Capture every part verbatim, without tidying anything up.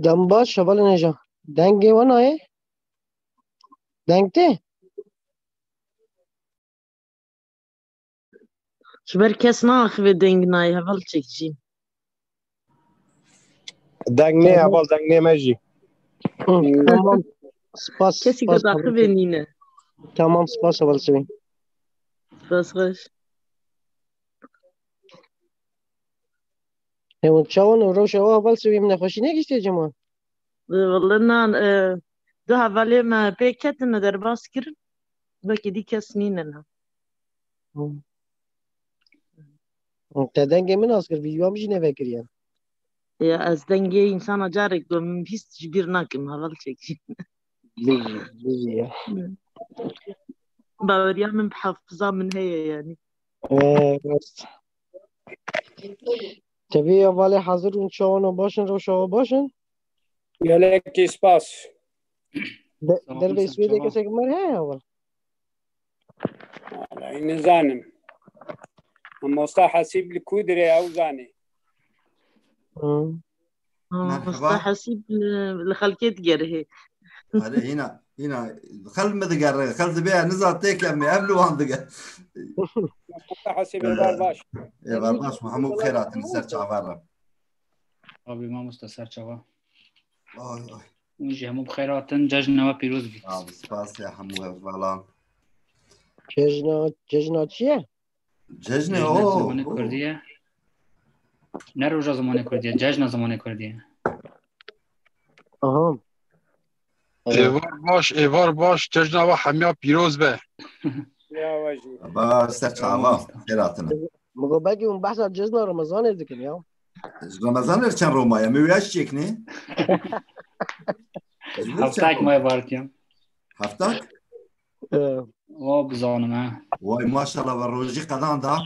Dem baş, hevalên hêja. Dengê we nayê? Deng tê? Ji ber kes naaxive deng nayê, heval çek jî. Deng nê, heval, deng nê me jî. Hı, tamam. Spas, kesî spas, ku daxivê nîne. Tamam, spas, heval Sevîn. Spas xweş. Hêwin çawan û rewşa we heval Sevîn nexweşî negihîştiye cem wan? Wele nan, e, du hevalê me pêk ketine derbas kirin. Wekî dî kes nîne na. Hı. Te dengê min nas kir, vîdyoya min jî nevekiriye. Ya ez dengê însana carek do min bîst ji bîr nakim, heval çekî. Bijî, bijî ya. Baweriya min bi hafiza min heye yani. Ee, rast. Tevî hevalê hazir û çawan û baş in, rewşa we baş in? Gelekî spas. De-, Sağ olun, derveyî sen Swêdê çawa? Kesek me heye heval? Vallahi nizanim. Mamosta Hesîb li ku dirê ew zanê. Hı. Merhaba. Mamosta Hesîb li, li xelkê digerihê. Erê, hîna, hîna xel mi digere, xel dibe, niza têk em ê, ev li wan dige. Mamosta Hesîb, êvar baş. Êvar baş, hemû bi xêr hatin, ser çava re. Abi mamosta ser çava. Ay, ay. Hûn jî hemû bi xêr hatin, cejna we pîroz bît. Abi, spas ya hemû hevalan. Cejna, cejna çi ye? Cejnê, Cejna o, zimanê o. Kurdî ye. Ne roja zimanê Kurdî ye, cejna zimanê Kurdî ye. Aha. Êvar baş, êvar baş, cejna we hemiya pîroz be. Ya we jî. Ba ser çava, xêr hatine. Min got belkî hûn behsa cejna Remezanê dikin ya. Ji Remezanê çend roma ye? Min wî çêk ne? Heftak maye barkiyan. Heftak? Ee. Wa bizanim ha. Vay maşallah, ve rojî qedan da.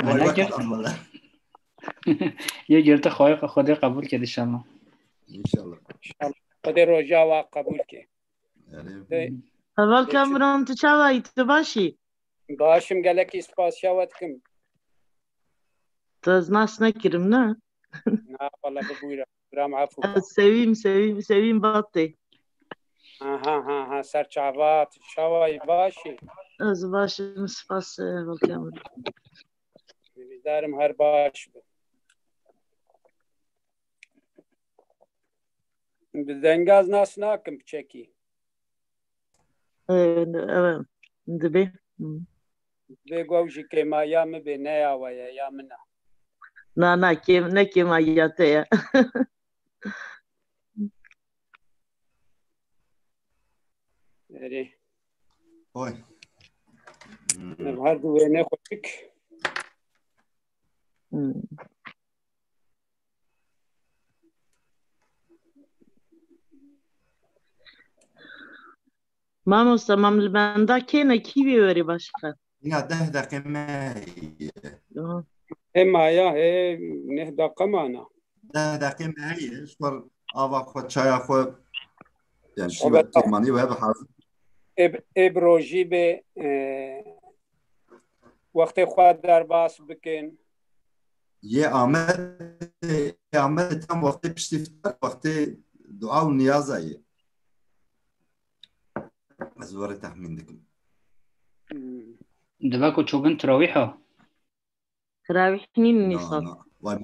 Vay, vay, qedan wele. Yê girti Xwedê, Xwedê qebûl ke inşallah. İnşallah. Xwedê roja wa qebûl ke. Erê. Heval Kamran, tu çawa yî, tu baş î? Baş im, gelekî spas ya we dikim. Tu ez nas nekirim, ne? Na, wala bibûyra. Bira min efû ke. Ez Sevîm, Sevîm, Sevîm Batê. Ha, ha, ha, ha, ser çava, tu çawa yî, baş î? Ez baş im, spas, e, heval Kamran. Hêvîdar im her baş be. Bi dengaz nas nakim piçekî. Ee, evet. Dibe. Hı. Divê ku ew jî kêmaya min be, ne ya we ye, ya min e. Na, na, kêm-, ne kêmaya te ye. Erê. Oy. Ev her du wêne xweşik. Hmm. Mamoste, mam li benda kê ne, kî wê werê başqe? Ya deh deqê me heye. Aha. Hema ya, he, neh deqa mana. Deh deqê me heye. Ji xwe ava xwe, çaya xwe, yani şî Sohbet we têmanî we bi hazir. Ê, ê bi rojî bê, e, wextê xwe derbas bikin. Yê Amedê, yê Amedê tam wextê piştî fitar, wextê dua û niyaza ye. Ez were texmîn dikim. Dibe ku çûbin tirawîha? Tirawîh nîn nîsan. Na, na. Vay,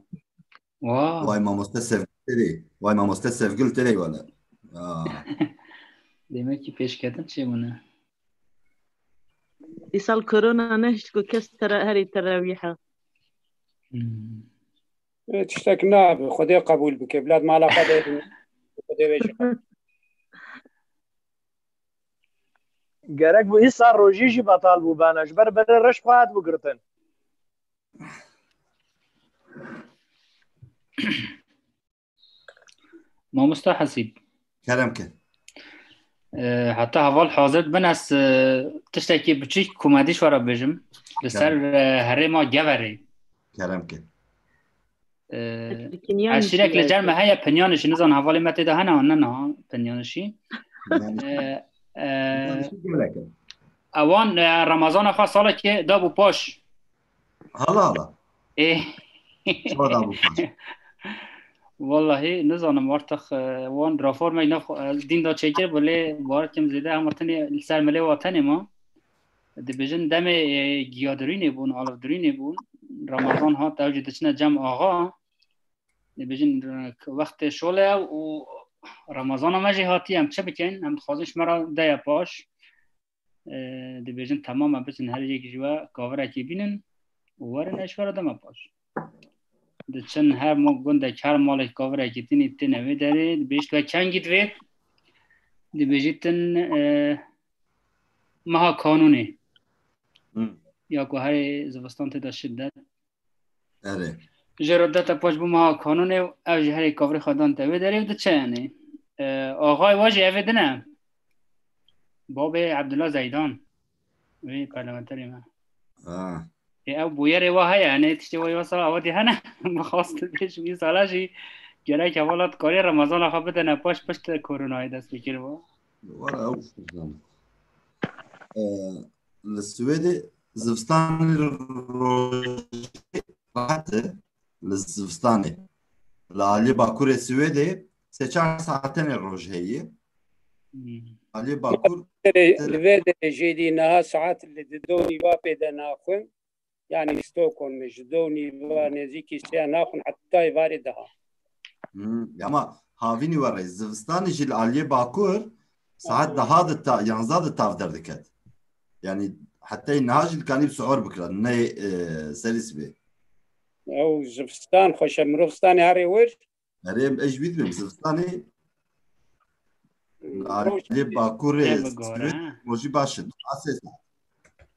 Wa. Vay mamoste Sevgil têrê. Vay mamoste Sevgil têrê wele. Ya. Demek ki pêşketin çêbûne. Îsal korona nehişt ku kes tera, herî terawîha. Hmm. Ê, tiştek nabe. Xwedê qebûl bike. Bila di mala xwe de bin. Xwedê vê jî qebûl. Gerek bû îsal rojî jî betal bûbana. Ji ber berê reş xwe hat bû girtin. Mamosta Hesîb. Kerem ke. E, heta heval hazir dibin, ez, e, tiştekî biçîk komedî ji we re bêjim. Li ser, Kerem. e, herêma Geverê. Kerem ke. E, Eşîrek li cer me heye, Pinyanişî, nizan hevalê me tê de hene an ne niha, Pinyanişî. Pinyanişî. E, e, Pinyanişî gelek e. Ewan, e, Remezana xwe salekê dabû paş. Hala hala. Ê. Çawa dabû paş? Wallahî nizanim, artık, e, wan reformek nav, e, dîn da çêkir bû, lê bawer kim zêde hema tenê li ser milê wa tenê ma. Dibêjin demê, e, giyadirînê bûn, alivdirînê bûn. Remezan hat, ew jî diçine cem axa. Dibêjin, e, wextê şole û Remezana me jî hatiye, em çi bikin? Em dixwazin ji me re deya paş. E, dibêjin, temam e, biçin her yek ji we kavirekî bînin û werin, ez ji we re dema paş. Diçin her ma-, gundek, her malek kavirekî tînî têne wê derê, dibêjit we kengî divê, dibêjîtin, e, meha kanûnê. Hmm. Ya ku herê zivistan tê de şiddet. Erê. Jê re dete paş bû meha kanûnê û ev ji herê kavirê xwe dan te wê derê û diçe, yanî. E, axayê we jî evê din e. Babê Ebdullah Zeydan. Wê parlamenterê me. Ha. Ê, ew bûyerê wa heye, yanî tiştê wa wesa awa dî hene. Min xwest bêjim, îsala jî gerek hevala dikarê Remezana xwe bidene paş pişt koronayê dest pê kiriba. Were ew şûzan. Ee, li Swêdê zivistanê rojê rehet e. Li zivistanê. Li aliyê bakurê Swêdê sê çar saetenê roj heye. Hmm. Aliyê bakur Li vê derê, li vê derê jêdî niha saet li di do nîva pê de naxwin. Yanî Stockholmê ji do nîva nêzîkî sê naxwin heta êvarê daha. Hmm, ama havînî were, zivistanê jî li aliyê bakur saet daha di ta, yanzda di tav derdiket. Yanî hetayê niha jî dikanî bi suhur bikira, ne, e, serî sibê. Ew zivistan xweş e, mirov zistanê herê wir. Erê, ez ji wî dibêm, zivistanê li aliyê bakurê Swêd rojî baş e, du a sê saet.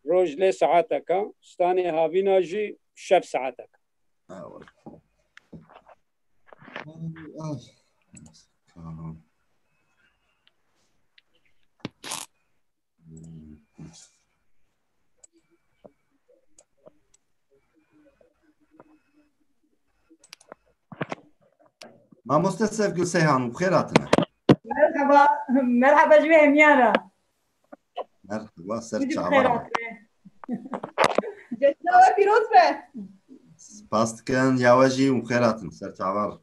Roj lê saeteka, zistanê havîna jî şev saeteka. Ha, wele. Ay, ay. Mamoste Sevgül Seyhan, bi xêr hatine. Merhaba, merhaba ji we hemiyan re. Merhaba, ser çavan. Cejna we pîroz be. Spas dikin, ya we jî û xêr hatin, ser çavan.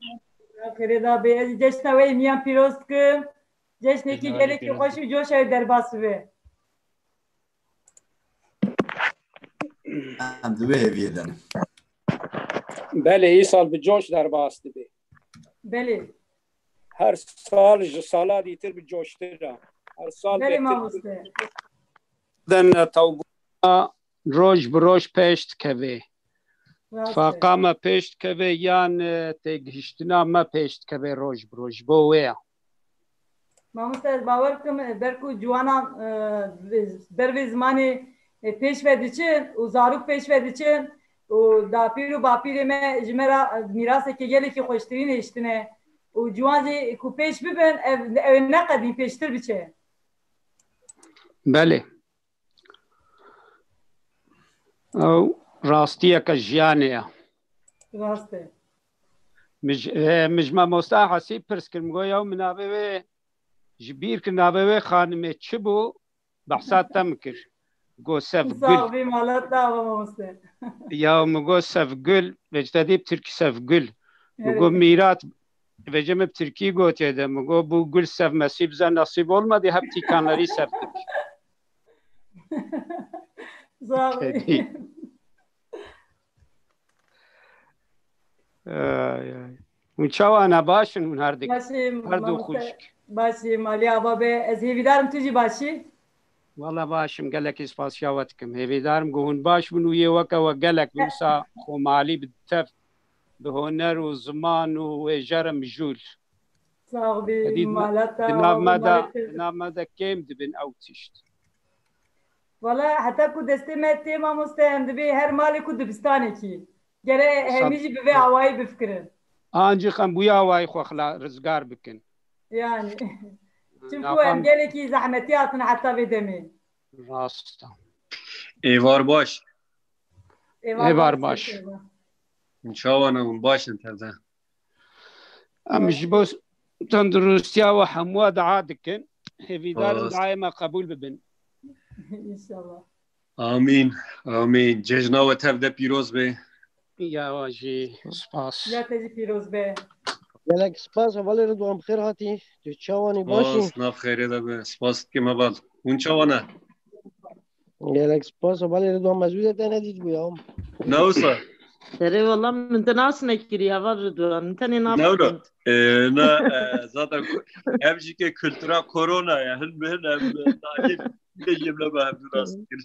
Xêrê da bê, ez cejna we hemiyan pîroz dikim. Cejnekî gelekî xweş û coş ew derbas bibe. Em di wê hêviyê de ne. Belê, îsal bi coş derbas dibe. Belê. Her sal ji sala dîtir bi coştir e. Her sal Belê bêtir mamoste. Den tewbûna roj bi roj pêş dikeve. Rast e. Tifaqa me pêş dikeve yan, e, têgihiştina me pêş dikeve roj bi roj. Ji bo wê ye. Mamoste, ez bawer dikim, e, ber ku ciwanan, e, ber vê zimanê, e, pêş ve diçin û zarok pêş ve diçin û dapîr û bapîrê me ji me re, e, mîrasekê gelekî xweştirîn hiştine û ciwan jî ku pêş bibin, ev, ew ê neqedîn pêştir biçe. Belê. Ew rastiyeke jiyanê ye. Rast e. Mij, e, mij mamosta Hesî pirs kir, min got, "Yaw, min navê wê ji bîr kir, navê wê xanimê çi bû?" Behsa te min kir. Got, "Sevgül." Sax bî, mala te ava mamoste. Ya min got, "Sevgül." Vêce te dî bi tirkî Sevgül. Min got, "Mîrat." Vêce min bi tirkî gotiye de. Min got, "Bu gül sevmesi bize nasip olmadı, hep tikanları sevdik." Sax bî. Ay, ay. Hûn çawa ne, baş in hûn her dik? Başî, her du mamoste, xwişk. Başî, malî ava be. Ez hêvîdar im tu jî baş î. Wala baş im, gelekî spasiya we dikim. Hêvîdar im ku hûn baş bin û yê weke we gelek bin wisa xwemalî bi tev, bi huner û ziman û wêje re mijûl. Sax bî, mala te, di nav me de, di nav me de kêm dibin ew tişt. Wala heta ku destê me tê mamoste, em dibê her malê ku dibistanekî. Gere hemî jî bi vê awayî bifikirin. Ancî em bûye awayî xwe xila rizgar bikin. Yani. Çimku em gelekî zehmetî hatin heta vê demê. Rast e. Êvar baş. Êvar baş. Çawa ne hûn, baş in tevde? Em ji bo tenduristiya we hemû dua dikin. Hêvîdar in duayê me qebûl bibin. Înşallah. Amîn, amîn. Cejna we tev de pîroz be. Ya we jî spas. Ya te jî pîroz be. Gelek spas, hevalê Ridwan, bi xêr hatî. Tu çawanî, baş î? Spas, nav xêrê de be. Spas dikim heval. Hûn çawa ne? Gelek spas, hevalê Ridwan, me zû de te nedîtibû ya. Ne wisa? Serê wala min te nas nekirî heval Ridwan. Min tenê nas Ne wilo? Ee, ne, e, zaten ku-, ev jî ke kultura korona ya. Hin bi hin em, e, daliyê bêjim ne be hevdû nas kir.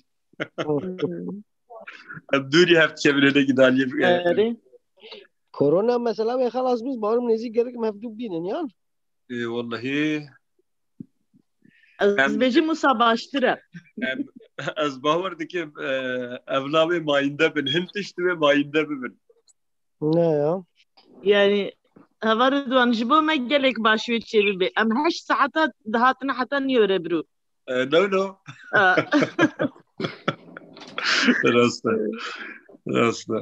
Em dûrî hev dikevin hinekî daliyê, e, Erê. Korona mesela wê xelas biz bawerim nêzî gerek em hevdû bînin yan? E, wallahî. Ez Em bêjim wisa baştir e. Em, ez bawer dikim, e, ev navê mayînde bin. Hin tişt wê mayînde bibin. Ne ya? Yani, heval Ridwan, ji bo me gelek baş wê çêbibe. Em heşt saeta dihatine heta nîyo re biro. E, no, no. A. Rast e. Rast e.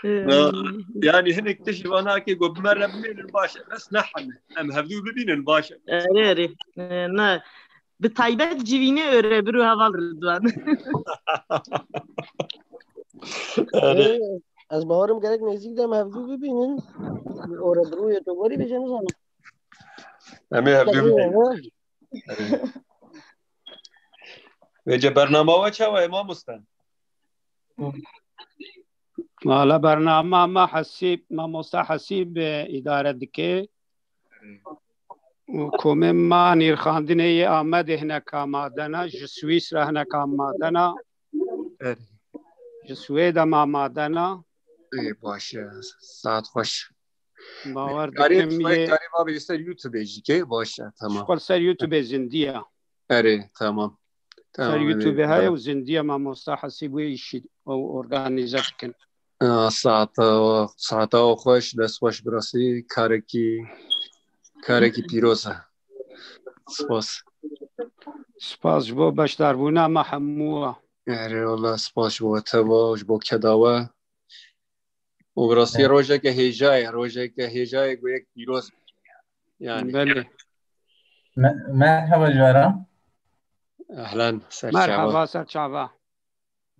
E. Na, yani hinek tişt vana ke go bi me re bimênin baş e. Bes ne heme. Em hevdû bibînin baş e. Erê, erê. E, na. Bi taybet civînê örebir û heval Ridwan. Erê. Ee, ez bawerim gerek nêzîk de em hevdû bibînin. Örebir û yê to gorî bêje nizanim. Em ê hevdû bibînin. Erê. Vêce bernama we çawa ye mamoste? Wala bernama me Hesîb, mamosta Hesîb, e, îdare dike. Û komê me nîrxandinê yê Amedê hineka madena, ji Swîsra hineka madena, Erê. Ji Swêda ma madena. Ê, baş e, saet xweş. Bawer Karê, dikim yê karê vabê ser YouTube jî ke, baş e, tamam. Ji xwe ser YouTube zindî ya. Erê, tamam. Ser YouTube heye û zindiye mamosta Hesîb wê îşî ew organîze bikin. Saeta, saeta xweş, dest xweş birasî, karekî, karekî pîroz e. Spas. Spas ji bo beşdarbûna me hemû. Erê wala spas ji bo te ve, ji bo keda we. Û bi rastî rojeke hêja ye, rojeke hêja ye ku yek pîroz bike. Yani. Belê. Me-, merhaba Cara. Ehlen, ser çava. Merhaba, ser çava.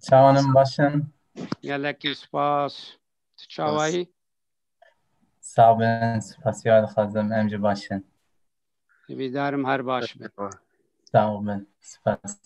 Çawan in, baş in? Gelekî spas. Tu çawayî? Sax bin, spasiya dixwazim, em jî baş in. Hêvîdar im her baş bin. Sax bin, spas.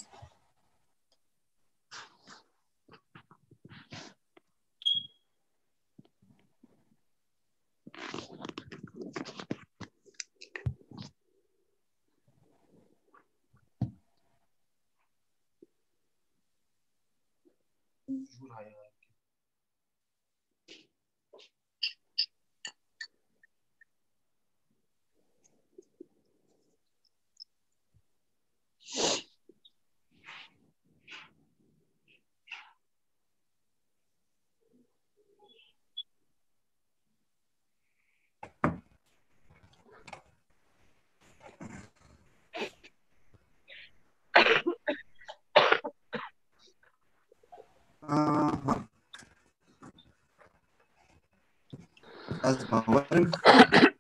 Ez bawerim,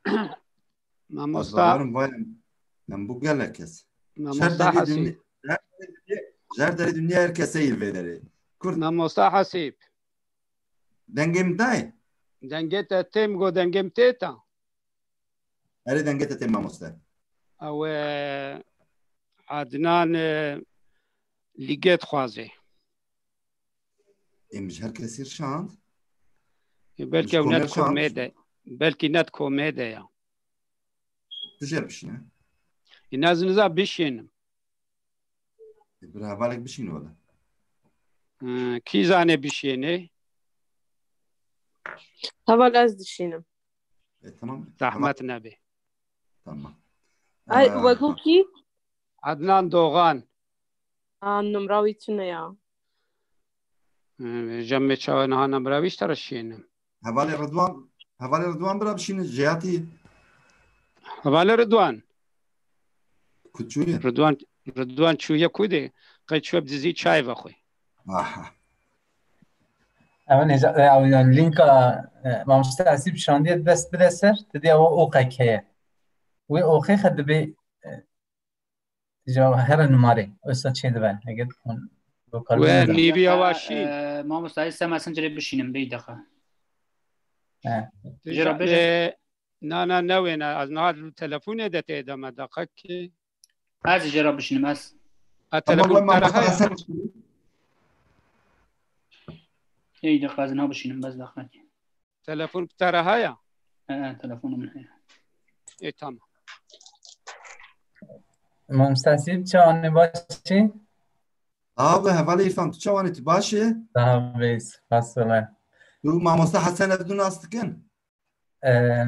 ez Mamosta, bawerim vay em bû gelek kes. Mamosta Her derê Hasî. Dinya, her derê dinya, her derê dinya her kesê yê vê derê. Kurd. Mamosta Hasîb. Dengê min dayê? Dengê te têm go dengê min tê ta? Erê dengê te tê mamoste. Ew e, Adnan e, lîgê dixwaze. Em ji her kesî şand. E, belkî Ji ew ne komê di komê şand. De, belkî ne di komê de ya. Tu jê bişîne. E, ne ez niza bişînim. E, bir hevalek bişîne wele. E, kî zane bişîne? Heval ez dişînim. E, tamam. Zahmet nebe. Tamam. Ay, Ee, wego kî? Adnan Doğan. Ha, numra wî tune ya. Ee, Cem me çawa niha numra wî ji te re şînim. Hevalê Ridwan, hevalê Ridwan bira bişîne, jêhatî. Hevalê Ridwan. Ku çûye? Ridwan, Ridwan çûye ku de? Qey çûye bi dizî çay vexwe. Aha. Ew nêca, e, ew yan linka, e, mamoste Esîb şandiye dest bide ser, tu diya o oqek heye. Wê oqê xe dibê, e, tija here numare. Oysa çê dibe. Eger hûn We nîvî ewa şî. E, mamoste, ez se messengerê bişînim, bêy deqa. He. Jê re bêje. E, na, na, ne wêne. Ez niha li telefonê de tê de me deqa ki. Ez jê re bişînim, ez. A, Ama telefon ben bi te re mamoste heye? Hasan Ey, deqa ez niha bişînim, bes deqa ki. Telefon bi te re heye? He, he, telefona min heye. E, tamam. Mamoste Esîb, çawa ne, baş î? Abi, hevalê Îrfan, tu çawa ne, tu baş î? Sağ ol, spas wele. Tu mamoste Hesen ev du nas dikin? Ee,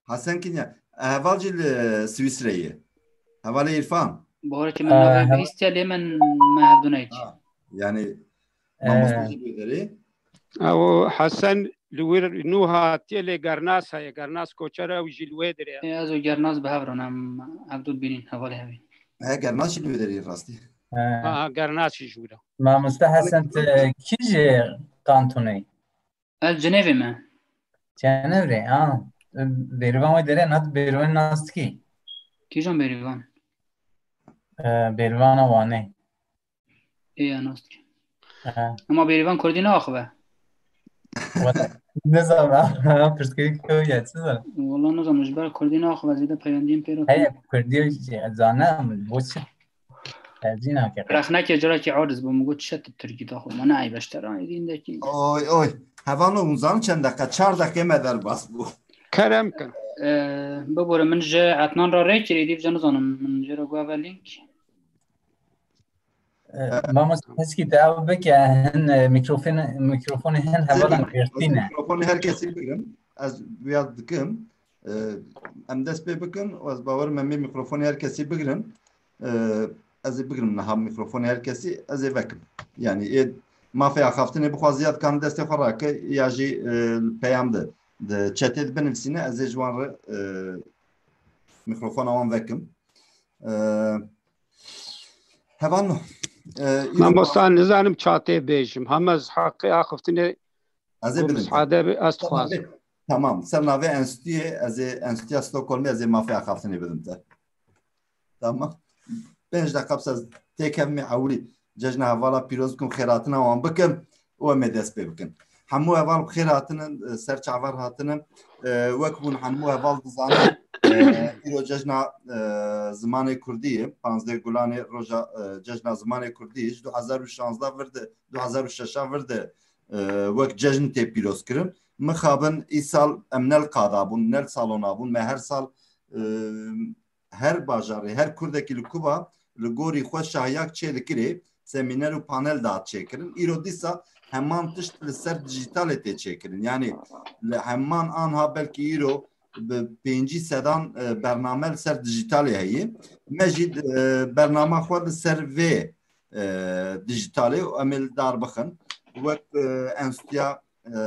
Hesen kinya? Heval jî li Swîsreyê. Hevalê Îrfan. Bawer ki min Ee, navê he- bihîstiye lê min me hevdu neyt. Ha, yani, Ee, mamoste jî li wê derê. Ew Hesen li wir nû hatiye lê Gernas heye. Gernas koçer ew jî li wê derê. Ê, ez û Gernas bi hev re ne, em hevdu bînin, hevalê hevî. He, Gernas jî li wê derê rastî. He. Ha, ha, Gernas jî ji wir e. Mamoste Hesen, tu kî ji kantonê? Ez Cenevê me. Cenevê, ha. Bêrîvan wê derê, na tu Bêrîvan nas dikî? Kîjan Bêrîvan? Ee, Bêrîvana Wanê. Ê, ya nas dikim. He. Ama Bêrîvan Kurdî naaxive. Wala, nizanim, pirsgirêk ew ye, çi zanim? Wala nizanim, ji ber Kurdî naaxive, zêde peywendiyên pê re Heye, tune. Kurdî jî zane, em bo çi? Tercîh nake. Rexneke carekî aciz bû, min got, "Çi tu Tirkî daxwe, me ne eybeştera êdîn dekî." Oy, oy. Hevalno, hûn zanin çend deqe? Çar deqê me derbas bû. Kerem kin. Ee, bibore, min ji Etnan re rê kir, êdî vêca nizanim, min jê re guheve link. Ee, mamoste Heskî, te ew bike, hin, e, mîkrofon-, mîkrofonê hin hevalan girtî ne. Mîkrofonê her kesî bigirin. Ez wiyaz dikim. Ee, em dest pê bikin û ez bawerim em ê mîkrofonê her kesî bigirin. Ee, ez ê bigirim niha mîkrofonê her kesî, ez ê vekim. Yani ê mafê axaftinê bixwaze ya dikane destê xwe rake ya jî, e, peyam de, de çetê de binivîsîne, ez ê ji wan re, e, mîkrofona wan vekim. Ee, hevalno, e, îro Mamosta, nizanim çatê bêjim. Hema ez heqê axiftinê Ez ê ku bidim te. Misade be, ez Ser dixwazim. Navê, tamam. Ser navê enstituyê, ez ê enstituya Stockholmê, ez ê mafê axaftinê bidim te. Tamam. Pênc deqa bes ez têkevimê ewilî cejna hevala pîroz bikim, xêrhatina wan bikim û em ê dest pê bikin. Hemû heval bi xêr hatinin, ser çavar hatinin. E, wek hûn hemû heval dizanin, e, îro cejna, e, zimanê kurdî ye. Panzdeh Gulanê roja, e, cejna zimanê kurdî ji du hezar û şazdeh vir de, du hezar û şeş vir de e, wek cejn tê pîroz kirin. Mixabin îsal em ne li qada bûn, ne li salona bûn. Me her sal, e, her bajarê, her kurdekî li Kuba li gorî xwe şahiyak çêdikirê, semîner û panel dihat çêkirin. Îro dîsa heman tişt li ser dijîtalê tê çêkirin. Yanî li heman anha belkî îro bi pêncî sedan, e, bername li ser dijîtalê heye. Me jî, e, bernama xwe li ser vê, e, dijîtalê û em ê li dar bixin. Wek, e, Enstitûya, e,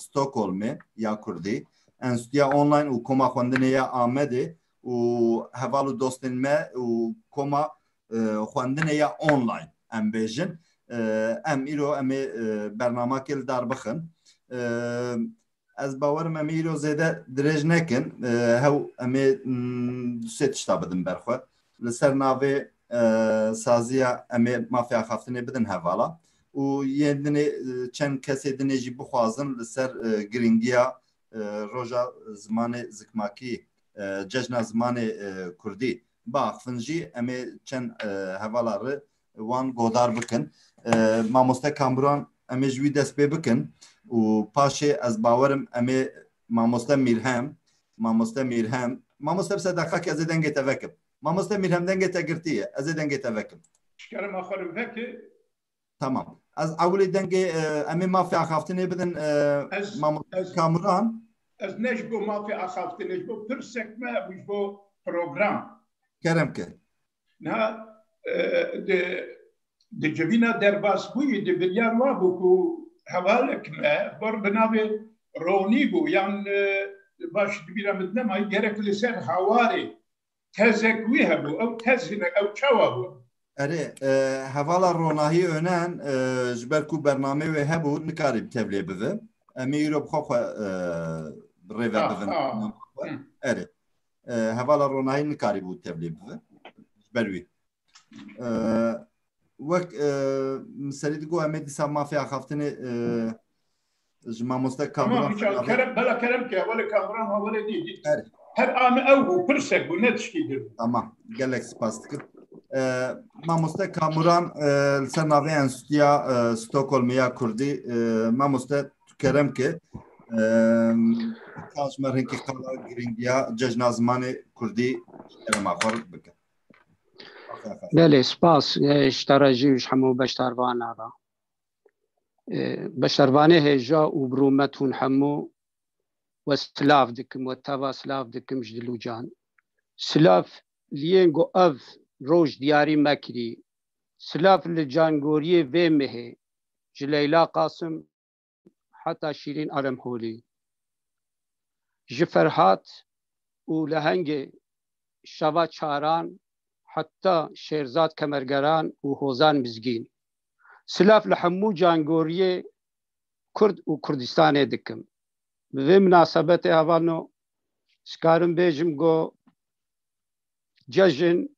Stockholmê ya Kurdî, Enstitûya Online û Koma Xwendinê ya Amedê û heval û dostên me û Koma, e, Xwendinê ya Online em bêjin. E, em îro em ê, e, bernamakê li dar bixin. E, Ez bawerim em ê îro zêde dirêj nekin. E, hew em ê, mm, du sê tişta bidin ber xwe. Li ser navê, e, saziya em ê mafê axaftinê bidin hevala. Û yên dinê, e, çend kesê dinê jî bixwazin li ser, e, giringiya, e, roja zimanê zikmakî, e, cejna zimanê, e, kurdî biaxivin jî em ê çend, e, hevala re wan godar bikin. E, mamoste Kamuran, em ê ji wî dest pê bikin û paşê ez bawerim em ê mamoste Mîrhem, mamoste Mîrhem, mamoste bi sedeqakê ez ê dengê te vekim. Mamoste Mîrhem, dengê te girtî ye, ez ê dengê te vekim. Şikerim axwe li vekir. Tamam. Ez ewilî dengê, e, em ê mafê axaftinê bidin, e, Ez, mamoste ez, Kamuran. Ez ne ji bo mafê axaftinê, ji bo pirsek me, ji bo program. Kerem ke. Niha, e, di, di civîna derbasbûyî de biryar wa bû ku hevalek me, bar bi navê Ronî bû, yan, e, baş di bîra min nemayî, gerek li ser Hawarê tezek wî hebû. Ew tez hinek, ew çawa bû? Erê, e, hevala Ronahî Önen, e, ji ber ku bernamê wê hebû, nikarî bi tevlê bive. Em ê îro bi xwe xwe, e, bi rê ve Ah, bivin. ah. Hı. Erê. E, hevala Ronahî nikarîbû tevlê bive. Ji ber wî. E, wek, e, min serî digot, em ê dîsa mafê axaftinê, e, ji mamoste Tamam, Kamuran îçav, kerem, bela kerem ke, hevalê Kamuran hevalê dî, dî. Her Her an ew bû, pirsek bû, ne tiştî dir. Tamam, gelek spas dikim. E, mamoste Kamuran, e, li ser navê Enstitûya, e, Stockholmê ya Kurdî, e, mamoste tu kerem ke, e, ka ji me rinkî qala giringiya cejna zimanê Kurdî kerema xwe bike. Belê, spas, e, ji te re jî û ji hemû beşdarvana re. E, beşdarvanê hêja û bi rûmet hûn hemû we silav dikim, we teva silav dikim ji dil û can. Silav li yên ku ev roj diyarî me kirî. Silav li cangoriyê vê mehê, ji Leyla Qasim heta Şîrîn Alemholî, ji Ferhat û lehengê Şeva Çaran heta Şêrzad Kemergeran û Hozan Mizgîn. Silav li hemû cangoriyê Kurd û Kurdistanê dikim. Bi vê minasebetê hevalno, dikarim bêjim ku cejin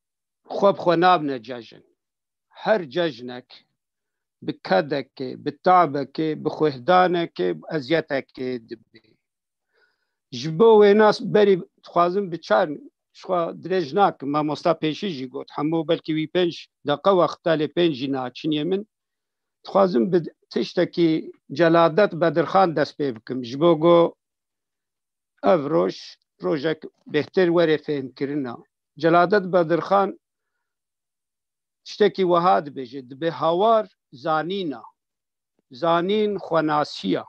xwe bi xwe nabine cejin. Her cejnek bi kedekê, bi tabekê, bi xwehdanekê, bi eziyetekê dibe. Ji bo wêna berî dixwazim bi çar, ji xwe dirêj nakim, mamosta pêşî jî got, hemû belkî wî pênc deqa wexta lê pênc jî naçiniyê min. Dixwazim bi tiştekî Celadet Bedirxan dest pê bikim. Ji bo ku ev roj, rojek bêhtir were fêhmkirina. Celadet Bedirxan tiştekî wiha dibêje, dibê hawar zanîn e. Zanîn xwenasî ye.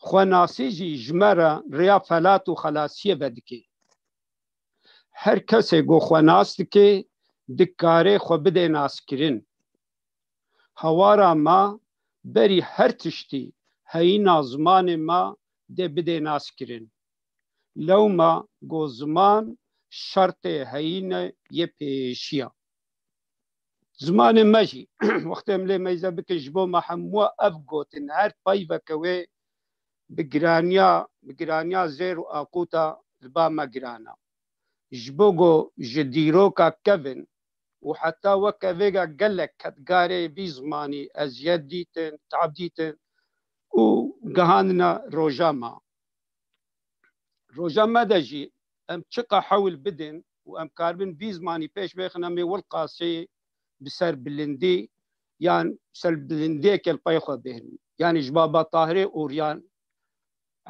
Xwenasî jî ji me re rêya felat û xelasiyê vedike. Her kesê ku xwe nas dike, dikare xwe bide naskirin. Hawara me berî her tiştî heyîna zimanê me dê bide naskirin. Lewma ku ziman şertê heyînê yê pêşiya. Zimanê me jî, wextê em lê meyze bikin, ji bo me hemû ev gotin, her peyveke wê bi giraniya, bi giraniya zêr û aquta li ba me giran e. Ji bo ku ji dîroka kevin û heta weke vêga gelek kedgarê vî zimanî eziyet dîtin, tab dîtin û gihandine roja me. Roja me de jî em çiqa hewl bidin û em karibin vî zimanî pêş bêxin, em ê wilqasî bi ser bilindî yan ser bilindiyeke li pey xwe bêhnin. Yanî ji Baba Tahirê Oryan,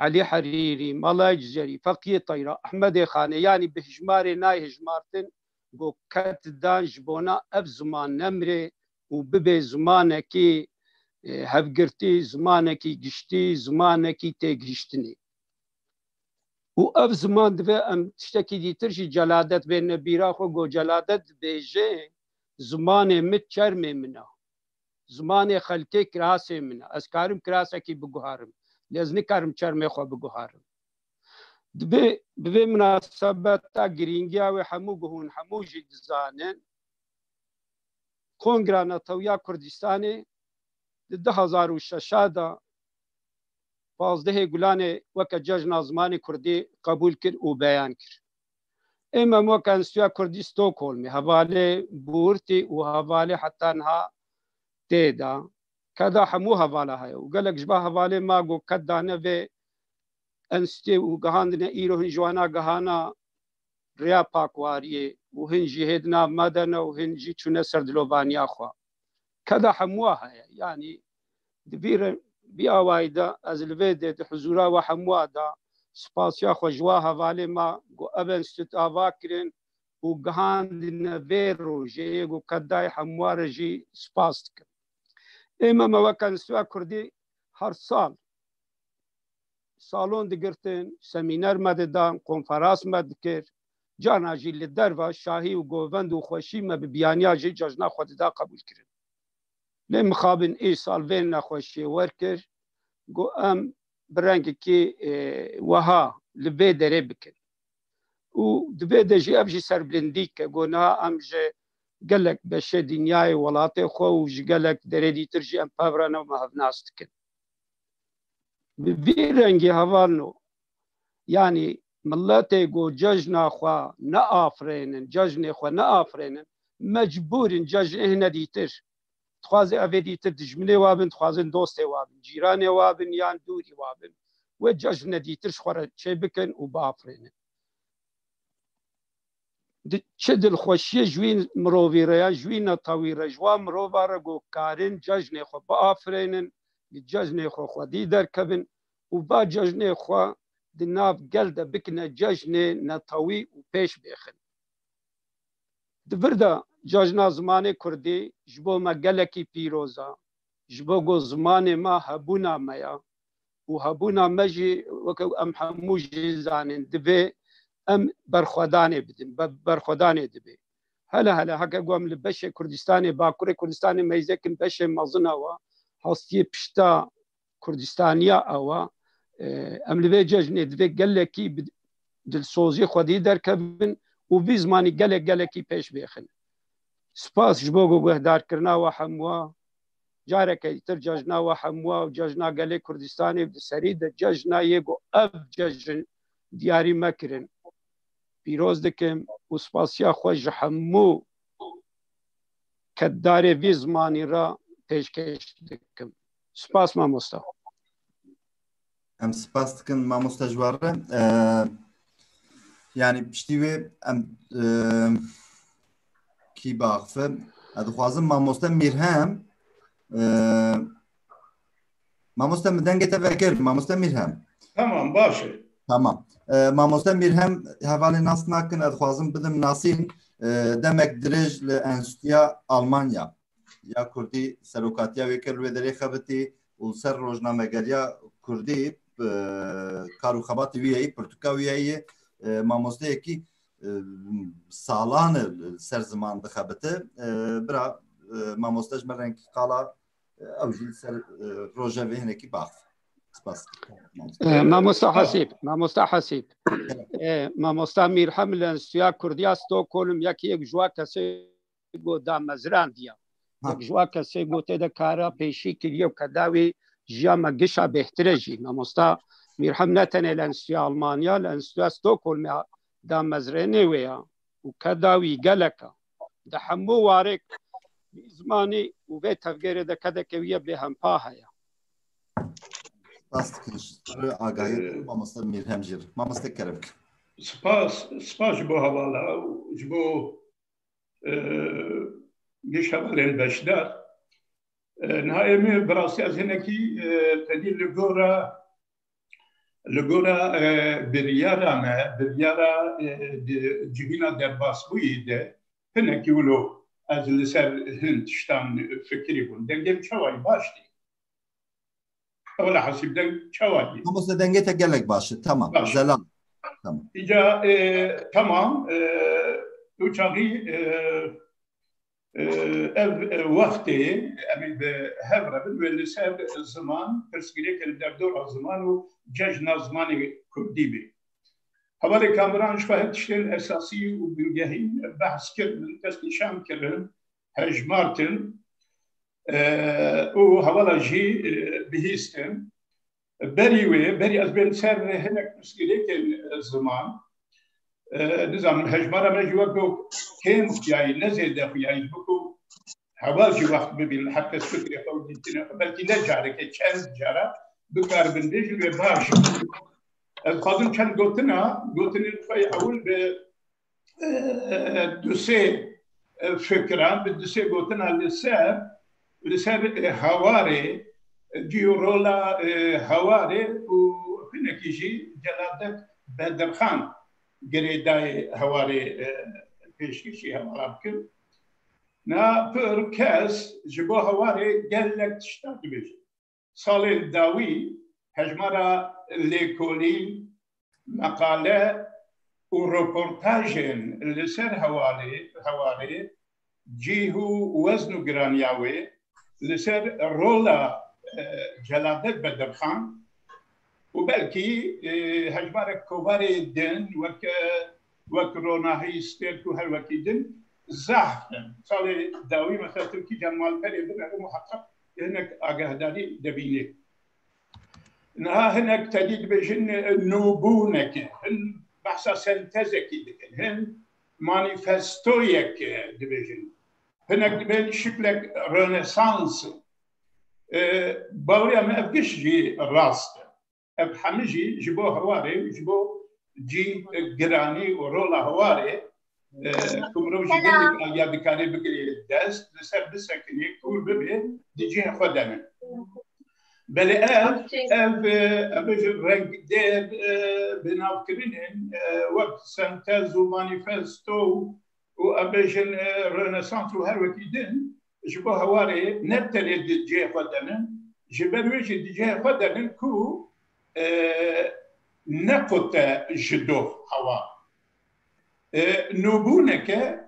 Elî Herîrî, Mala Cizerî, Feqiyê Teyra, Ehmedê Xanê, yanî bi hijmarê nayê hijmartin, ku ket dan ji bona ev ziman nemrê û bibe zimanekî, e, hevgirtî, zimanekî giştî, zimanekî têgihiştinê. Û ev ziman divê em tiştekî dîtir jî Celadet bêne bîra xwe, ku Celadet dibêje, zimanê min çermê min e. Zimanê xelkê kirasê min e. Ez karim kirasekî biguharim. Lê ez nikarim çermê xwe biguharim. Dibê, bi vê minasebeta girîngiya wê hemû guhûn, hemû jî dizanin. Kongra Netewiya Kurdistanê di du hazar û şeş de pazdehê Gulanê weke cejna zimanê kurdî qebûl kir û beyan kir. Ê me weke Enstitûya Kurdî Stockholmê hevalê bûrtî û hevalê heta niha tê de. Keda hemû hevala heye û gelek ji ba hevalê ma got ked dane vê enstitûyê û gihandine îro hin ji wana gihana rêya pakwariyê û hin jî hê di nav me de ne û hin jî çûne ser dilovaniya xwe. Keda hemûa heye. Yanî di vî re-, vî awayî de ez li vê de di huzûra we hemûa de spasiya xwe ji wa hevalê ma ku ev enstîtût ava kirin û gihandine vê rojê yê ku kedayê hemûa re jî spas dikim. Ê me me weke Enstîtuya Kurdî her sal salon digirtin, semîner me didan, konferans me dikir. Carna jî li derva şahî û govend û xweşî me bi biyaniya jî cejna xwe dida qebûl kirin. Lê mixabin îsal vê nexweşiyê wer kir, got em bi rengekî, e, weha li vê derê bikin. Û di vê de jî ev jî serbilindî ke got niha em ji gelek beşê dinyayê welatê xwe û ji gelek derê dîtir jî em pev re ne û me hevnas dikin. Bi vî rengî hevalno, yanî miletê ku cejna xwe neafirênin, cejnê xwe neafirênin, mecbûr in cejnê hine dîtir. Dixwazin evê dîtir dijminê wa bin, dixwazin dostê wa bin, cîranê wa bin yan dûrî wa bin. Wê cejne dîtir ji xwe re çêbikin û biafirênin. Di-, çi dilxweşiyê ji wî mirovî re ya ji wî netewî re ji wan mirova re ku karin cejnê xwe biafirênin, li cejnê xwe xwedî derkevin û va cejnê xwe di nav gel de bikine cejnê netewî û pêş bêxin. Di vir de cejna zimanê kurdî ji bo me gelekî pîroz e, ji bo ku zimanê me hebûna me ya û hebûna me jî weke em hemû jî zanên divê em berxwedanê bidin, be-, berxwedanê dibe. Hele hele heke ku em li beşê Kurdistanê, Bakurê Kurdistanê meyzêkin beşê mezin ew e, hastiyê pişta Kurdistaniya ew e, e, em li vê cejnê divê gelekî bi dilsozî xwedî derkevin û vî zimanî gelek gelekî pêş bêxin. Spas ji bo guhdarkirina we hemûa. Careke dîtir cejna we hemûa û cejna gelê Kurdistanê di serî de cejna yê ku ev cejn diyarî me kirin. Pîroz dikim û spasiya xwe ji hemû keddarê vî zimanî re pêşkêş dikim. Spas mamosta. Em spas dikin mamosta ji we re. Ee, yani piştî wê em, ee, kî baxfe? Ez dixwazim mamoste Mîrhem, ee, mamoste min dengê te vekir, mamoste Mîrhem. Tamam, baş e. Tamam. Ee, mamoste Mîrhem hevalê nas nakin, ez dixwazim bidim nasîn. Ee, demek dirêj li Enstîtuya Almanya ya Kurdî serokatiya wê kir, li wê derê xebitî û li ser rojnamegeriya Kurdî, e, kar û xebatê wî heyî, pirtûka wî heyî, e, mamosteyekî, e, salan e li ser ziman dixebite. E, bira, e, mamoste ji me rengî qala, e, ew jî li ser, e, rojevê hinekî baxif. Spas. E, mamosta Hasîb, mamosta Hasîb. E, mamosta Mîrhem li Enstîtuya Kurdiya Stockholm yekî yek ji wa kesê ku damezrandiya. Ha. Yek ji wa kesê ku tê de kara pêşî kiriye û keda wî jiya me gişa bêhtir e jî. Mamosta Mîrhem ne tenê li Enstîtuya Almanya, li Enstîtuya Stockholmê damezrênê wê ya û keda wî gelek e. Di hemû warê vî zimanî û vê tevgerê de kedeke wî ye bêhempa heye. Spas dikin ji agahiyê, ee, mamoste Mîrhem jî. Mamoste kerem. Spas, spas ji bo hevala û ji bo e, giş hevalên beşdar. E, niha ê min bi rastî ez hinekî, e, tenî li gora, li gora, e, biryara me, biryara, e, di civîna derbasbûyî de hinekî wilo ez li ser hin tiştan fikirî bûm. Dengê min çawa ye, baş tê? Wela Hesîb, deng çawa ye? Mamoste, dengê te gelek baş e. Tamam. Baş. Zelal. Tamam. Îca, e, tamam. E, tu çaxî, e, e, ev, e, wextê em ê bi hev re bin wê li ser ziman, pirsgirêkên derdora ziman û cejna zimanê kurdî bê. Hevalê Kamuran ji xwe hin tiştên esasî û bingehîn behs kirin, destnîşan kirin, hejmartin, e, û hevala jî, e, bihîstin. Berî wê, berî ez bêm ser hinek pirsgirêkên ziman. E, nizanim, hejmara me jî wek do kêm xuyayî, ne zêde xuyayî, ji bo ku heval jî wext bibînin, her kes fikrê xwe û dîtinê xwe, belkî ne carekê, çend cara bikaribin bêjin wê baş. Ez dixwazim çend gotina, gotinên xwe yê ewil bi, e, du sê, e, fikran, bi du sê gotina li ser, li ser, e, hewarê, e, cî û rola, e, hewarê û hinekî jî Celadet Bedirxan girêdayê hewarê, e, pêşkêşî hewala bikin. Na pir kes ji bo hewarê gelek tişta dibêjin. Salên dawî hejmara lêkolîn, meqale û roportajên li ser hevalê, hewarê, cih û wezn û giraniya wê, li ser rola, e, Celadet Bedirxan û belkî, e, hejmarek kovarê din wek, e, wek Ronahî, Stêrk û her wekî din zehf in. Salê dawî mesela tu kîjan malperê binerin muheqeq hinek agahdarî debînê. Niha hinek tedî dibêjin, e, nûbûneke, hin behsa sentezekî dikin, hin manîfestoyek, e, dibêjin. Hinek dibên şiklek rönesans. E, baweriya me ev giş jî rast e. Ev hemî jî ji bo hewarê û ji bo cî, e, giranî û rola hewarê, e, ku mirov jî gelek aliya dikare bigirê dest, li ser bisekinê, kûr bibê, di cihê xwe de ne. Belê ev, ev, e, ev ji rengdêr, e, binavkirinên, e, wek sentez û manîfesto û em bêjin, e, Rönesans û her wekî din ji bo hewarê ne tenê di cihê xwe de ne, ji ber wê jî di cihê xwe de ne ku, e, nequte ji doh hewar. E, nûbûneke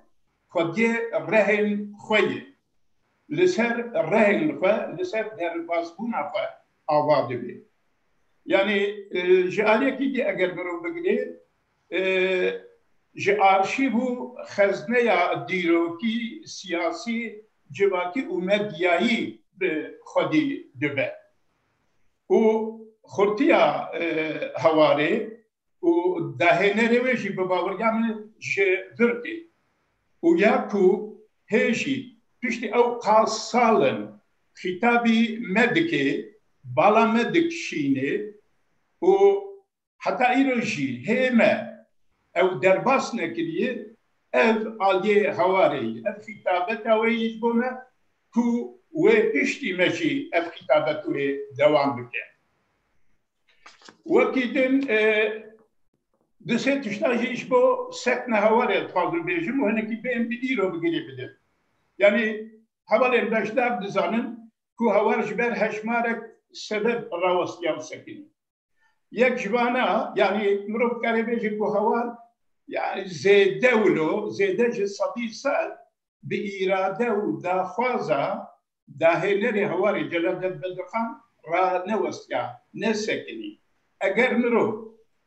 xwediyê rehên xwe ye. Li ser rehên xwe, li ser derbasbûna xwe ava dibe. Yanî, e, ji aliyekî dî eger mirov bigirê, e, ji arşîv û xezneya dîrokî, siyasî, civakî û medyayî bi xwedî dibe. Û xurtiya, e, hewarê û dahênerê wê jî bi baweriya min ji vir tê. Û ya ku hê jî piştî ew qas sal in xîtabî me dike, bala me dikişîne û heta îro jî hê me ew derbas nekiriye, ev aliyê hewarê ye, ev xîtabeta wê ye ji bo me ku wê piştî me jî ev xîtabet wê dewam bike. Wekî din, e, du sê tişta jî ji bo sekna hewarê dixwazim bêjim û hinekî bên bi îro bigirê bidin. Yanî hevalên beşdar dizanin ku hewar ji ber hejmarek sebeb rawestiya û sekinî. Yek ji vana, yanî mirov dikare bêje ku hewar, yanî zêde wilo, zêde ji sedî sed bi îrade û daxwaza dahênerê hewarê Celadet Bedirxan ranewestiya, nesekinî. Eger mirov,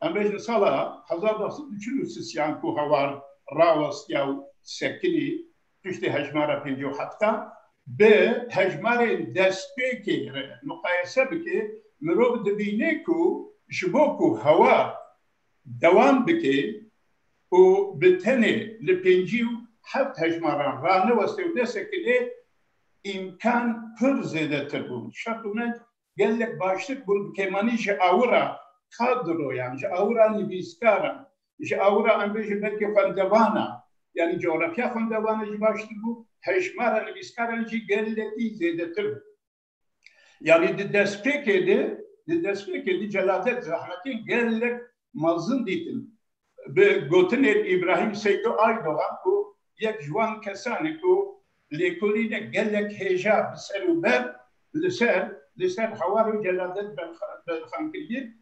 em bêjin sala hezar neh sed û çil û sisiyan ku hewar rawestiya û sekinî, piştî hejmara pêncî û hefta, bi hejmarên destpêkê re muqayese bike, mirov dibîne ku ji bo ku hewar dewam bike û bi tenê li pêncî û heft hejmaran raneweste û nesekine, îmkan pir zêdetir bûn. Şert û menc gelek baştir bûn, bi kêmanî ji awira kadroyan, ji awira nivîskaran, ji awira em bêjin belkî xwendevanan, yanî coğrafya xwendevanan jî baştir bû, hejmara nivîskaran jî gelekî zêdetir bû. Yanî di destpêkê de, di destpêkê de Celadet zehmetên gelek mezin dîtin. Bi gotinên Îbrahîm Seydo Aydogan ku yek ji wan kesan e ku lêkolînek gelek hêja bi ser û ber li ser, li ser hewar û Celadet Berxan, Berxan kiriye.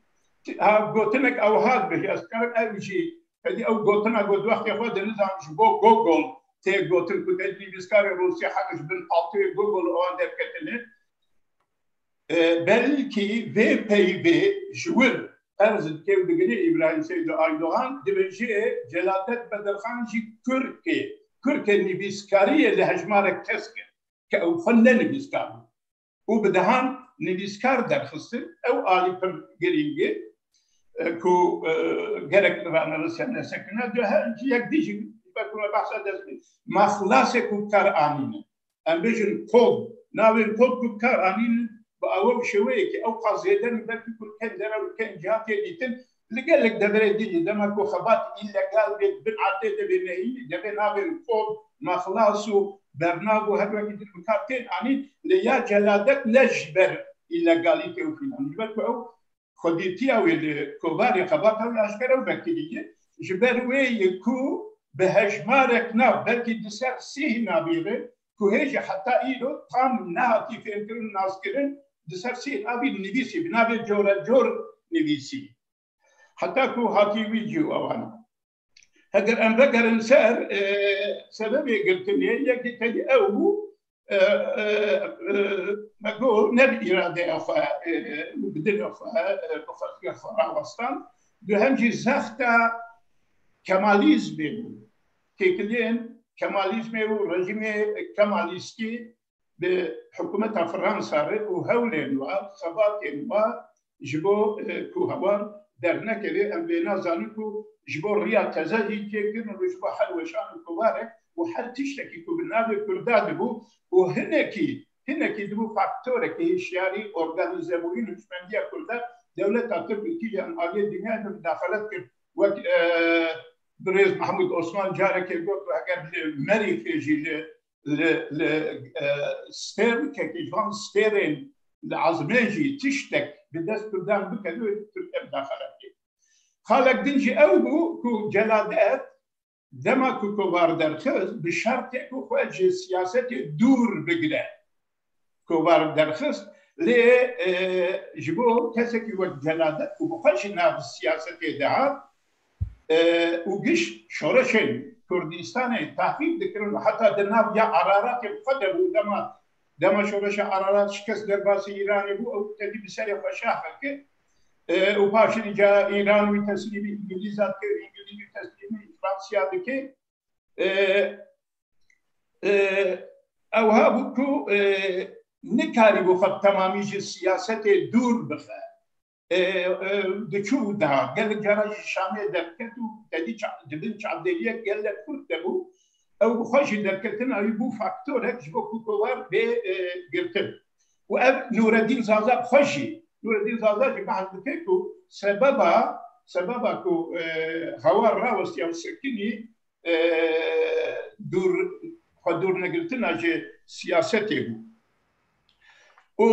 Ha, gotinek ew hat bêje, ez dikarim ev jî, hêdî ew gotina got wextê xwe de nizam ji bo Gogol tê gotin ku te nivîskarê Rûsî hene ji bin altê Gogol wan derketine. E, belkî vê peyvê ji wir qerz dike û digire Îbrahîm Seydo Aydogan, dibêje Celadet Bedirxan jî Kurk e. Kurkê nivîskariyê li hejmarek kesk e, ke ew xwe ne nivîskar bû. û bi dehan nivîskar derxistin. Ew alî pir girîng e, e, ku, e, gerek li ranivisên nesekine, di her yek dî jî, wek me behsa dest pê, me xilasê ku bi kar anîne. Em bêjin kod, navên kod ku bi kar anînin, bi awe û şêweyekî ew qas zêde ne, belkî ku li kêm derew, li kêm ciha tê dîtin, li gelek deverê din jî, dema ku xebat îlegal bê, bin erdê devê nehînî, devê navên kod, mexlas û bernav û her wekî din bi kar tên anîn, lê ya celadet ne ji ber îlegalîte û fîlan. Ji ber ku ew xwedîtiya wê li kovarê xebata wê aşkere û vekirî ye. Ji ber wê ye ku bi hejmarek nav, belkî di ser sî navî re, ku hê jî heta îro tam nehatî fêmkirin, naskirin, di ser sî navî nivîsî, bi navê corecor nivîsî. Heta ku hatî wî cî û ewan. Heger em vegerin ser, e, sebebê girtinê, yekî tevî ew bû, e, e, e, me got, ne bi îradeya xwe, e, û bi dilê xwe, e, bi xwe, xwe rawestan. Duhem jî zexta Kemalîzmê bû. Têkiliyên Kemalîzmê û rejîmê Kemalîstî bi hikûmeta Fransa re û hewlên wa, xebatên wa ji bo, e, ku hawar dernekeve, em vêna zanin ku ji bo riya teze jî têkirin û ji bo her weşan û kovarek û her tiştekî ku bi navê Kurda dibû û hinekî, hinekî dibû faktorekî hişyarî, organîzebûyî, hişmendiya Kurda, dewleta Tirk û kîjan aliyê dinyayê de midaxelet kir. Wek, e, birêz Mehmûd Osman carekê got, heger li Merîxê jî, li, li, li, e, stêrkekî ji van stêrên li ezmên jî tiştek bi dest Kurdan bikeve, Tirkiye midaxelet kir. Xalek din jî ew bû ku celadet dema ku kovar derxist, bi şertê ku xwe ji siyasetê dûr bigire. Kovar derxist, lê, e, ji bo kesekî wek celadet ku bi xwe jî nav siyasetê dihat, e, û giş şoreşên Kurdistanê tahqîq dikirin û heta di nav ya Araratê bi xwe de bû, dema, dema şoreşa Ararat şikest derbasî Îranê bû, ew tevî bi serê xwe şaxe kir. E, û paşî ca Îran wî teslîmî Îngilîza dike, Îngilîz wî teslîmî Fransiya dike. E, e, ew ha bû ku, e, nikarîbû xwe bi temamî ji siyasetê dûr bixe. E, e, diçû û dihat. Gelek cara ji Şamê derdiket û tedî ça-, di bin çavdêriyek gelek xurt de bû. Ew bi xwe jî derketina wî bû faktorek ji bo ku kovar bê, e, girtin. Û ev Nûreddîn Zaza bi xwe jî, Nûreddîn Zaza jî behs dike ku sebeba, sebeba ku, e, Hawar rawestiya û sekinî, e, dûr, xwe dûr negirtina ji siyasetê bû. Û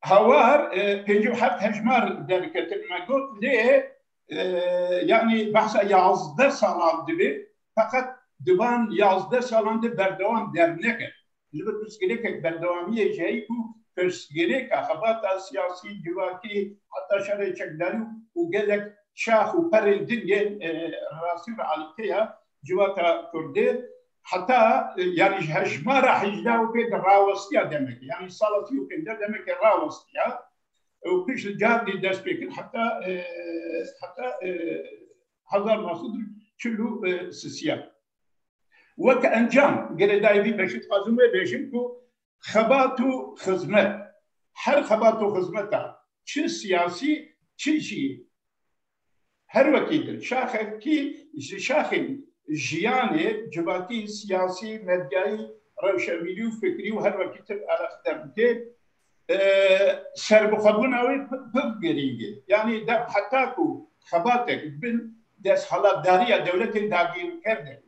Hawar, e, pêncî û heft hejmar derketin me got, lê, e, yanî behsa yazdeh salan dibe, feqet di van yazdeh salan de berdewam derneket. Ji ber pirsgirêkek berdewamiyê jî heye ku pirsgirêka xebata siyasî, civakî, heta şerê çekdarî û gelek şax û perên din yên, e, rastî realîte ya civaka Kurdê, heta, e, yanî ji hejmara hejdeh û pênc de rawestiya demekê, yanî sala sî û pênc de demekê rawestiya, e, û pişt carnî dest pê kir heta, e, heta, e, hezar neh sed û çil û sisiya. Weke encam, girêdayî vî beşî dixwazim wê bêjim ku xebat û xizmet, her xebat û xizmeta, çi siyasî, çi jî her wekî din, şaxekî ji şaxên jiyanê civakî, siyasî, medyayî, rewşenbîrî û fikrî û her wekî din alaqedar dike, e, serbixwebûna wê pir, pir girîng e. Yanî de heta ku xebatek bin desthilatdariya dewletên dagirker de,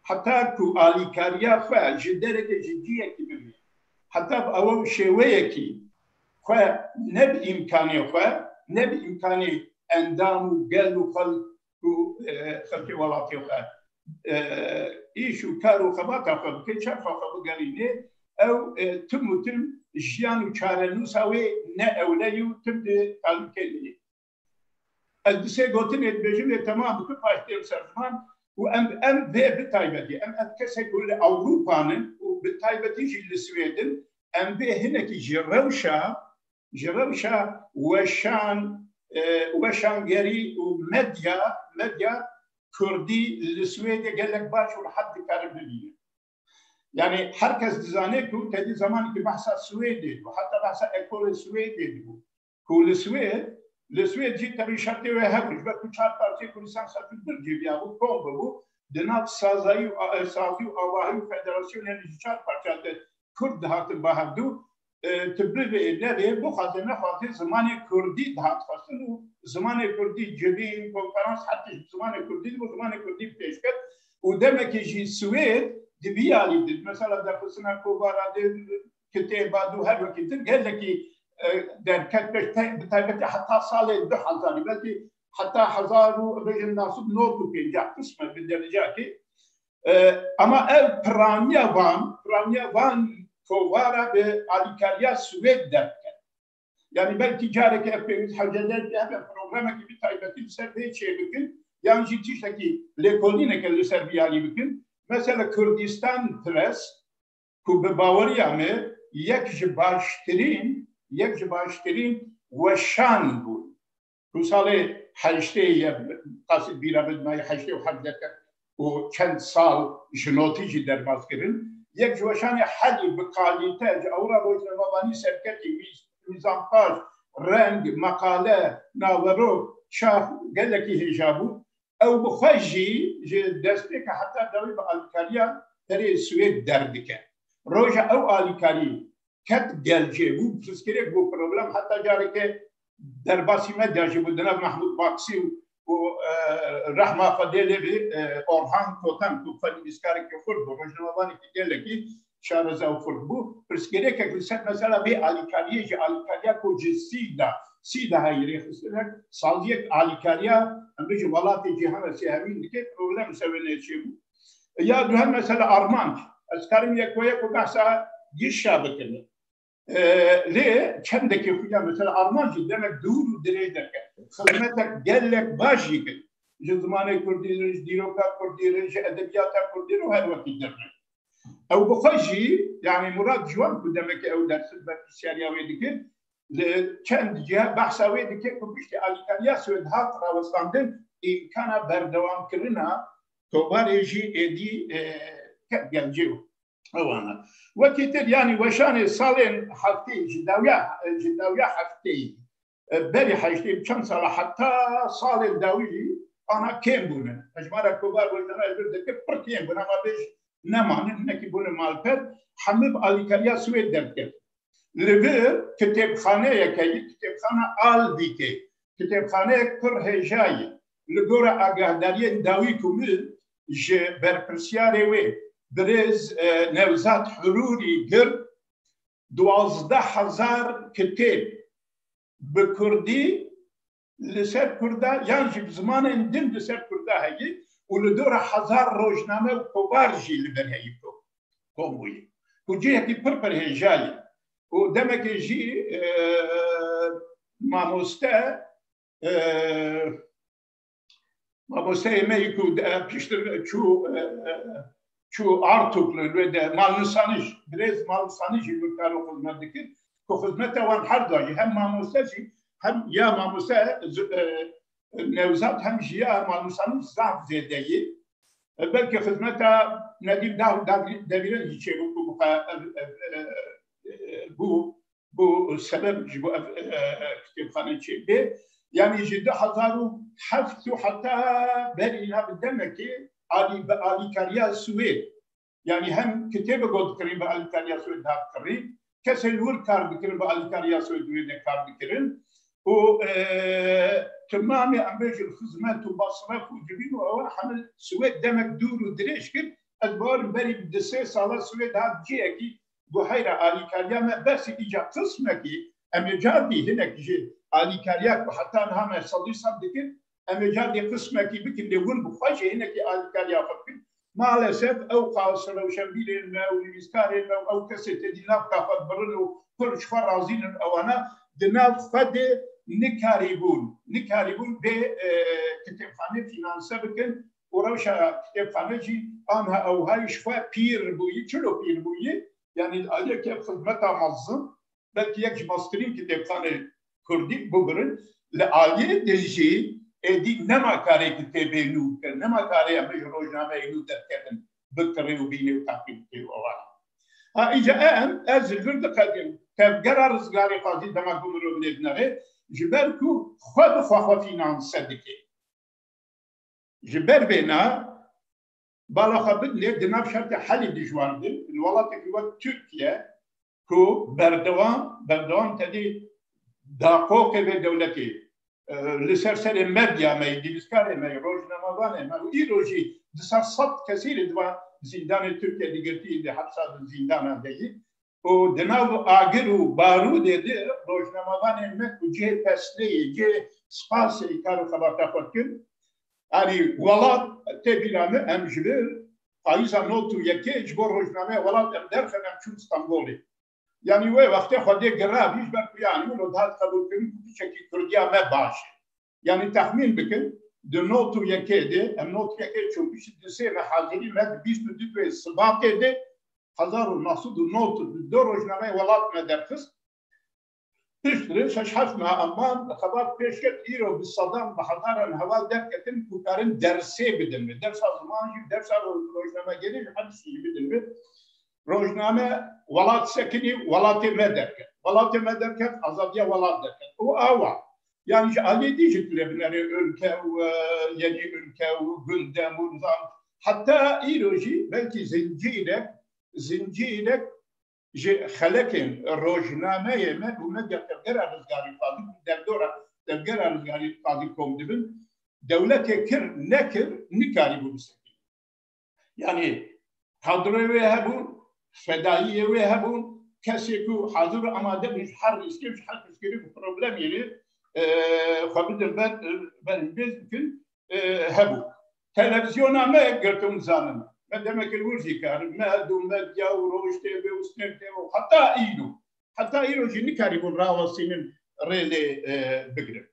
heta ku alîkariya xwe ji derekê, ji cihekî bibîne, heta bi ewe û şêweyekî xwe ne bi îmkanê xwe, ne bi îmkanê endam û gel û xelk û, e, xelkê welatê xwe, e, îş û kar û xebata xwe bike, çerxa xwe bigerîne, ew, e, tim û tim jiyan û çarenûsa wê ne ewle ye û tim di talûkê de ye. Ez di sê gotinê dibêjim, lê temam bikim, paş têm ser ziman û em, em vê bi taybetî, em ev kesek ku li Ewropa ne û bi taybetî jî li Swêd in, em vê hinekî ji rewşa, ji rewşa weşan, e, weşangerî û medya, medya kurdî li Swêdê gelek baş û rehet dikarin bibînin. Yani her kes dizane ku te dî zemanekî behsa Swêdê dibû, heta behsa ekolê Swêdê dibû. Ku li Swêd, li Swêd jî tevî şertê wê hebû. Ji ber ku çar parçeyê Kurdistan xetu dur cêbiyabû, kom bibû, di nav sazayî û a-, sazî û avahî û federasyonên ji çar parça de Kurd dihatin ba hevdû, e, tu bivê, nevê, bixwaze nexwaze zimanê Kurdî dihat xwestin û zimanê Kurdî civîn, konferans, her tişt bi zimanê Kurdî dibû, zimanê Kurdî bi pêş ket û demekê jî Swêd di vî alî di, mesela derxistina kovara de, kitêba dû her wekî din gelekî, e, derket pêş te-, bi taybetî heta salê du hezarî, belkî heta hezar û bêjin neh sed û nod û pêncî qisme bi derecakî. E, ama ev piraniya van, piraniya van kovara bi alîkariya Swêd derdiket. Yani belkî carekê ev pêwîst hewcedekî hebe programekî bi taybetî li ser vê çê bikin, yan jî tiştekî lêkolîneke li ser vî alî bikin. Mesela Kurdistan Press, ku bi baweriya me yek ji baştirîn, yek ji baştirîn weşan bû. Ku salê heştê ye, qasî bîra min mayî heştê û heft derket û çend sal ji notî jî derbas kirin. Yek ji weşanê herî bi kalîte ji ewra rojnamevanî serketî, mîz-, mîzanpaj, reng, meqale, naverok, çax gelekî hêja bû. Ew bi xwe jî ji destpêka heta dawî bi alîkariya perê Swêd derdike. Roja ew alîkarî ket gelcê bû, pirsgirêk bû, problem heta careke derbasî medya jî bû, di nav Mehmûd Baksî û, û, e, rehma Xwedê lê bê, e, Orhan Kotan, ku xwe nivîskareke xurt bû, rojnamevanekî gelekî şareza û xurt bû. Pirsgirêkek li ser mesela vê alîkariyê jî, alîkariya ku ji sî da, sî da heyî rêxistinek, saziyek alîkariya, em bêjin welatê cîhana sêhemîn dike, problem li ser wê nêçî bû. Ya duhem mesela armanc, ez karim yek we yek û behsa gişa bikim. E, lê çendekî xuya mesela armanc jî demek dûr û dirêj derket. Xizmetek gelek baş jî kir. Ji zimanê kurdî re, ji dîroka kurdî re, ji edebiyata kurdî re û her wekî dir re. Ew bi xwe jî, yani Murad Ciwan ku demekê ew dersi berpirsiyariya wê dikir, li çend ciha behsa wê dike ku piştî alîkariya Swêd hat rawestandin, îmkana berdewamkirina tobarê jî êdî, e, ket gelcê û ewana. Wekî tir, yani weşanê salên heftê, ji dawiya, ji dawiya hefteyî, e, berî heştê, çend sala heta salên dawî jî ana kêm bûne. Hejmara kovar rojname li vir dike pir kêm bûne, ama bêj nemanin, hinekî bûne malper, hemû bi alîkariya Swêd derdikevin. Li vir kitêbxaneyeke ye, kitêbxana Alvîkê, kitêbxaneyek pir hêja ye. Li gora agahdariyên dawî ku min ji berpirsiyarê wê, birêz, e, Newzat Hirûrî girt, duwazdeh hezar kitêb bi kurdî li ser kurda yan jî bi zimanên din li ser kurda heye û li dora hezar rojname û kovar jî li vir heye ku kom bûye. Ku cihekî pir pir hêja ye. Û demekê jî, e, mamoste, e, mamosteyê me yî ku, e, piştir çû, e, e, çû Artuk li wê de malnûsanij, birêz malnûsanij jî wekaro xizmet dikir. Ku xizmeta wan her da jî hem mamoste jî hem ya mamoste, e, Newzat hem jî ya malnûsanij zaf zêde ye. E, belkî xizmeta Nedîm Dawî, Dawî, Dewîrê jî çêbû ku bu, e, e, e, e, bû. Bû sebeb ji bo ev, e, e, kitêbxane çêbê. Yanî ji du hezar û heft û heta berî niha bi demekê alî, bi alîkariya Swêd. Yanî hem kitêbek got dikirin bi alîkariya Swêd hat kirî. Kesên wir kar dikirin bi alîkariya Swêd wê de kar dikirin. Û, e, temamê em bêjin xizmet û masref û civîn û ew hemil Swêd demek dûr û dirêj kir. Ez bawerim berî bi du sê sala Swêd hat cihekî guheyra alîkariya me, bes îca qismekî em ê cardî hinek ji alîkariya ku heta niha me sedî sed dikin, em ê cardî qismekî bikin, lê hûn bi xwe jî hinekî alîkariya xwe bikin. Maalesef ew qas rewşenbîrên me û nivîskarên me û ew kesê têdî nav ka xwe dibirin û pir ji xwe razî nin, ewana di nav xwe de nikarîbûn, nikarîbûn vê, e, kitêbxanê fînanse bikin û rewşa kitêbxanê jî anha ewha ji xwe pîr bûyî, çilo pîr bûyî, yanî li aliyekî ev xizmeta mezin, belkî yek ji meztirîn kitêbxanê kurdî bigirin, li aliyê din jî êdî nema karê kitêbê nû bikin, nema karê em bêjin rojnameyê nû derketin. bikirê û bînê û teqîb bikê û ewana. Ha, îca em, ez li vir diqedînim. Tevgera rizgarî xwazî dema ku mirov lê dinere, ji ber ku xwe bi xwe xwe fînanse dike. Ji ber vêna, bala xwe bidinê di nav şertê helî dijwar de, li welatekî wek Tirkiye, ku berdewam, berdewam tedî daqoqê vê dewletê, e, li ser serê medya me yî, nivîskarê me yî, rojnamevanê me û îro jî di ser sed kesî li di van zîndanê Tirkiye di girtî, di hepsa, di zîndana de yî. Û di nav agir û barûdê de rojnamevanên me ku cihê pesneyê, cihê spasê kar û xebata xwe dikin. Yanî welat tê bîra min, em ji vir payîza nod û yekê ji bo rojnameya welat em derxin, em çûn Stenbolê. Yanî wê wextê Xwedê girabî ji ber ku yanî wilo dihat qebûlkirin ku piçekî Kurdiya me baş e. Yanî texmîn bikin, di nod û yekê de, em nod û yekê çûn, piştî di sê me hazirî me di bîst û du Sibatê de hezar û neh sed û nod û du rojnameyê welat me derxist. Piştre şeş heft meha em man, xebat pêş ket, îro bi sedan, bi hezaran heval derketin ku karin dersê bidin min. Dersa ziman jî, dersa ro-, rojnamegerî jî hepsî jî bidin min. Rojname welat sekinî, welatê me derket. Welatê me derket, azadiya welat derket. Û awa. Yanî ji aliyê dî jî tu lê binerê Ülke û, e, Yeni Ülke û Gündem û nizam. Heta îro jî belkî zincîrek, zincîrek ji xelekên rojnameyê me û medya tevgera rizgarî xwazî, derdora tevgera rizgarî xwazî kom dibin, dewletê kir, nekir, nikarîbû bisekî. Yanî kadroyê wê hebûn, fedayiyê wê hebûn, kesê ku hazir û amade bûn ji her rîskê, ji her pirsgirêk û problemê re, e, xwe bidin ber, ber hînbêz bikin, e, hebû. Televîzyona me girtin, zanin. Me demekê li wir jî kar, Med û Medya û Roj T V û Stêr T V û heta îro, heta îro jî nikarîbûn rawestînin rê lê, e, bigrin.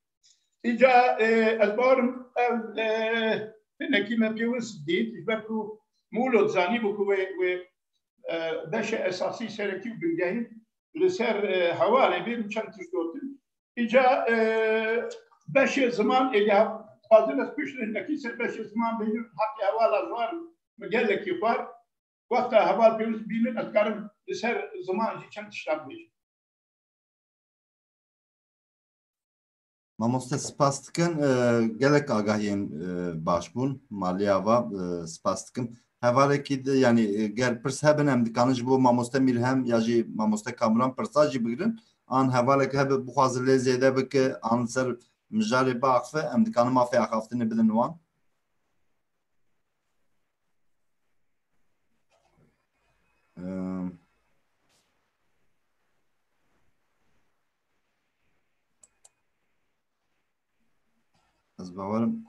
Îca, e, ez bawerim ev, e, hinekî me pêwist dît, ji ber ku Mûlo dizanîbû ku wê, wê, e, beşê esasî, serekî û bingehîn li ser, e, hevalê bê min çend tişt gotin. Îca, e, beşê ziman êdî ha-, dixwazim ez piştre hinekî ser beşê ziman bêjim, heqê hevala ji wan min gelekî xwar. Wexta heval pêwist bînin, ez dikarim li ser ziman jî çend tiştan bêjim. Mamoste, spas dikin. E, gelek agahiyên, e, baş bûn. Maliya va, e, spas dikim. Hevalekî di, yanî, e, ger pirs hebin, em dikanin ji bo Mamoste Mîrhem ya jî Mamoste Kamuran pirsa jî bigirin. An hevalek hebe bixwaze lê zêde bike, an li ser mijarê biaxife, em dikanin mafê axaftinê bidin wan. Em, ez bawerim.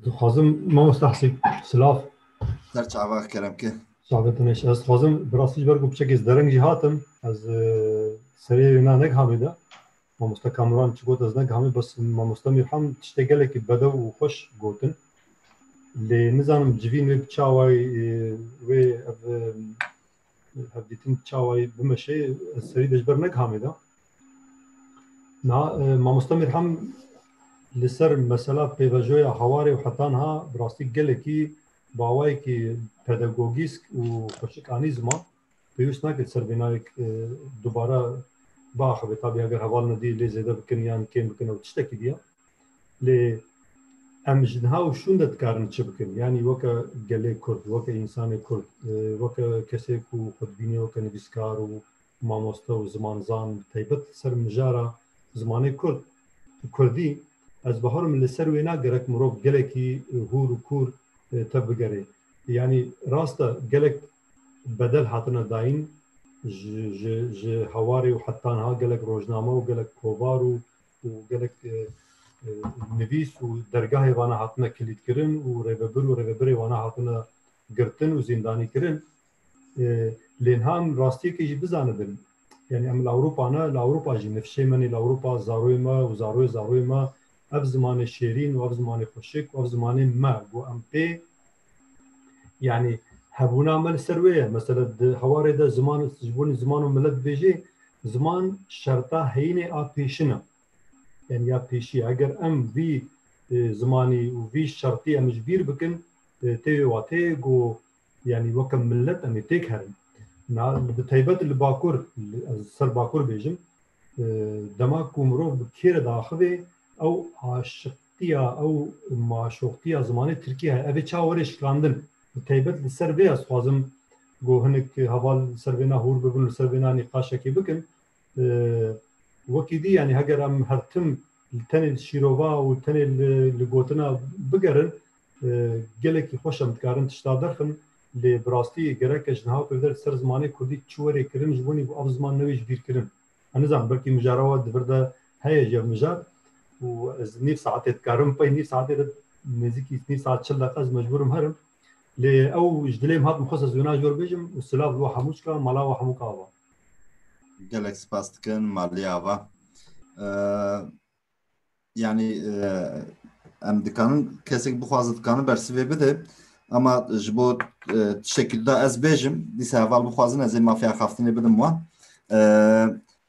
Dixwazim, mamoste Hesîb, silav. Ser çava kerem ke. Saxbetin eş. Ez dixwazim, bi rastî ji ber ku piçekê ez dereng jî hatim, ez, e, serê wêna negihamê de. Mamoste Kamuran çi got ez negihamê, bes Mamoste Mîrhem tiştê gelekî bedew û xweş gotin. Lê nizanim civîn wê bi çawayî, e, wê ev, e, hevdîtin çawayî bimeşe, ez serî de ji ber negihamê de. Na, e, Mamoste Mîrhem li ser mesela pêvajoya hewarê û heta niha bi rastî gelekî bi awayekî pedagogîsk û xweşik anî ziman. Pêwîst nake ser vênayek, e, dubare biaxive. Tabî eger heval nedî lê zêde bikin yan kêm bikin, ew tiştekî diye. Lê em ji niha û şûn de dikarin çi bikin? Yanî weke gelê Kurd, weke însanê Kurd, e, weke kesê ku xwe dibîne weke nivîskar û mamoste û zimanzan, bi taybet ser mijara zimanê Kurd, Kurdî, ez bawerim li ser wêna gerek mirov gelekî hûr û kûr, e, tev bigere. Yanî rast e, gelek bedel hatine dayîn ji, ji, ji hewarê û heta niha gelek rojname û gelek kovar û, û gelek, e, e, nivîs û dergahê vana hatine kilîtkirin û rêvebir û rêvebirê vana hatine girtin û zîndanî kirin. E, lê niha em rastiyekê jî bizanibin. Yanî em li Ewropa ne, li Ewropa jî nifşê me nê, li Ewropa zaroyê me û zaroyê zaroyê me ev zimanê şêrîn û ev zimanê xweşik û ev zimanê me ku em pê, yanî hebûna me li ser wê ye. Mesela di hewarê de ziman, ji bo ziman û milet dibêjê, ziman şerta heyînê a pêşin e. Yanî ya pêşî, eger em vî, e, zimanî û vî şertî em ji bîr bikin, e, tê wê wateyê ku, yanî weke milet em ê têk herin. Na, bi taybet li Bakur, li, ez ser Bakur bêjim, e, dema ku mirov bi kê re diaxivê, ew aşiqtiya, ew maşoqtiya zimanê Tirkî heye. Ev ê çawa were şikandin? Bi taybet li ser vê ez dixwazim ku hinek heval li ser vê na hûr bibin, li ser vê na nîqaşekê bikin. E, wekî dî, yanî heger em her tim li tenê li şîrova û tenê li, li gotina bigerin, e, gelekî xweş em dikarin tişta derxin, lê bi rastî gerek e ji niha pê ve li ser zimanê kurdî çi were kirin, ji bo nî ev ziman newê ji bîr kirin. Ez nizanim, belkî mijara we di vir de heye ji ev mijar û ez nîv saetê dikarim, pey nîv saetê de nêzîkî nîv saet çil deqa ez mecbûr im herim. Lê ew ji dilê min hat, min xwest ez wina ji we re bêjim û silav li we hemû çika, mala we hemû ka ava. Gelek spas dikin, malê ava. Ee, yanî, e, em dikanin, kesek bixwaze dikanin bersivê bide. Ama ji bo, e, tiştekî da ez bêjim, dîsa heval bixwazin ez ê mafê axaftinê bidim wan. E,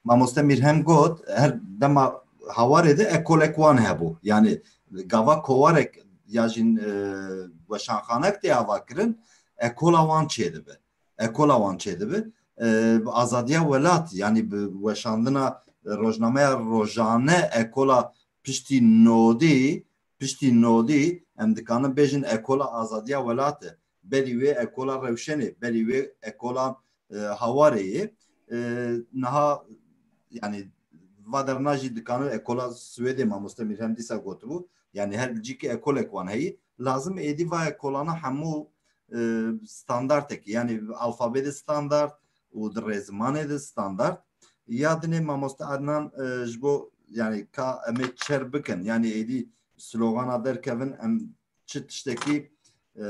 Mamoste Mîrhem got, her dema hawarê de ekolek wan hebû. Yanî gava kowarek ya jî, e, weşanxanek tê ava kirin, ekola wan çêdibe. Ekola wan çêdibe. E, bi azadiya welat, yanî bi weşandina rojnameya rojane ekola piştî nodî, piştî nodî, em dikanin bêjin ekola azadiya welat e. Berî wê ekola rewşenê, berî wê ekola, e, hawarê ye. E, niha, yanî, va derna jî dikanin ekola Swêdê, mamoste Mîrhem dîsa gotibû. Yanî her cîkî ekolek wan heyî. Lazim êdî va ekolana hemû, e, standartekî, yanî alfabê de standart û di rêzimanê de standart. Ya dinê mamoste Adnan, e, ji bo, yanî ka em ê çer bikin, yanî êdî slogana derkevin, em çi tiştekî, e,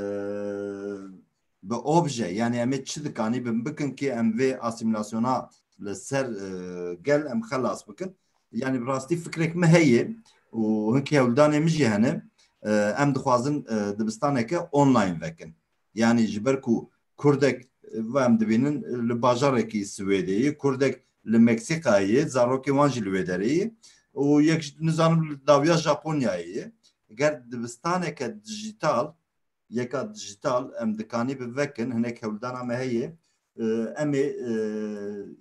bi obje, yanî em ê çi dikanî bin bikin ki em vê asîmîlasyona li ser, e, gel em xelas bikin. Yanî bi rastî fikrek min heye û hinkî hewldanê min jî hene. E, em dixwazin, e, dibistaneke online vekin. Yanî ji ber ku kurdek, e, ve em dibînin, e, li bajarekî Swêdê ye, kurdek li Meksîkayê ye, zarokê wan jî li wê derê ye û yek ji, nizanim, li dawiya Japonyayê ye. Ger dibistaneke dijîtal, yeka dijîtal em dikanî bi vekin, hinek hewldana me heye. E, em ê, e,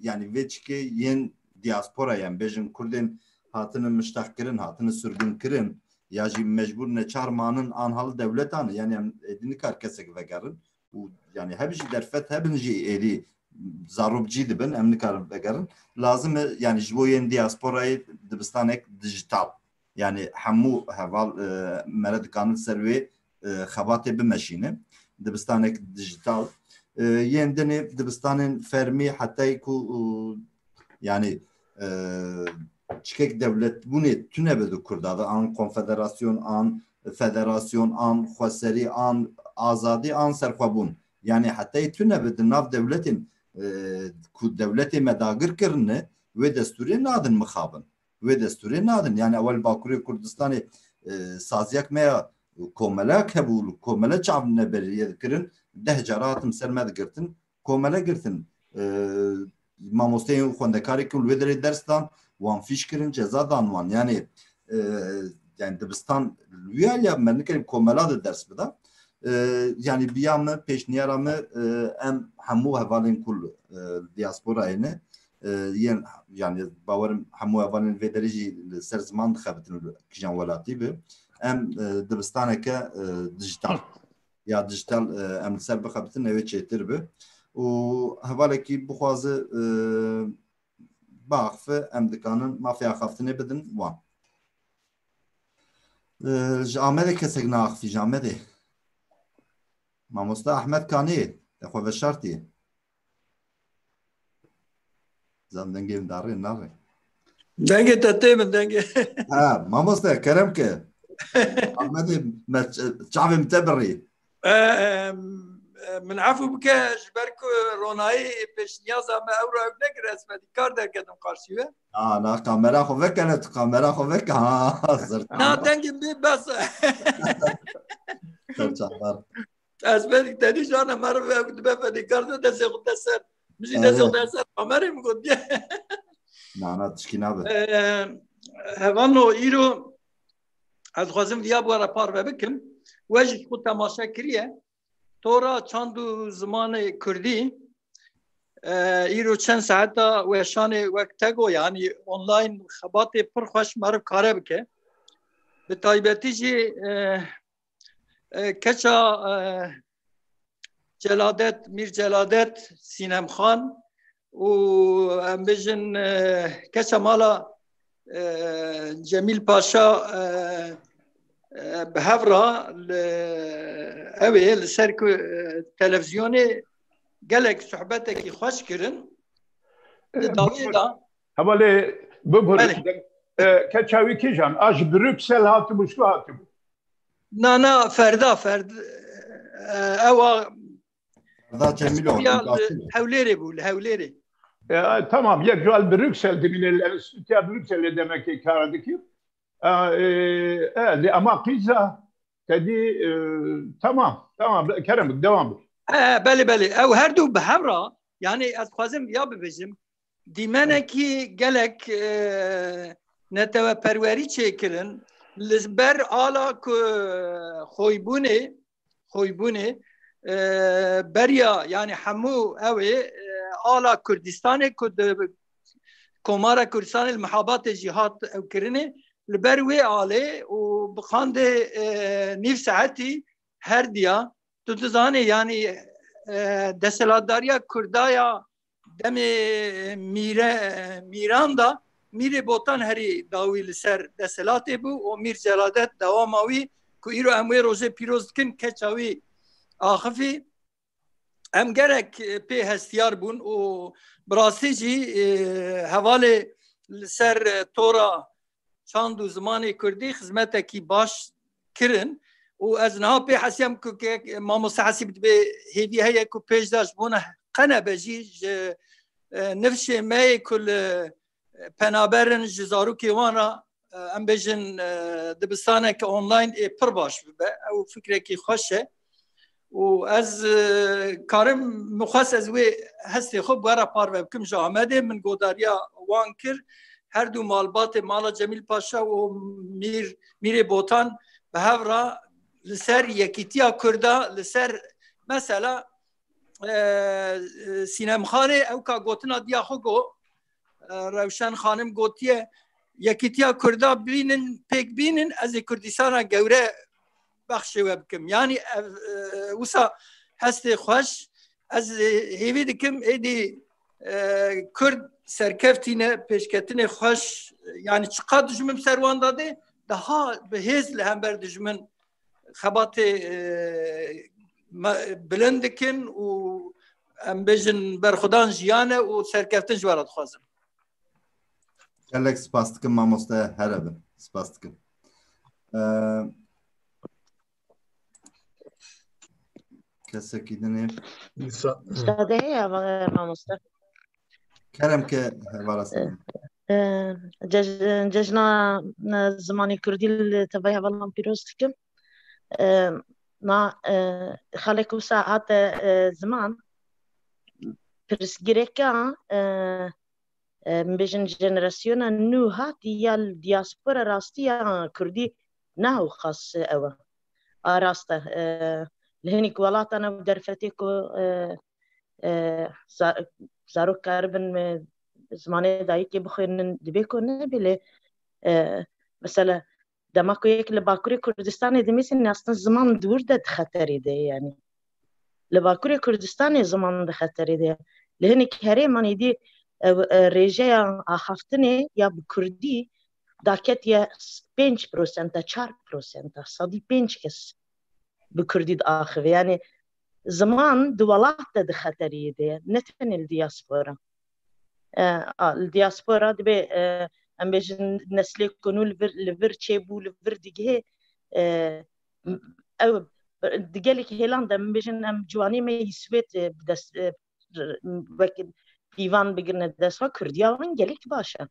yanî vê çikê yên diasporayê, em bêjin kurdên hatine miştexkirin, hatine sirgunkirin, ya jî mecbûr neçar manin an hal dewletan, yanî em êdî nikar kesek vegerin. Û yanî heb jî derfet hebin jî êdî zarok cî dibin, em nikarin vegerin. Lazim e, yanî ji bo yên diasporayê dibistanek dijîtal. Yanî hemû heval, e, mere dikanin ser wê, e, xebatê bimeşîne. Dibistanek dijîtal. E, yên dinê dibistanên fermî hetayê ku, e, yanî, e, çikek dewletbûnê tune be di Kurda de, an konfederasyon, an federasyon, an xweserî, an azadî, an serxwebûn. Yanî hetayê tune be di nav dewletên, e, ku dewletê me dagir kirine, wê destûrê nadin mixabin. Wê destûrê nadin. Yanî ewel Bakurê Kurdistanê, e, saziyek me ya komelek hebû, komele çav neberiye dikirin, deh cara hatin ser me digirtin, komele girtin. E, mamosteyên xwendekarê ku li wê derê ders dan, wan fîş kirin, ceza dan wan. Yanî, e, yanî dibistan li wî aliya me nikerî komela de ders bida. E, yanî biya me, pêşniyara me, e, em hemû hevalên ku li, e, diasporayê ne, e, yên, yanî bawerim hemû hevalên vê derê jî li ser ziman dixebitin, li kîjan welatî bi. Em, e, dibistaneke, e, dijîtal ya dijîtal, e, em li ser bixebitin, ew ê çêtir bi. Û hevalekî bixwaze, e, biaxife, em dikanin mafê axaftinê bidin wan. E, ji Amedê kesek naaxifî, ji Amedê. Mamoste Ahmet Kanî, te xwe veşartî. Zan dengê min darê nare. Dengê te tê min, dengê. Ha, mamoste, kerem ke. Ahmetê me ç-, çavê min te birî. E, e, min efû bike, ji ber ku ronayî pêşniyaza me ew ra ew nekir, ez fedîkar derketim qarşî we. Ha, na, kamera xwe veke, ne tu kamera xwe veke, ha, zirtan. Na, dengê bê bes. Serçavar. Ez belkî tenî jana meriv ew dibe fedîkar de destê xwe de ser. Min jî destê xwe de ser kamerê min got. Na, na, tişkî nabe. Ee, hevano îro ez dixwazim viya bi we re parve bikim. We jî ji xwe temaşe kiriye. Tora çand û zimanê kurdî, e, îro çend saeta weşanê wek te got, yanî online xebatê pir xweş meriv kare bike. Bi taybetî jî, e, e, keça, e, Celadet, Mîr Celadet, Sînem Xan û em bêjin, e, keça mala, e, Cemîl Paşa, e, e, bi hev re li, ew ê li ser ku, e, televîzyonê gelek sohbetekî xweş kirin. Di dawiyê de Hevalê Bibur, Belê. e, keça wî kîjan? A ji Brüksel hatibû, ji ku hatibû? Na, na, Ferda, Ferd-, e, ew a Ferda Cemîloğlu, ya Hewlêrê bû, li Hewlêrê. E, tamam, yek ji al Brüksel dimîne, li Enstitûya Brükselê demekê kar dikir. E, e, e, lê ema qîza tedî, e, tamam, tamam, kerem bik, devam bik. E, belê, belê. Ew her du bi hev re, yanî ez dixwazim ya bibêjim, dîmenekî gelek, e, neteweperwerî çêkirin, li ber ala ku xwîbûnê, xwîbûnê, e, beriya, yanî hemû ew ê, e, ala Kurdistanê ku di Komara Kurdistanê li Mihabatê jî hat ew kirinê, li ber wê alê û bi qandê, e, nîv saetî her diya, tu dizanî, yanî, e, desthilatdariya Kurda ya demê mîre-, mîran de Mîrê Botan herî dawî li ser desthilatê bû û Mîr Celadet dewama wî ku îro em wê rojê pîroz dikin, keça wî axifî. Em gerek, e, pê hestiyar bûn û bi rastî jî, e, hevalê li ser, e, tora çand û zimanê kurdî xizmetekî baş kirin û ez niha pê hesiyam ku ke-, mamoste Hesîb dibê hêvî heye ku pêş de ji bona qenebe jî ji, e, nifşê me yê ku li, e, penaber in, ji zarokê wan re, e, em bêjin, e, dibistaneke online ê pir baş bibe. Ew fikrekî xweş e. Û ez, e, karim, min xwest ez wê hestê xwe bi we re parve bikim ji Amedê. Min godariya wan kir. Her du malbatê, mala Cemîl Paşa û Mîr, Mîrê Botan bi hev re li ser yekîtiya Kurda, li ser mesela, e, e, Sînem Xanê ew ka gotina diya xwe got, e, Rewşen Xanim gotiye, yekîtiya Kurda bînin, pêk bînin, ez ê Kurdistana gewre bexşê we bikim. Yanî ev, e, wisa hestê xweş, ez, e, hêvî dikim êdî, e, Kurd serkeftî ne, pêşketinê xweş, yanî çiqas dijmin ser wan dadê, daha bi hêz li hember dijmin xebatê, e, me-, bilind dikin û em bêjin berxwedan jiyan e û serkeftin ji we re dixwazim. Gelek spas dikim mamoste, here bin. Spas dikim. Ee, kesekî dinê. Müsa- Müsaade heye, e, mamoste. Kerem ke hevala Ee, Sînem. Ee, cec-, cejna, e, zimanê kurdî li tevayê hevalan pîroz dikim. Ee, na, e, xalek wisa hate, e, ziman, pirsgirêka, e, e, em bêjin jenerasyona nû hatî ya li diaspora rastî ya kurdî ne ew xas ew e. A rast e, e, li hinek welatan ew derfetê ku, e, e, za-, zarok karibin, e, zimanê dayikê bixwînin, dibê ku nebê lê, e, mesela dema ku yek li Bakurê Kurdistanê dimîsin, aslında ziman di wir de di xeterê de ye, yanî. Li Bakurê Kurdistanê ziman di xeterê de ye. Li hinek herêman êdî, e, e, rêjeya axaftinê ya bi kurdî daketiye pênc prosenta, çar prosenta, sedî pênc kes bi kurdî diaxive. Yanî ziman di welat de di xeteriyê de ye, ne tenê li diaspora. E, a, li diaspora dibê, e, em bêjin neslê ku nû li vir, li vir çêbû, li vir digihê, e, ew di gelek hêlan de, em bêjin em ciwanê me yî Swêd, e, bi dest, e, wek pîvan bigirine dest xwe, kurdiya wan gelek baş e.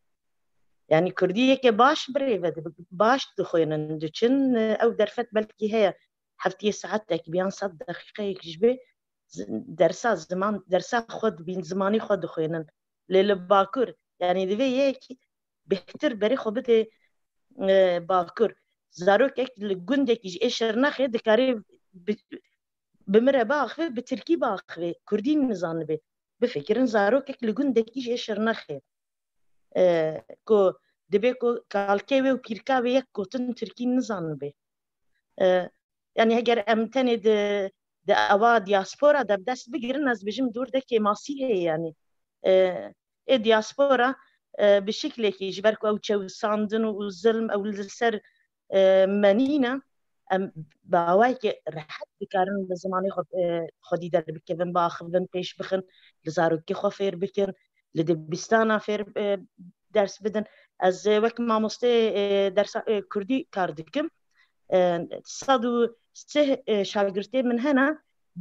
Yanî kurdiyeke baş birêve dibe, baş dixwînin, diçin, e, ew derfet belkî heye, heftiyê saetek, biyan sed deqîqeyek ji vê zi-, dersa ziman, dersa xwe dibîn, zimanê xwe dixwînin. Lê li Bakur, yanî divê yek bêhtir berê xwe bidê, e, Bakur. Zarokek li gundekî ji ê Şirnexê dikare bi, bi min re biaxive, bi tirkî biaxive, kurdî nizanibe. Bifikirin, zarokek li gundekî ji ê Şirnexê, e, ku dibe ku kalkê wê û pîrka wê yek gotin tirkî nizanibe. E, yanî heger em tenê di, di ava diaspora de bi dest bigirin, ez bêjim dûr de kêmasî heye yanî. E, ê diaspora, e, bi şiklekî ji ber ku ew çewisandin û zilm ew li ser, e, menîne, em bi awayekî rehet dikarin li zimanê xwe, e, xwedî derbikevin, biaxivin, pêş bixin, li zarokê xwe fêr bikin, li dibistana fêr, e, ders bidin. Ez, e, wek mamosteyê, e, dersa, e, kurdî kar dikim. E, sed û sih, e, şagirtê min hene,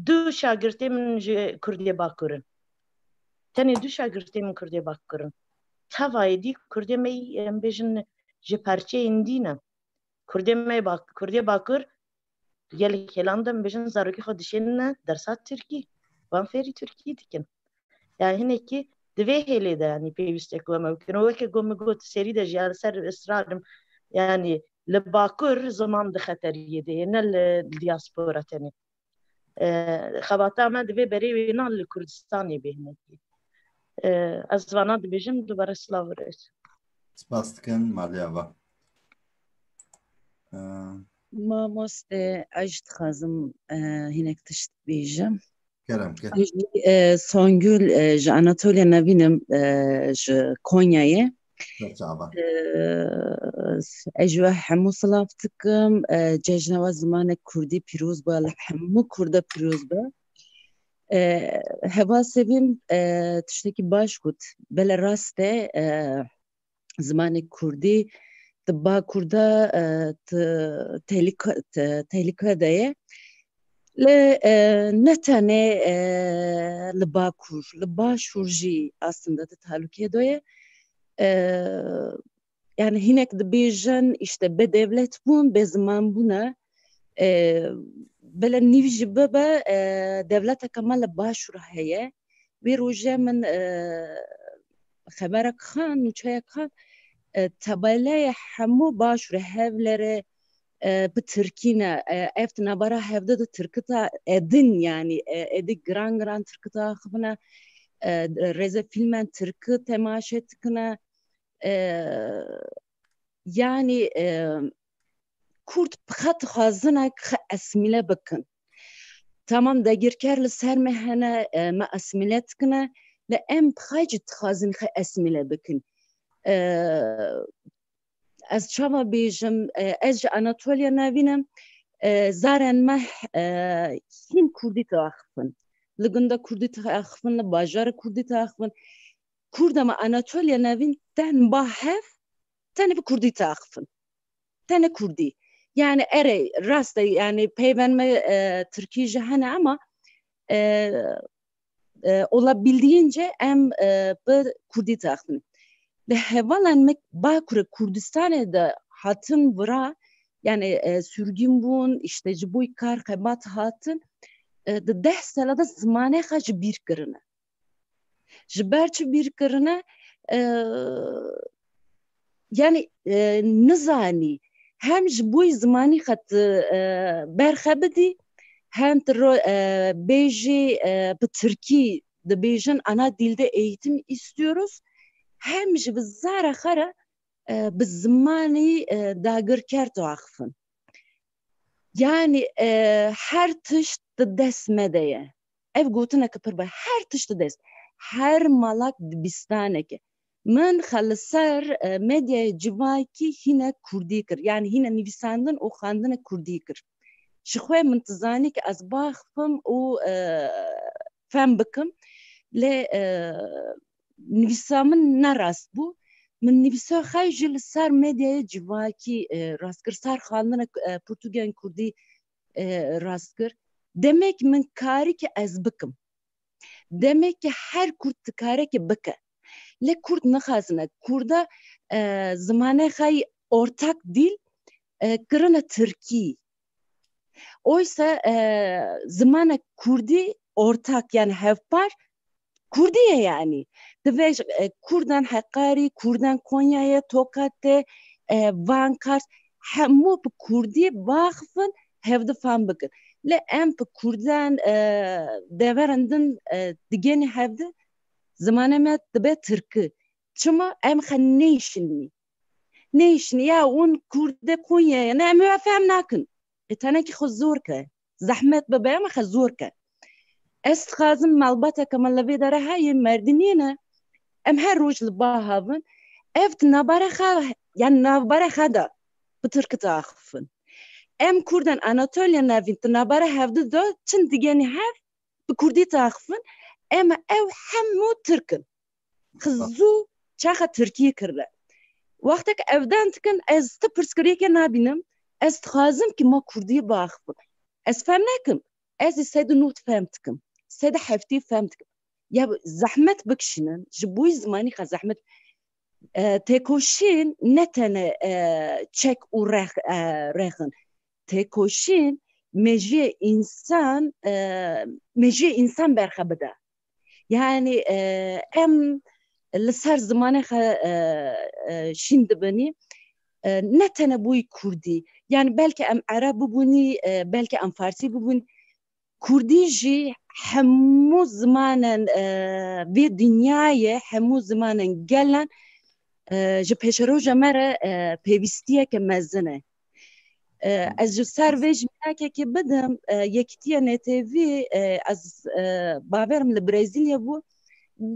du şagirtê min ji Kurdê Bakur in. Tenê du şagirtê min Kurdê Bakur in. Tevayê dî Kurdê me yî, em bêjin, ji perçeyên dî ne. Kurdê me bak-, Kurdê Bakur, gelek hêlan de em bêjin, zarokê xwe dişênine dersa tirkî. Van fêrî tirkî dikin. Yani hinekî di vê hêlê de, yani pêwîst e ku em ew bikin. Û weke ku min got, serî de jî ya li ser israr im. Yani li Bakur ziman di xeteriyê de ye, ne li diaspora tenê. E, xebata me di vê berê wê nan li Kurdistanê bê hinekî. E, ez vana dibêjim, dubare silav û rêz. Spas dikin, Malê Ava. E, Mamoste, ez jî dixwazim, e, hinek tişt bêjim. Kerem ke. Ez jî, e, Songül, e, ji Anatoliya Navîn im, e, ji Konyayê. Serçava. E, ez ji we hemû silav dikim. E, cejna we zimanek kurdî pîroz be, li hemû kurda pîroz be. E, Heva Sevîm, e, tiştekî baş got. Belê rast e, e, zimanê kurdî di Bakur de, e, di tehlîka-, te-, tehlîke de ye. Lê, e, ne tenê, e, li Bakur, li Başûr jî aslında di tehlûkê de ye. E, Yani hinek dibêjin, işte, bê dewlet bûn, bê ziman bûne. E, belê nîv jî bibe, e, dewleteke me li Başûr heye. Wê rojê min, e, xeberek xan, nûçeyek xan, e, tabeleyê hemû Başûrê, Hewlerê, e, bi tirkî ne. E, ev di navbera hevde de tirkî ta edin, yani, e, êdî giran giran tirkî ta axivine, e, rêzefîlmen tirkî temaşe dikine. E, yani, e, Kurd bi xwe dixwazine xwe esmîle bikin. Tamam, dagirker li ser me hene, e, me esmîle dikine, lê em bi xwe jî dixwazin xwe esmîle bikin. E, ez çawa bêjim, e, ez ji Anatoliya Navîn im, e, zarên me, e, hîn kurdî diaxifin. Li gunda kurdî diaxifin, li bajara kurdî diaxifin. Kurda me Anatoliya Navîn tên ba hev, tenê bi kurdî diaxifin. Tenê kurdî. Yani erê, rast e, yani peyvên me, e, tirkî jî hene ama, e, e, olabildiğince em, e, bi kurdî diaxifin. Li hevalên me Bakurê Kurdistanê de hatin vira, yani, e, sürgün bûn, işte ji bo kar xebat hatin, e, di deh sala de zimanê xwe ji bîr kirine. Ji ber çi bîr kirine? E, yani, e, nizanî. Hem ji bo zimanî xwe tu, e, berxe bidî, hem tu ro-, e, bêjî, e, bi tirkî dibêjin, ana dilde eğitim istiyoruz. Hem jî bi zara xwe re, e, bi zimanî, e, dagirker diaxifin. Yani, e, her tişt di dest me de ye. Ev gotineke pir baş. Her tişt di dest. Her malak dibistaneke. Min xwe li ser, e, medyaya civakî hîne kurdî kir. Yani hîne nivîsandin û xwendine kurdî kir. Ji xwe min dizanî ke ez baxifim û, e, fem bikim. Lê, e, nivîsa min ne rast bû. Min nivîsa xwe jî li ser medyaya civakî, e, rast kir, ser xwendina, e, pirtûkên kurdî, e, rast kir. Demek min karî ke ez bikim. Demek ke her kurd dikare ke bike. Lê kurd nixwazine. Kurda, e, zimanê xwe yî ortak dîl, e, kirine tirkî. Oysa, e, zimanek kurdî ortak, yani hevpar kurdî ye yani. Divê, e, kurdan Heqarî, kurdan Konyayê, Tokatê, e, Van, Kars, hemû bi kurdî biaxifin, hevdi fam bikin. Lê em bi kurdan, e, deveran din, e, digenî hevdi, zimanê me dibe tirki. Çima? Em xwe neyşinî. Neyşinî ya hûn kurdê Konyayê ne, em ê fem nakin. E, tenekî xwe zor ke. Zehmet bibe, em xwe zor ke. Ez dixwazim malbateke me li vê dere heye, merdinî ne. Em her roj li ba havin. Ev di navbera xwe, yani navbera xwe de bi tirki diaxifin. Em kurdên Anatoliya Navîn di navbera hevdi de çin digenî hev, bi kurdî diaxifin. Em ew hemû tirk in. Xizû çaxa tirkî kirine. Wextek evdan dikin, ez ti pirsgirêke nabînim. Ez dixwazim ki ma kurdî biaxifin. Ez fem nekim. Ez ê sed û nod fem dikim. Sed û heftî fem dikim. Ya zehmet bikişînin, ji bo zimanî xwe zehmet. E, têkoşîn ne tene, e, çek û rex, e, rexin. Têkoşîn mejiyê însan, e, mejiyê însan berxe bide. Yani, e, em li ser zimanê xwe, e, e, şîn dibinî. E, ne tene bûyî kurdî. Yani belkî em ereb bibûnî, e, belkî em farsî bibûn. Kurdî jî hemû zimanên, e, vê dinyayê, hemû zimanên gelan, e, ji pêşeroja me re, e, pêwîstiyeke mezin e. E, ez ji ser vê jî misalekekê bidim, e, Yekîtiya N T V, e, ez, e, bawerim li Brezîlya bû,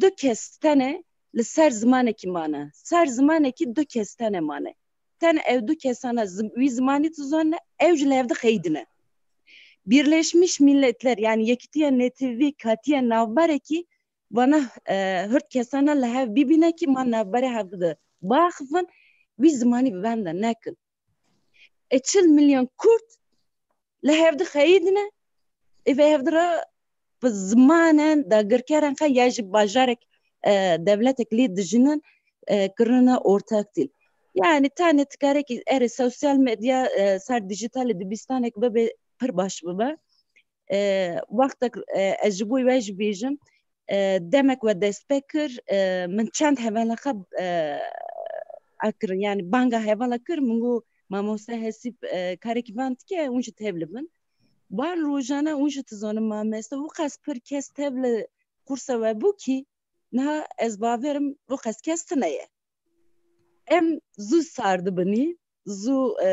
du kes tene li ser zimanekî mane. Ser zimanekî du kes tene mane. Tene ew du kesana zim-, wî zimanî dizane, ew ji li hevdi xeyidine. Birleşmiş Milletler, yani Yekîtiya N T V katiye navberekî vana, e, hirt kesana li hev bibîne ki ma navberê hev de biaxifin, wî zimanî bi benda nekin. E, çil milyon Kurd li hevdi xeyidine, ê vê hevdi re bi zimanen dagirkerên xwe ya ji bajarek, e, devletek lê dijinin, e, kirine ortak dîl. Yani tanê tikarekî erê sosyal medya, e, ser dijitalê dibistanek bibe pir baş bibe. E, wextek, e, ez ji bo we jî bêjim, e, demek we dest pê kir, e, min çend hevala xwe, e, ekirin, yani banga hevala kir, min got, mamoste Hesîb, e, karekî van dike, hûn jî tevli bin. Van rojane hûn jî dizanin mamoste, û qas pir kes tevli qursa we bû ki, niha ez bawerim û qas kes tine ye. Em zû sar dibinî, zû, e,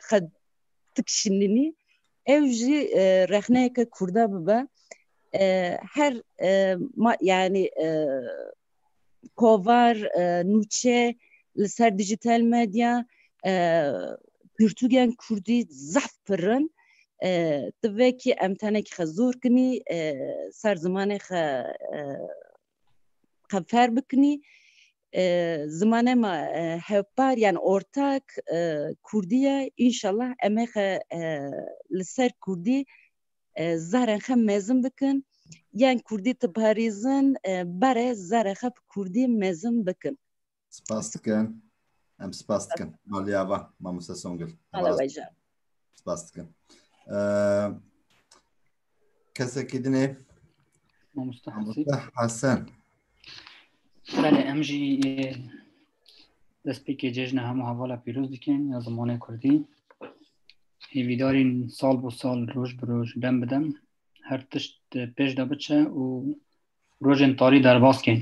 xwe dikişîninî. Ew jî, e, rexneyeke kurda bibe. E, her, e, ma-, yani, e, kovar, e, nûçe li ser dijital medya, e, pirtûkên kurdî zehf pir in. E, divê ki em tenekî xwe zor kinî, e, ser zimanê xwe, e, xwe fer bikinî. E, zimanê me, e, hevpar, yani ortak, e, kurdî ye. Înşallah em ê xwe, e, li ser kurdî, e, zarên xwe mezin bikin. Yên kurdî diparêzin, e, berê zarê xwe bi kurdî mezin bikin. Spas dikin. Em spas dikin. Maliya va, Mamoste Songul. Ala weja. Spas dikim. Ee, kesekî dinê? Mamoste Hesen. Mamoste Hesen. Belê, em jî, e, destpêkê cejna hemû hevala pîroz dikin ya zimanê kurdî. Hêvîdarîn sal bo sal, roj bi roj, dem bi dem her tişt pêş de biçe û rojên tarî derbas kên.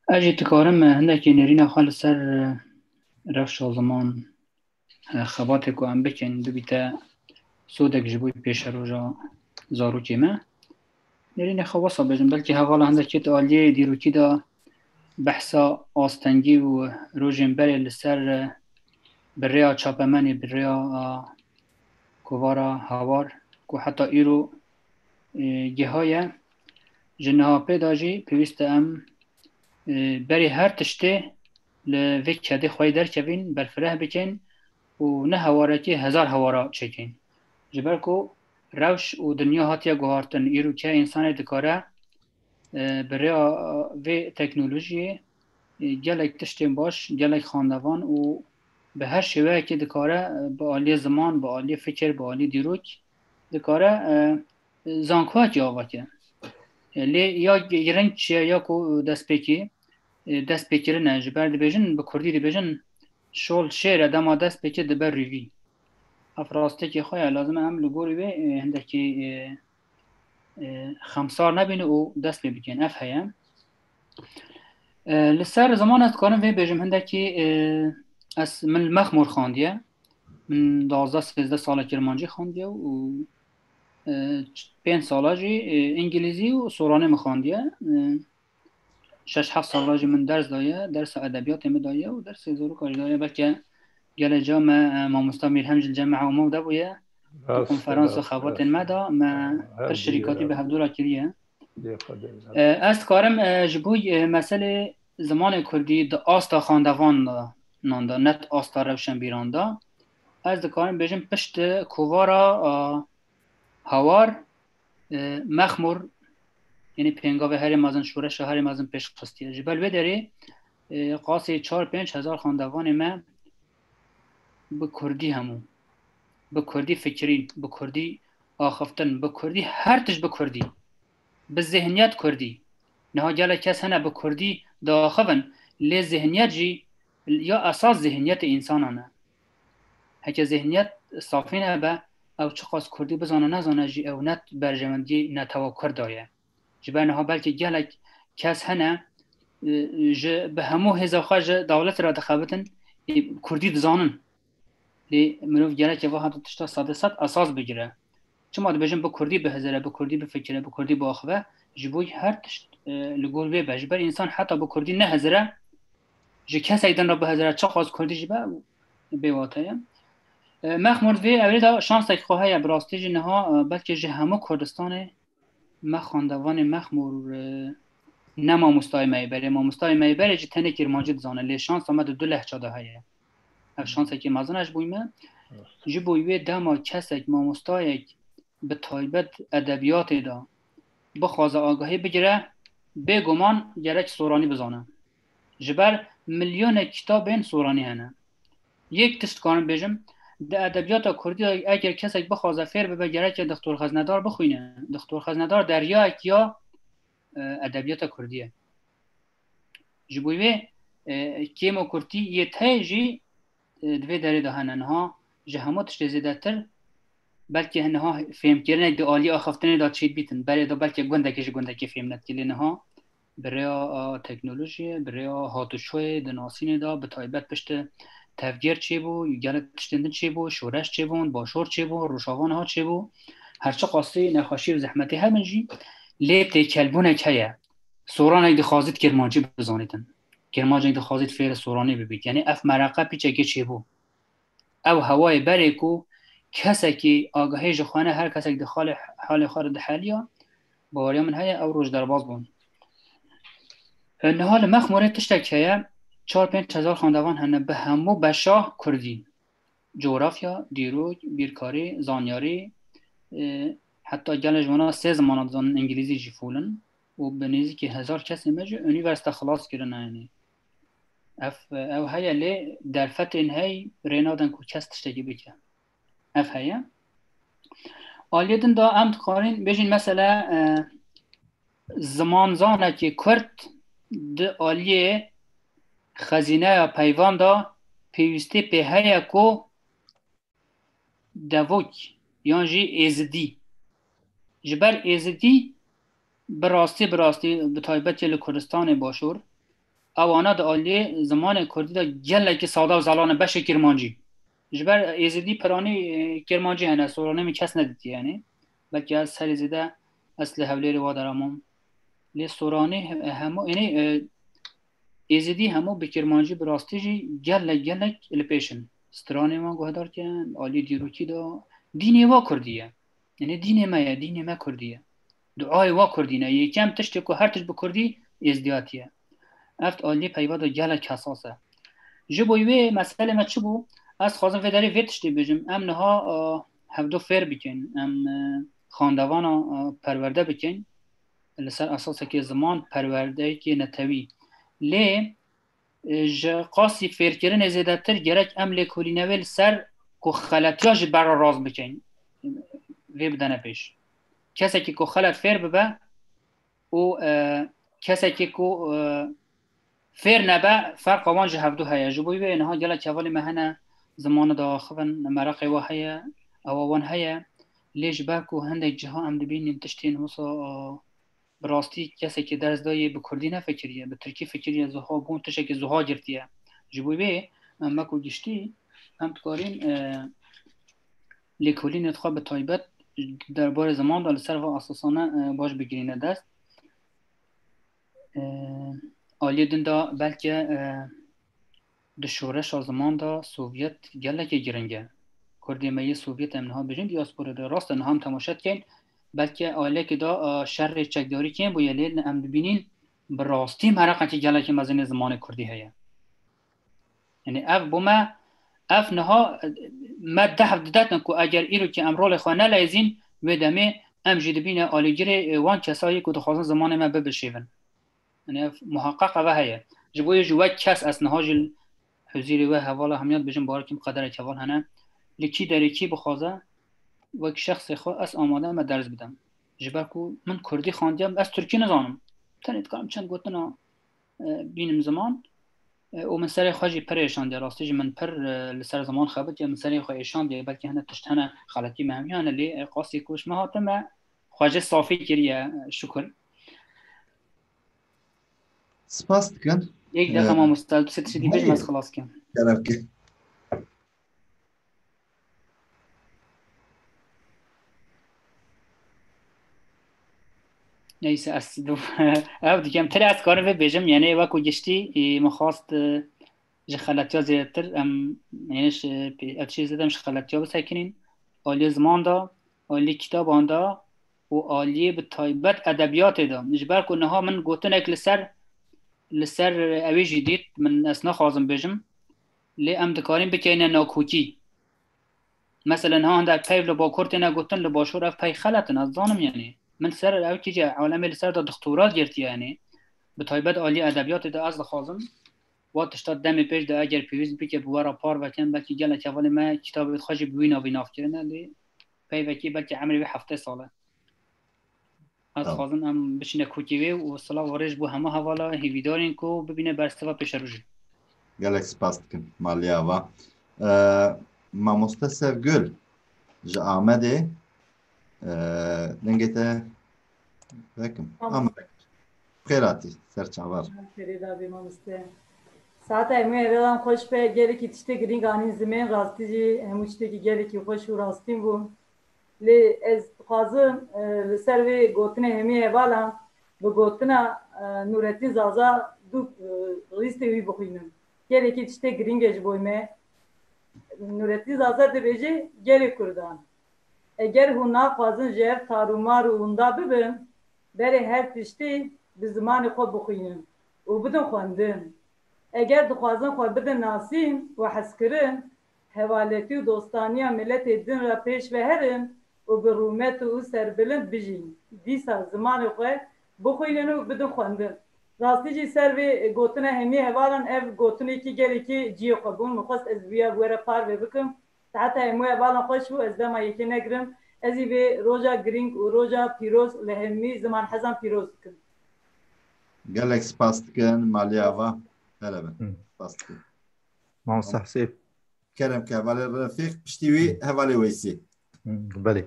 Ez jî dikarim hindekî nêrîna xwe li ser, e, rewşa ziman, e, xebatê ku em bikin, bibîte sodek ji bo pêşeroja zarokê me. Nêrînê xwe wesa bêjim, belkî hevala hindekî di aliyê dîrokî de behsa astengî û rojên berê li ser, e, bi rêya çapemenê, bi rêya, e, kovara Hawar ku heta îro, e, gihaye. Ji niha pê de jî pêwîst e em, e, berî her tiştê li vê kedê xwe yê derkevin, berfireh bikin û ne hewarekî hezar hewara çêkin. Ji ber ku rewş û dinya hatiye guhartin, îro ke însanê dikare, e, bi rêya vê teknolojiyê, e, gelek tiştên baş, gelek xandevan û bi her şêweyekê dikare, e, bi aliyê ziman, bi aliyê fikir, bi aliyê dîrok dikare, e, zankoyekê ava ke. E, lê ya giring çi ye, ya ku destpêkî, e, destpêkirine, ji ber dibêjin, bi kurdî dibêjin, Şol şêr e, dema dest pê kir dibe rîvî. Ev rastekî xwe ye, lazim e em li gorî wê, e, hindekî, e, e, xemsar nebînin û dest pê bikin. Ev heye. E, li ser ziman ez dikarim vê bêjim, hindekî, e, ez, min li Mexmûr xandiye. Min duwazdeh sêzdeh sala kirmancî xandiye û, e, pênc sala jî, e, îngilîzî û soranî min xandiye. E, şeş heft sala jî min ders daye, dersa edebiyatê min daye û dersê zaroka jî daye. Belke gelê ca me, e, mamosta Mîrhem jî li cem me hewma de bûye. Rast, konferans û rast, xebatên rast. Me de me Her pir şirîkatî bi hevdû re kiriye. Lê Xwedê. E, ez dikarim, e, ji bo, e, meselê zimanê kurdî di asta xandevanan de, net asta rewşenbîran de, ez dikarim bêjim pişt kovara, e, Hawar, e, Mexmûr, yanî pêngavê herê mezin, şoreşa herê mezin pêş xistiye. Ji ber wê derê, e, qasê çar pênc hezar xandevanê me bi kurdî hemû, bi kurdî fikirîn, bi kurdî axiftin, bi kurdî her tişt bi kurdî, bi zihniyet kurdî. Niha gelek kes hene bi kurdî diaxivin, lê zihniyet jî ya esas zihniyetê însanan e. Heke zihniyet safî nebe, ew çiqas kurdî bizane nezane jî, ew net berjewendiyê netewa kurd de ye. Ji ber niha belkî gelek kes hene, e, ji, bi hemû hêza xwe ji dewletê re dixebitin, ê, kurdî dizanin. Lê mirov gerek e va heta tişta sedê sed esas bigire. Çima dibêjin bi kurdî bihizire, bi kurdî bifikire, bi kurdî biaxive? Ji bo her tişt, e, li gor wê be. Ji ber însan heta bi kurdî nehizire, ji kesek din re bihizire, çiqas kurdî jî be, bêwate ye. E, Mexmûr vê ewrê de şansek xwe heye, bi rastî jî niha, e, belkî ji hemû Kurdistanê me xandevanê Mexmûr, e, ne mamostayê me yê berê. Mamostayê me yê berê jî tenê kirmancî dizane, lê şansa me di du lehça de heye. Ev şansekî mezin e ji bo me. Ji bo wê dema kesek, mamostayek bi taybet edebiyatê de bixwaze agahî bigire, bêguman gerek soranî bizane. Ji ber milyonek kitabên soranî hene. Yek tişt dikarim bêjim, di edebiyata kurdî de eger kesek bixwaze fêr bibe, gereke Dixtor Xeznedar bixwîne. Dixtor Xeznedar deryayek ya, e, edebiyata kurdî ye. Ji bo wê, e, kêm û kurtî yê tey jî, e, di vê derê de hene. Niha ji hemû tiştê zêdetir belkî niha fêmkirinek di aliyê axiftinê de çêdibîtin. Berê de belkî gundekê ji gundekê fêm nedikir, lê niha bi rêya, a, teknolojiyê, bi rêya hatûçûyê di nasînê de, bi taybet piştî tevgêr çêbû, gelek tiştên din çêbû, şoreş çêbûn, başor çêbû, rojava niha çêbû. Her çiqasî nexweşî û zehmetê hebin jî, lê têkelbûnek heye. Soranek dixwazît kirmancî bizanîtin. Kirmancek dixwazît fêrê soranî bibît. Yanî ev mereqe pîçekê çêbû. Ew hewayê berê ku kesekî agahî ji xwe ne, her kesek di xalê, halê xwe re diheliya, baweriya min heye ew roj derbas bûn. E, niha li Mexmûrê tiştek heye, çar pênc hezar xandevan hene bi hemû beşa kurdî. Cografya, dîrok, bîrkarî, zanyarî, e, heta gelek ji wana sê zimana dizanin, îngilîzî jî fûl in û bi nêzîkî hezar kesê me jî unîversîte xilas kirine, yanî. Ev, ew heye lê derfetên hey rê nadin ku kes tiştekî bike. Ev heye. Aliyê din de em dikarin bêjin mesela, e, zimanzanekî kurd di aliyê xezîneya peyvan de pêwîstî pê heye ku devok yan jî êzidî. Ji ber êzidî bi rastî, bi rastî, bi taybetî li Kurdistanê Başûr, ewana di aliyê zimanê kurdî de gelekî sada û zelal in, beşê kirmancî. Ji ber êzidî piranî, e, kirmancî hene, soranî min kes nedîtiye, yanî. Belkî ez herî zêde ez li Hewlêrê wa deramam. Lê soranî he-, hemû, yanî, e, êzidî hemû bi kirmancî, bi rastî jî gelek, gelek li pêş in. Stranê wan guhdar kirin, alî dîrokî de dînê wa kurdî ye. Yanî dînê me ye, dînê me kurdî ye. Duayê wa kurdî ne. Yekem tiştê ku her tişt bi kurdî êzdiyatî ye. Ev alî peyva de gelek hesas e. Ji bo wê meselê me çi bû? Ez xwazim vê derê vê tiştê bêjim. Em niha, e, hevdu fêr bikin. Em, e, xandevana, e, perwerde bikin. Li ser esasekê ziman perwerdeyekê netewî. Lê, e, ji qasî fêrkirinê zêdetir gerek em lêkolîne wê li ser ku xeletiya ji ber re rast bikin. Vê bidene pêş. Kesekî ku xelet fêr bibe û, e, kesekî ku, e, fêr nebe, ferqa wan ji hevdu heye. Ji bo wê niha gelek hevalê me hene, zimanê diaxivin, mereqê we heye, ewa wan heye. Lê ji ber ku hindek ciha em dibînin tiştên wisa, e, bi rastî kesekî ders dayê bi kurdî nefikiriye, bi tirkî fikiriye, ziha bûn tiştekî ziha girtiye. Ji bo wê em wekû giştî em dikarîn, e, lêkolînê xwe bi taybet derbarê ziman de li ser va esasane, e, baş bigirîne dest. E, aliyê din de belke, e, di şoreşa ziman de Sovyet gelekî giring e. Kurdê me yê Sovyet em niha bijîn diaspora de. Rast e, niha em temaşe dikeyn. Belke aliyekê de, e, şerê çekdarî kêm bûye, lê em dibînîn bi rastî mereqekî gelekî mezin ê zimanê kurdî heye. Yani ev bo me, ev niha, e, me dehf didetin ku eger îro ki em rolê xwe neleyzîn, wê demê em jî dibîne alîgirê, e, wan kesayê ku dixwazin zimanê me bibişêvin. Yani ev muhaqqaq ev heye. Ji bo yê jî wek kes ez niha jî huzîrê we hevala hemiya dibêjim, bawer kim qederek heval hene. Li kî derê kî bixwaze, wek şexsê xwe ez amade me ders bidim. Ji ber ku min kurdî xwendiyam, ez tirkî nizanim. Tenê dikarim çend gotina, e, bînim ziman. E, û min serê xwe jî pir êşandiye. Rastî jî min pir, e, li ser ziman xebitiye, min serê xwe êşandiye. Belkî hene tişt hene, xeletî me hemiya hene, lê, e, qasî ku ji me hatime, xwe jê safî kiriye, e, şukur. Spas dikin. Yek deqa, e, mamoste, tu sê tiştekî bêjim, ez xilas kim. Kerem ke. Neyse, ez ev dikem, tirê ez karim vê bêjim, yani wekû giştî, e, min xwast, e, ji xeletiya zêdetir, em, yani ji, ev tiştê zêde em ji xeletiya bisekinîn, aliyê ziman de, aliyê kitaban de û aliyê bi taybet edebiyatê de. Ji ber ku niha min gotinek li ser, li ser ewê jî dît, min ez naxwazim bêjim, lê em dikarin bikeyne nakokî. Mesela niha hindek peyv li Bakur têne gotin, li Başûr ev peyv xelet in, ez zanim yani. Min ser ew kî jî alemê li ser de doktora girtiye yani. Bi taybet alî edebiyatê de ez dixwazim, wa tişta demê pêş de eger pêwîst bike bi we re parve kin, belkî gelek hevalê me kitabê xwe jî bi wî navî nav kirine, lê peyvekî belkî emrê wê heftê sal e. Ez Tamam. dixwazim em biçine kokê wê û silav û rêz bo hemû hevala, hêvîdarên ku bibîne bersiva pêşerojê. Gelek spas dikim, maliye ava. Ee, Mamoste Sevgül ji Amedê, ee, dengê te vekim. Tamam. Ama xêr hatî, ser çavar. Xêrê dabî mamoste. Saeta hemû hevalan xweş be, gelekî tiştê girîng anîn zimên, rastî jî hemû tiştekî gelekî xweş û rastîn bû. Lê ez dixwazim, e, li ser vê gotinê hemî hevalan bi gotina, e, Nûretîn Zaza du, e, lîstê wî bixwînim. Gelekî tiştê girîng e ji bo me. Nûretîn Zaza dibêje, gelê Kurdan, eger hûn naxwazin ji ev tar û mar û winda bibin, berê her tiştî bi zimanê xwe bixwînin û bidin xwendin. Eger dixwazin xwe bidin nasîn û hezkirin, hevaletî û dostaniya miletê din re pêş ve herin û bi rûmet û serbilind bijîn. Dîsa zimanê xwe bixwînin û bidin xwendin. Rastî jî ser vê gotina hemî hevalan ev gotinekî gelekî cihê xwe bûn. Min xwest ez vîya bi we re parve bikim. Saeta hemû hevalan xweş bû, ez dema yekê negirim. Ez ê vê roja girîng û roja pîroz li hemî ziman hezan pîroz bikim. Gelek spas dikin, maliye ava. Hele bin. Hı. Spas dikin. Mamoste Huseyb. Kerem ke hevalê Refîq, piştî wî hevalê Weysî. Hı, belê.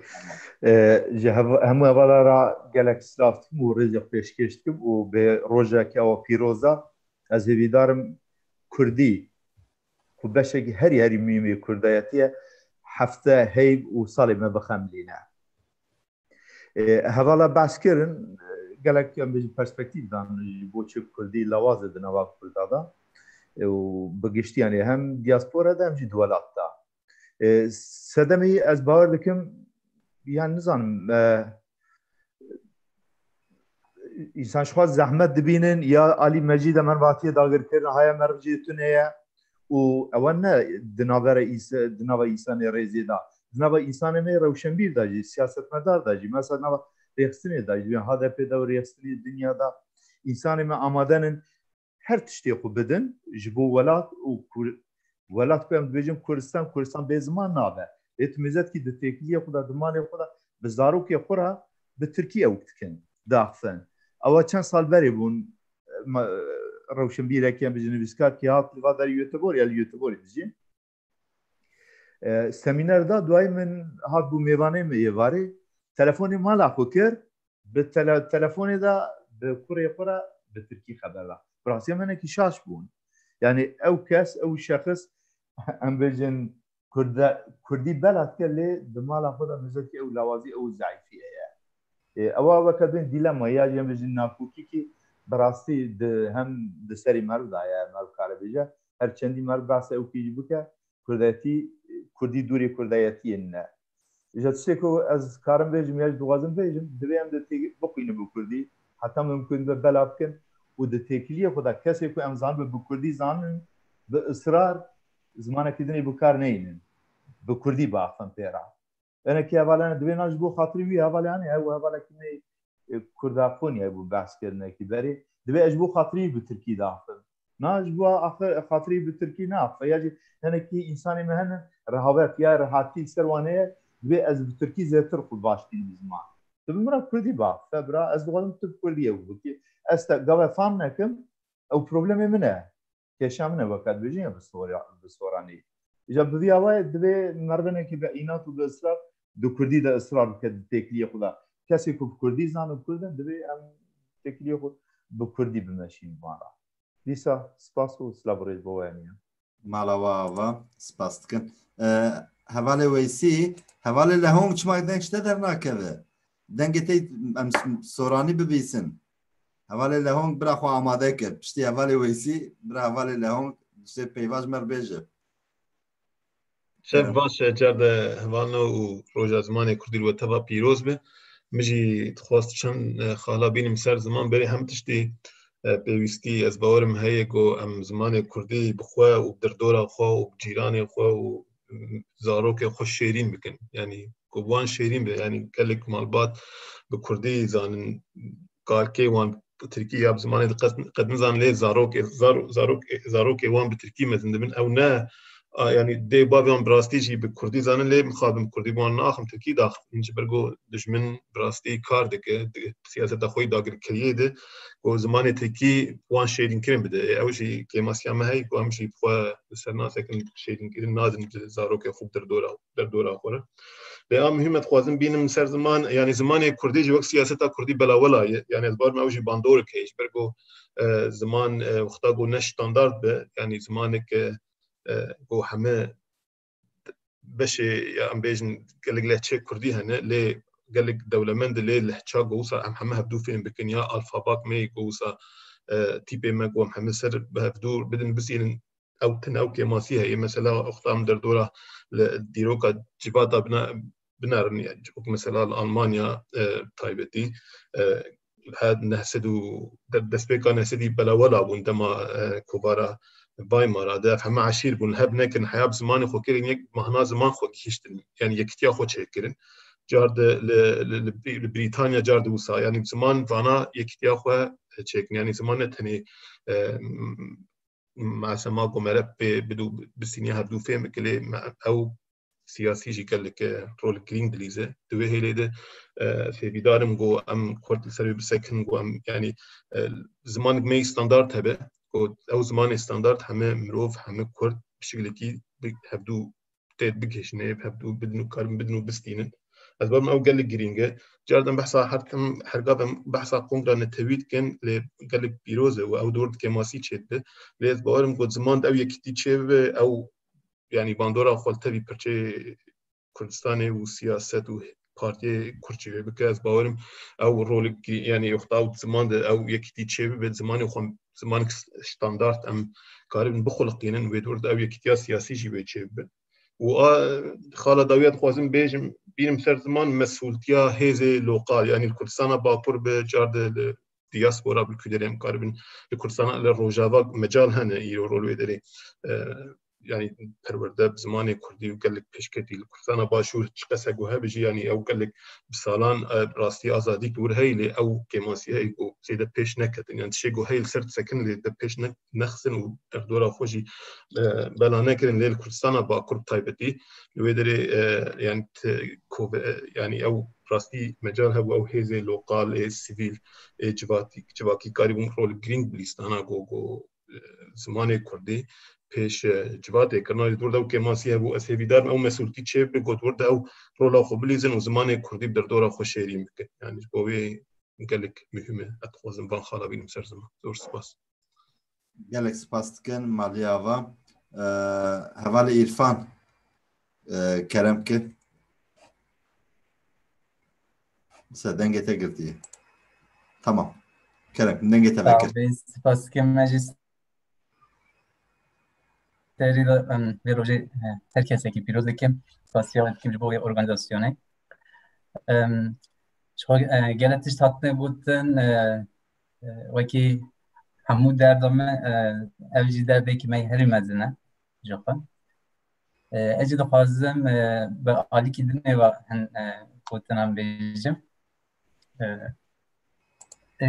Ee, ji hev-, hemû hevala re gelek silav dikim û rêzê xwe pêşkêş dikim û bi rojeke ewa pîroz de ez hêvîdar im kurdî ku beşekî herî, herî muhîm ê kurdayetî ye, hefte heyv û salê me bixemilîne. E, hevala behs kirin, e, gelek em bêjin perspektîf dan ji bo çi kurdî lawaz e di nava kurda de. E, û bi giştî, yanî hem diaspora de hem jî di welat de. E, sedemê ez bawer dikim, yan nizanim, e, însan ji xwe zehmet dibînin ya alî mecî de mervatiyê dagirkirin, haya meriv jê tune ye û ewe ne di navbera îs-, di nava însanê rêzê de, di nava însanê me rewşenbîr de jî, siyasetmedar de jî, mesela nava rêxistinê de jî, H D P de û rêxistinê dinya de însanê me amade nin her tiştê xwe bidin ji bo welat û kur-, welat ku em dibêjin Kurdistan, Kurdistan bê ziman nabe. Lê tu mêzetkî di têkiliyê xwe de, di malê xwe de, bi zarokê xwe re bi tirkî ewk dikin, diaxivin. Ewa çend sal berê bûn, ma-, rewşenbîrekî em bijî nivîskar kî hat li va derî Göteborg ya li Göteborg dijî. E, semîner da, duayê min hat bû mêvanê min êvarê. Telefonê mala xwe kir, bi tele-, telefonê de bi kurê xwe re bi tirkî xeber da. Bi rastî em hinekî şaş bûn. Yani ew kes, ew şexs, em bêjin Kurde-, Kurdî bela dike lê di mala xwe de mêzekî ew lawazî, ew zeîfî heye. E, ewa weke bên dîlema ya jî em bêjin nakokî kî bi rastî di hem di serî meriv de ye, meriv kare bêje. Her çendî meriv behsa ew kî jî bike, Kurdetî, Kurdî dûrê Kurdayetiyê ne. Îja tiştê ku ez karim bêjim ya jî dixwazim bêjim, divê em di tê-, bixwînin bi Kurdî, heta mimkun be bela bikin û di têkiliyê xwe de kesê ku em zanibin bi Kurdî zanin, bi israr zimanekî dinê bi kar neynin. Bi Kurdî biaxivin pê re. Hinekî hevalên divê na ji bo xatirî wî hevalê hene, ew hevalekî me, e, Kurdafoniyayê bû behs kirinekî berê. Divê ez ji bo xatirî wî bi tirkî daxivim. Na ji bo axir xatirî bi tirkî naxive. Ya jî hinekî însanê me hene, rehavet ya rehatî li ser wan heye, divê ez bi tirkî zêtir xwe baş bînim ziman. Tu bi min re kurdî biaxive bira, ez dixwazim tu bi kurdî ew bikî. Ez te gava fam nekim, ew problemê min e. Kêşa min e, weke dibêjin ya bi sora-, bi soranî. Îja bi vî awayê divê merivinekî bi înat û bi israr di kurdî de israr bike di têkiliyê xwe de. Kesê ku bi kurdî zan û kurd in, divê em têkiliyê xwe bi kurdî bimeşîn van re. Dîsa spas û silav û rêz bo we hemiya. Mala we ava, spas dikin. E, hevalê Weysî, hevalê Lehong çima deng ji te dernakeve? Dengê te em s-, soranî bibîsin. Hevalê Lehong bira xwe amade kir. Piştî hevalê Weysî, bira hevalê Lehong diştê peyva ji me re bêje. Şev baş e, car de hevalno û roja zimanê kurdî li we teva pîroz be. Min jî dixwest çend, e, xala bînim ser ziman berê hem tiştî, e, pêwîstî ez bawerim heye ku em zimanê kurdî bi xwe û bi dirdora xwe û bi cîranê xwe û, m, zarokê xwe şêrîn bikin. Yanî ku bi wan şêrîn be, yanî gelek malbat bi kurdî zanin, kalkê wan bi tirkî ya bi zimanê di qet, qet nizanin lê zarokê, zar-, zarok-, zarokê wan bi tirkî mezin dibin. Ew ne, a, yanî dê bavê wan bi rastî jî bi kurdî zanin lê mixabin bi kurdî bi wan naxim tirkî daxin. Ji ber ku dijmin bi rastî kar dike, di siyaseta xwe yî dagirkeriyê de ku zimanê tirkî wan şêrînkirin bide. Ê, ew jî kêmasiya me heye ku em jî bi xwe li ser nasekin şêrînkirin nadin di zarokê xwe bi dirdora, derdora xwe re. Lê a muhîm e dixwazim bînim ser ziman, yanî zimanê kurdî jî wek siyaseta kurdî belawela ye. Yanî ez bawerim ew jî bandorek heye ji ber ku, e, ziman, e, wexta ku ne standard be, yanî zimanek, e, e, ku heme beşê ya em bêjin gelek lehçeyê kurdî hene, lê gelek dewlemend e, lê lehça ku wisa em heme hevdû fêm bikin ya alfabak me ku wisa, e, tîpê me ku em heme ser bi hevdû bidin bisînin, ew tune ew kêmasî heye. Mesela wexta em derdora li dîroka civata bina-, binerin, wek mesela li Almanya, e, taybetî, e, he neh sed û de-, destpêka neh sedî belawela bûn dema, e, kovara Weimara de ev heme eşîr bûn, hev nekin, heya bi zimanê xwe kirin, yek mahna ziman xwe gihiştin, yanî yekitiya xwe çêkirin. Car de li, li, li, li Brîtanya car de wisa, yanî ziman vana yekitiya xwe çêkin, yanî ziman ne tenê, e, malzema ku mere pê bidû, bisîniya hevdû fêm bike, lê me, ew siyasî jî gelek, e, rol girîng dilîze. Di wê hêlê de, e, hêvîdar im ku em kurd li ser wê bisekin, ku em, yanî, e, zimanek me yî standard hebe, ku ew zimanê standard heme mirov, heme kurd bi şekilekî bi hevdû têt bigihîşin, ê hevdû bidin û karin bidin û bistînin. Ez bawerim ew gelek girîng e. Cardan behsa her tim, her gav em behsa kongra netewî dikin, lê gelek pîroz e û ew dor di kêmasî çêdibe. Lê ez bawerim ku ziman de ew yekîtî çêbibe, ew, yanî bandora xwe li tevî pirçeyê Kurdistanê û siyaset û partiyê Kurd çêbike. Ez bawerim ew rolek, yanî wexta ew ziman de ew yekîtî çêbibe, zimanê xwe, zimanek standard em karibin bixuliqînin, wê dor de ew yekîtiya siyasî jî wê çêbibe. Û a xala dawiya dixwazim bêjim, bînim ser ziman mesûltiya hêzê lokal, yanî li Kurdistana Bakur bi car de li diaspora bi kudê em karibin, li Kurdistana li Rojava mecal hene îro rol wê derê, e, yanî perwerde bi zimanê kurdî û gelek pêşketî li Kurdistana Başûr çiqas e ku hebe jî, yanî ew gelek bi salan, e, rastî azadî li wir heyî, lê ew kêmasî heyî ku zêde pêş neketin. Yanî tiştê ku heyî li ser disekin lê de pêş ne-, nexistin û derdora xwe jî, e, bela nekirin. Lê li Kurdistana Bakur bi taybetî li wê derê, e, yanî t-, kove-, e, yanî ew rastî mecal hebû ew hêzê lokal ê sivîl ê civatî-, civakî karîbûn rol girîng bilîstana ku, ku, e, zimanê kurdî pêş, e, civatê kirina. Ji dûr de ew kêmasî hebû, ez hêvîdar im ew mesûltî çêbibe, ku dûr de ew rola xwe bilîzin û zimanê kurdî bi derdora xwe şêrîn bikin. Yanî ji bo wê gelek muhîm e. Ez dixwazim van xala bînim ser ziman. Zor spas. Gelek spas dikin, Malî Ava. E, hevalê Îrfan, e, kerem ki. Se dengê te girtiye. Tamam. Kerem, dengê te vekir. Spas dikim, me jî serî de, em, vê rojê, e, her kesekî pîroz dikim. Spasiya dikim ji bo vê organîzasyonê. Em, ji xwe, e, gelek tişt hatine gotin, e, e, wekî hemû derda me, e, ev jî derdekî me herî mezin e ji xwe. E, ez jî dixwazim, e, bi alîkî din ê ve hin, e, gotinan bêjim. E, e,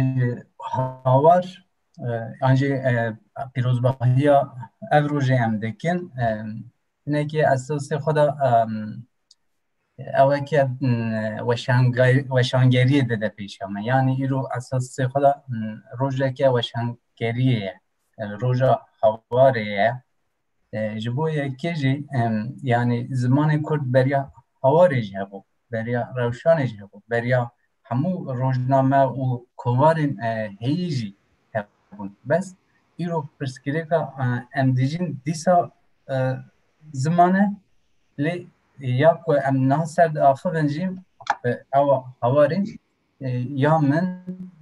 hawar, e, an jî, e, pîrozbahiya ev rojê em dikin. E, hinekî esasê xwe de, e, ew eke, m, weşangay-, weşangeriyê dide pêşiya me. Yanî îro esasê xwe de, m, rojeke weşangeriyê ye. E, roja hawarê ye. E, ji bo yekê jî, em, yanî zimanê kurd beriya hawarê jî hebû, beriya rewşanê jî hebû, beriya hemû rojname û kovarên, e, heyî jî hebûn. Bes îro pirsgirêka, e, em dijîn dîsa, e, ziman e, lê ya ku em niha ser diaxivin jî, e, ew hawarê, e, ya min,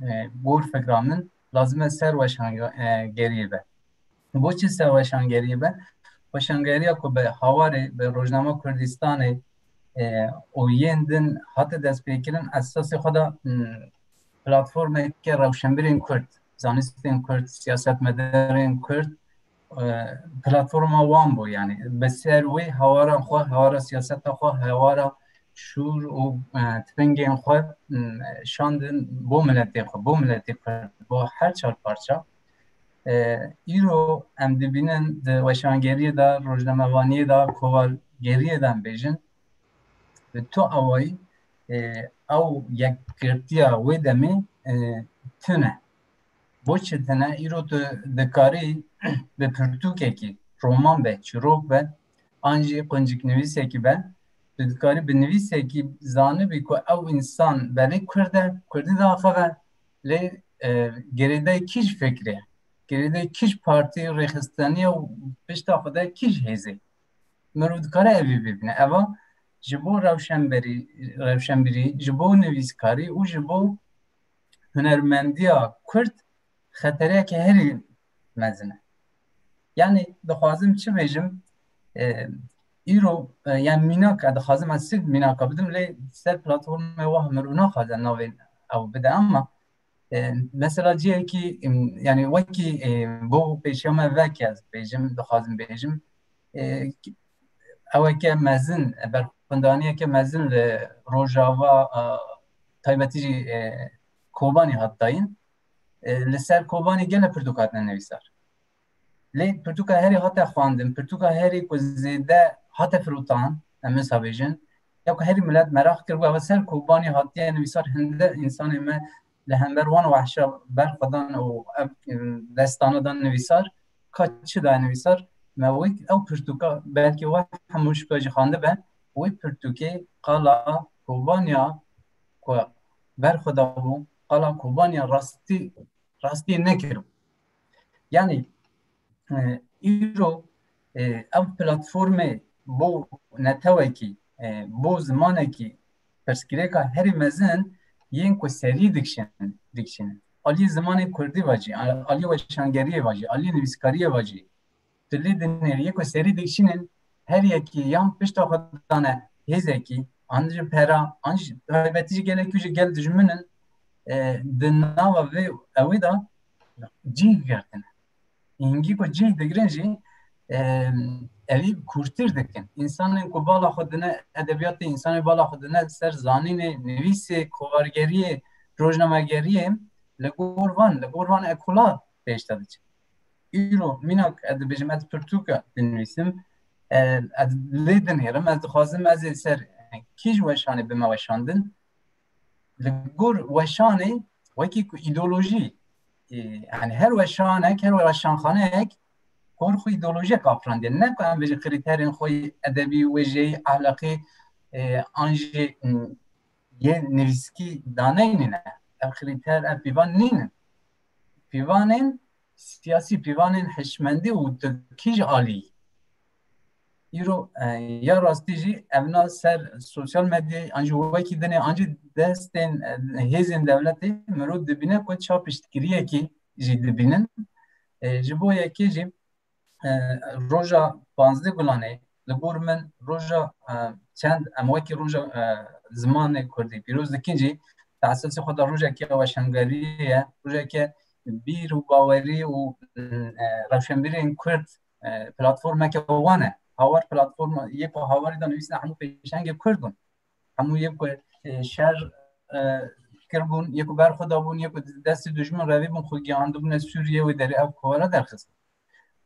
e, gor fikra min lazim e ser weşange-, e, geriyê be. Bo çi ser weşangeriyê be? Weşangeriya ku bi hawarê, bi Rojnama Kurdistanê, e, û yên din hate destpêkirin, esasê xwe de, m, platformeke rewşenbirên Kurd, zanistên Kurd, siyasetmedarên Kurd, e, platforma wan bû, yanî bi ser wê hawara xwe, hawara siyaseta xwe, hawara şûr û, e, tifingên xwe, m, şandin bo miletê xwe, bo miletê Kurd, bo her çar parça. E, îro em dibînin di weşangeriyê de, rojnamevaniyê de, kovargeriyê de em bêjin, bi tu awayî, e, ew yekgirtiya wê demê, e, tune. Bo çi tune? Îro tu dikarî bi pirtûkekî, roman be, çîrok be, an jî qunciknivîsekî be, tu dikarî bi nivîsekî zanibî ku ew însan belê Kurd e, Kurdî diaxive, lê, e, girêdayî kîj fikrê, girêdayî kîj partî rêxisteniye û pişta xwe de kîj hêzê. Mirov dikare evî bibîne. Eva ji bo rewşenberî, rewşenbirî, ji bo nivîskarî û ji bo hunermendiya Kurd xetereyeke herî mezin e. Yanî dixwazim çi bêjim? E, îro, e, yani mînak, e, dixwazim ez sirf mînaka bidim, lê ser platformê wa mirov naxwaze navê ew bide, ama, e, mesela cihekî, em, yani wekî, e, bo pêşiya me veke ez bêjim, dixwazim bêjim, e, eweke mezin, e, berxwendaniyeke mezin li Rojava, e, taybetî jî, e, Kobanî hat dayîn. E, li ser Kobanî gele pirtûk hatine nivîsar. Lê pirtûka herî hate xwendin, pirtûka herî ku zêde hate firotan, em wisa bêjin, ya ku herî milet meraq kir, û ev ser Kobanî hatiye nivîsar, hinde însanê me li hember wan wehşa berxwedan û ev, em, destana dan nivîsar, ka çi daye nivîsar, me wek ew pirtûka, belkî we hemû şika jî xwendibe, wê pirtûkê qala Kobaniya ku berxwe dabû, qala Kobaniya rastî, rastî nekiribû. Yanî, e, îro, e, ev platformê bo netewekî, e, bo zimanekî pirsgirêka herî mezin yên ku serî dikişin, dikişînin. Alî zimanê kurdî ve jî, alî weşangeriyê ve jî, alî nivîskariyê ve jî, tu lê dinêrî yê ku serî dikişînin, her yekî yan pişta xwe dane hêzekî, an ji pera, an ji taybetî jî gelekî ji gel dijmin in, e, di nava vê ewê de cih girtine. Hingî ku cih digirin jî, e, evî kûrtir dikin. Însanên ku bala xwe dine edebiyatê, însanên bala xwe dine ser zanînê, nivîsê, kovargeriyê, rojnamegeriyê, li gor van, li gor van ekola pêş de diçin. Îro mînak ez dibêjim, ez pirtûka dinivîsim, e, ez lê dinêrim, ez dixwazim ez ê ser kîj weşanê bime weşandin. Li gor weşanê wekî ku îdeolojî, e, yani her weşanek, her weşanxaneyek gor xwe îdeolojiyek afirandiye. Ne ku em bêjin krîterên xwe yê edebî, wêjeyî, ahlaqî, e, an jî, m, yê nivîskî daneyne. Ev krîter, ev pîvan nînin. Pîvanên siyasî, pîvanên hişmendî û tu kîj alî. Îro, e, ya rastî jî evna ser sosyal medyayê an jî wekî dinê an jî destên, e, hêzên dewletê mirov dibîne ku ça piştgiriyekî jî dibînin. E, ji bo yekê jî, e, roja panzdeh Gulanê li gor min roja, e, çend em wekî roja, e, zimanê kurdî pîroz dikin jî, te esasê xwe de rojeke weşangeriyê ye, rojeke bîr û bawerî û, e, rewşenbîrên kurd, e, platformeke wan e. Hawar platforma yê ku Hawarî de nivîsine hemû pêşengê kurd bûn. Hemû yê ku, e, şer, e, kiribûn, yê ku ber xwe dabûn, yê ku destê dijmin revî bûn, xwe gihandibûne Sûriyê, wê derê ev kovara derxistin.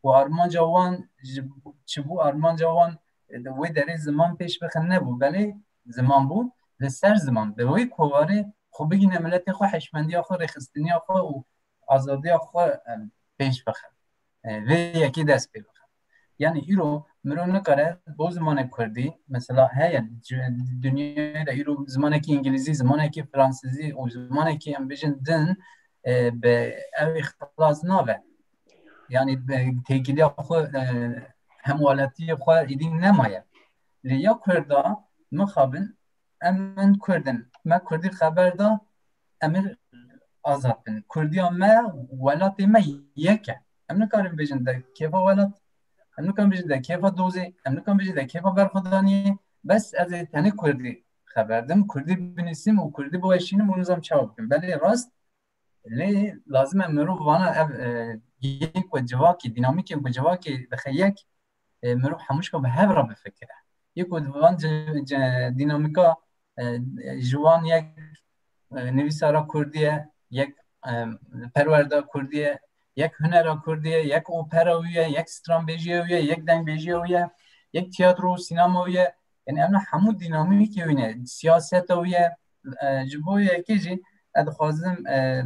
Û armanca wan ji, çi bû? Armanca wan, e, wê derê ziman pêş bixin nebû. Belê ziman bû, li ser ziman. Bi wê kovarê xwe bigîne miletê xwe, hişmendiya xwe, rêxistiniya xwe û azadiya xwe, em, pêş bixin. E, vê yekê dest pê bixin. Yani îro mirov nikare bo zimanê kurdî, mesela heye, ci-, dinyayê de îro zimanekî îngilîzî, zimanekî fransizî û zimanekî em bêjin din, e, bi ew ê xilas nabe. Yani bi têkiliya xwe, e, hemwelatiyê xwe îdî nemaye. Lê ya kurda mixabin, em min kurd in. Me kurdî xeber da, em ê azad bin. Kurdiya me, welatê me yek e. Em nikarin bêjin de kêfa welat, em nikarin bêjin de kêfa dozê, em nikarin bêjin de kêfa berxwedaniyê. Bes ez ê tenê kurdî xeber dim, kurdî binîsim û kurdî biweşînim û nizam çawa bikim. Belê rast, lê lazim e mirov vana ev, e, yek ku civakê, dînamîkên ku civakê dixe yek, e, mirov hemûşka bi hev re bifikire. Yek ku van ci-, ci-, dînamîka, e, ji wan yek, e, nivîsara kurdî ye, yek, e, perwerda kurdî ye, yek hunera kurdî ye, yek opera wî ye, yek stranbêjiya wî ye, yek dengbêjiya wî ye, yek tiyatro û sînema wî ye. Yani em hemû dînamîkê wî ne, siyaseta wî ye. E, ji bo yekê jî ez dixwazim, e,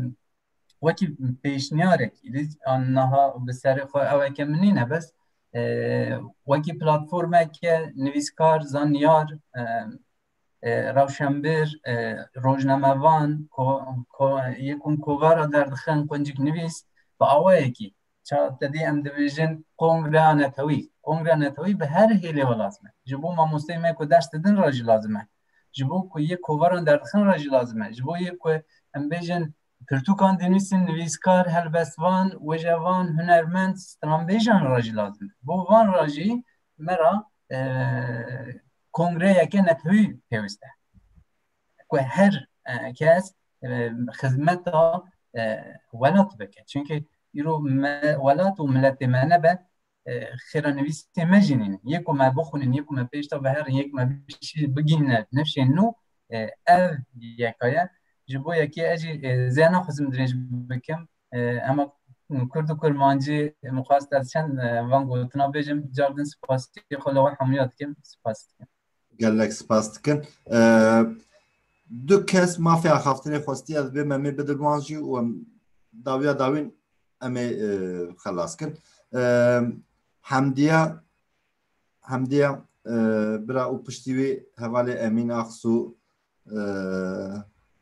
wekî pêşniyarek, îdî an niha bi serê xwe ew eke min nîne, bes, e, wekî platformeke nivîskar, zanyar, e, e, rewşenbir, e, rojnamevan, ko-, ko-, yê ku kovara derdixin, quncik nivîs, bi awayekî, ça te dî em dibêjin kongreya netewî. Kongreya netewî bi her hêlê ve lazim e. Ji bo mamosteyê me ku ders didin re jî lazim e. Ji bo ku yê kovaran derdixin re jî lazim e. Ji bo yê ku em bêjin pirtûkan dinivîsin, nivîskar, helbestvan, wêjevan, hunermend, stranbêjan re jî lazim e. Bo van re jî me re, e, kongreyeke netewî pêwîst e. Ku her, e, kes, e, xizmeta, e, welat bike. Çünkü îro me, welat û miletê me nebe, e, xêranivîsê me jî nînin. Yê ku me bixwînin, yê ku me pêş de biherin, yê ku me bişî-, bigihîne nifşên nû, e, ev yeka ye. Ji bo yekê ez jî, e, zêna xwezim dirêj bikim. E, hema kurd û kurmancî, min xwest ez çend, e, van gotina bêjim, car din spasî xwe li we hemûya dikim, spas dikim. Gelek spas dikin. E, du kes mafê axaftinê xwestiye ez bê Memê bidim wan jî û em dawiya dawîn em ê, e, xelas kin. E, Hemdiya, Hemdiya, e, bira û piştî wî hevalê Emîn Aksu, e,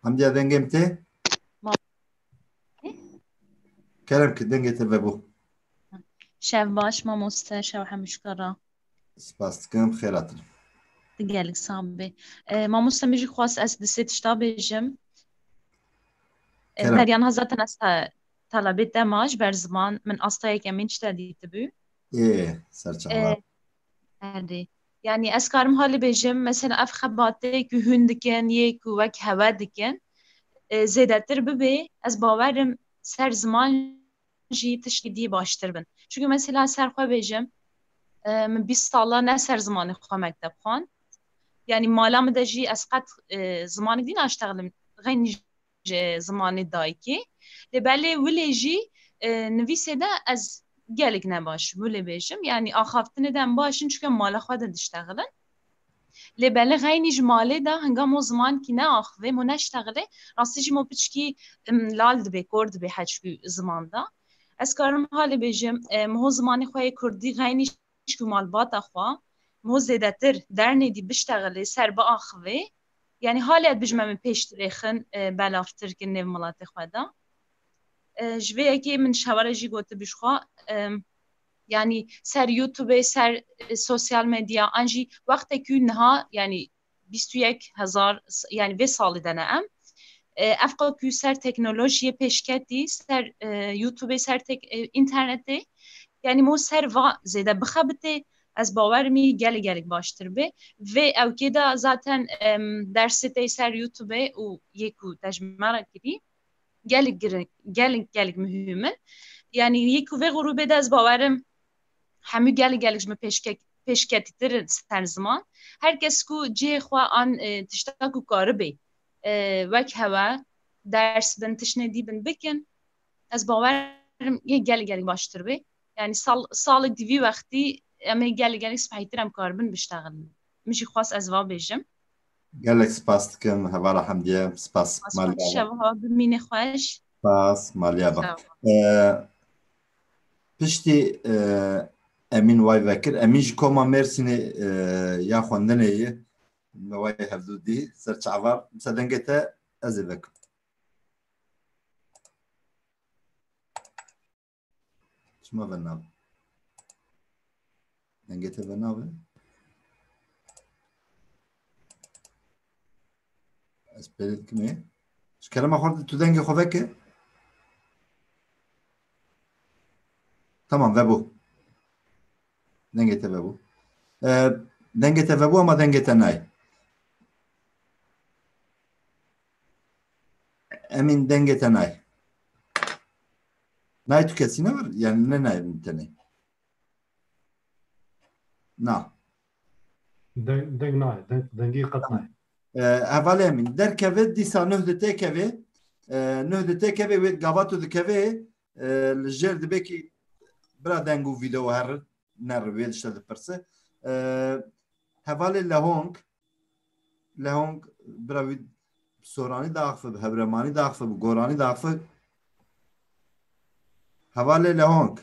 Hemdiya dengê min tê? Ma- Kerem ki dengê te vebû. Şev baş mamoste, şev hemûşka re. Spas dikim, xêr hatin. Gelek sax bê. E, mamoste, min jî xwest ez di sê tişta bêjim. E, Kerem. Deryan ha zaten ez te-, talebê te ma ji ber ziman min asta yekemîn tişta dîtibû. Ê, serçava. E, erê. Yani ez karim halê bêjim, mesela ev xebatê ku hûn dikin, yê ku wek hewe dikin, e, zêdetir bibe, ez bawerim ser ziman jî tiştî dî baştir bin. Çünkü mesela ser xwe bêjim, e, min bîst sala ne ser zimanê xwe mekteb xwend. Yanî mala min de jî ez qet, e, zimanê dî naştexlim, xeynî ji zimanê dayikê. Lê belê wilê jî, e, nivîsê de ez gelek ne baş im, wilê bêjim. Yanî axaftinê de em baş in, çunke mala xwe de diştexilin. Lê belê xeynî ji malê de hinga mo zimankî neaxivê, mo neştexilê, rastî jî mo piçkî, em, lal dibê, kor dibê heçkû ziman de. Ez karim halê bêjim, em, ho zimanê xwe yê kurdî xeynî ji ku malbata xwe, mo zêdetir dernê dî biştexilê, ser biaxivê. Yanî halê ez bijime min pêştirê xin, e, belavtir kin nêv milatê xwe de. E, ji vê yekê min ji hewa re jî gotibî ji xwe, e, yanî ser YouTubeê, ser, e, sosyal medya, an jî wextekî niha, yanî bîst û yek hezar, yanî vê salê de ne em. E, ev qo ku ser teknolojiyê pêşketî, ser, e, YouTubeê, ser tek-, e, înternetê, yanî mo ser va zêde bixebitê, ez bawer im gelek gelek baştir bê. Vê ewkê de zaten, em, dersê tey ser YouTubeê û yê ku te ji me re kirî, gelek girin-, gelek, gelek muhîm in. Yanî yê ku vê grûbê de ez bawer im hemû gelek, gelek ji min pêşke-, pêşketîtir in ser ziman. Her kes ku cihê xwe an, e, tişta ku karibê, e, wek hewe ders bin, tiştê dî bin bikin, ez bawer im yê gelek, gelek baştir bê. Yanî sal-, salek di vî wextî em ê gelek, gelek spehîtir em karibin biştexilin. Min jî xwest ez va bêjim. Gelek spas dikim, hevala Hemdiye, spas. Spas, maliya xweş, ba. Şeva bimîne xweş. Spas, maliya ba. Sağ ol. Ee, piştî, e, Emîn way vekir. Emîn ji koma Mêrsînê, e, ya xwendinê ye. Me way hevdû dî. Ser çavar, mesela dengê te ez ê vekim. Çima venabe? Dengê te venabe? Ez pê dikim ê. Ji kerema xwe tu dengê xwe veke. Tamam, vebû. Dengê te vebû. E, dengê te vebû ama dengê te nayê. Emîn, dengê te nayê. Nayê tu kesî ne var? Yani ne nayê min tenê? Na. Deng, deng nayê. Deng, dengî qet nayê. E, hevalê Emîn, derkeve dîsa nuh di têkevê. E, nuh di têkevê wê gava tu dikevê, e, li jêr dibê ki bira deng û vîdeo her ne rivê dişte dipirse. E, hevalê Lehong, Lehong bira wî bi soranî daxifî, bi hewremanî daxifî, bi goranî daxifî. Hevalê Lehong.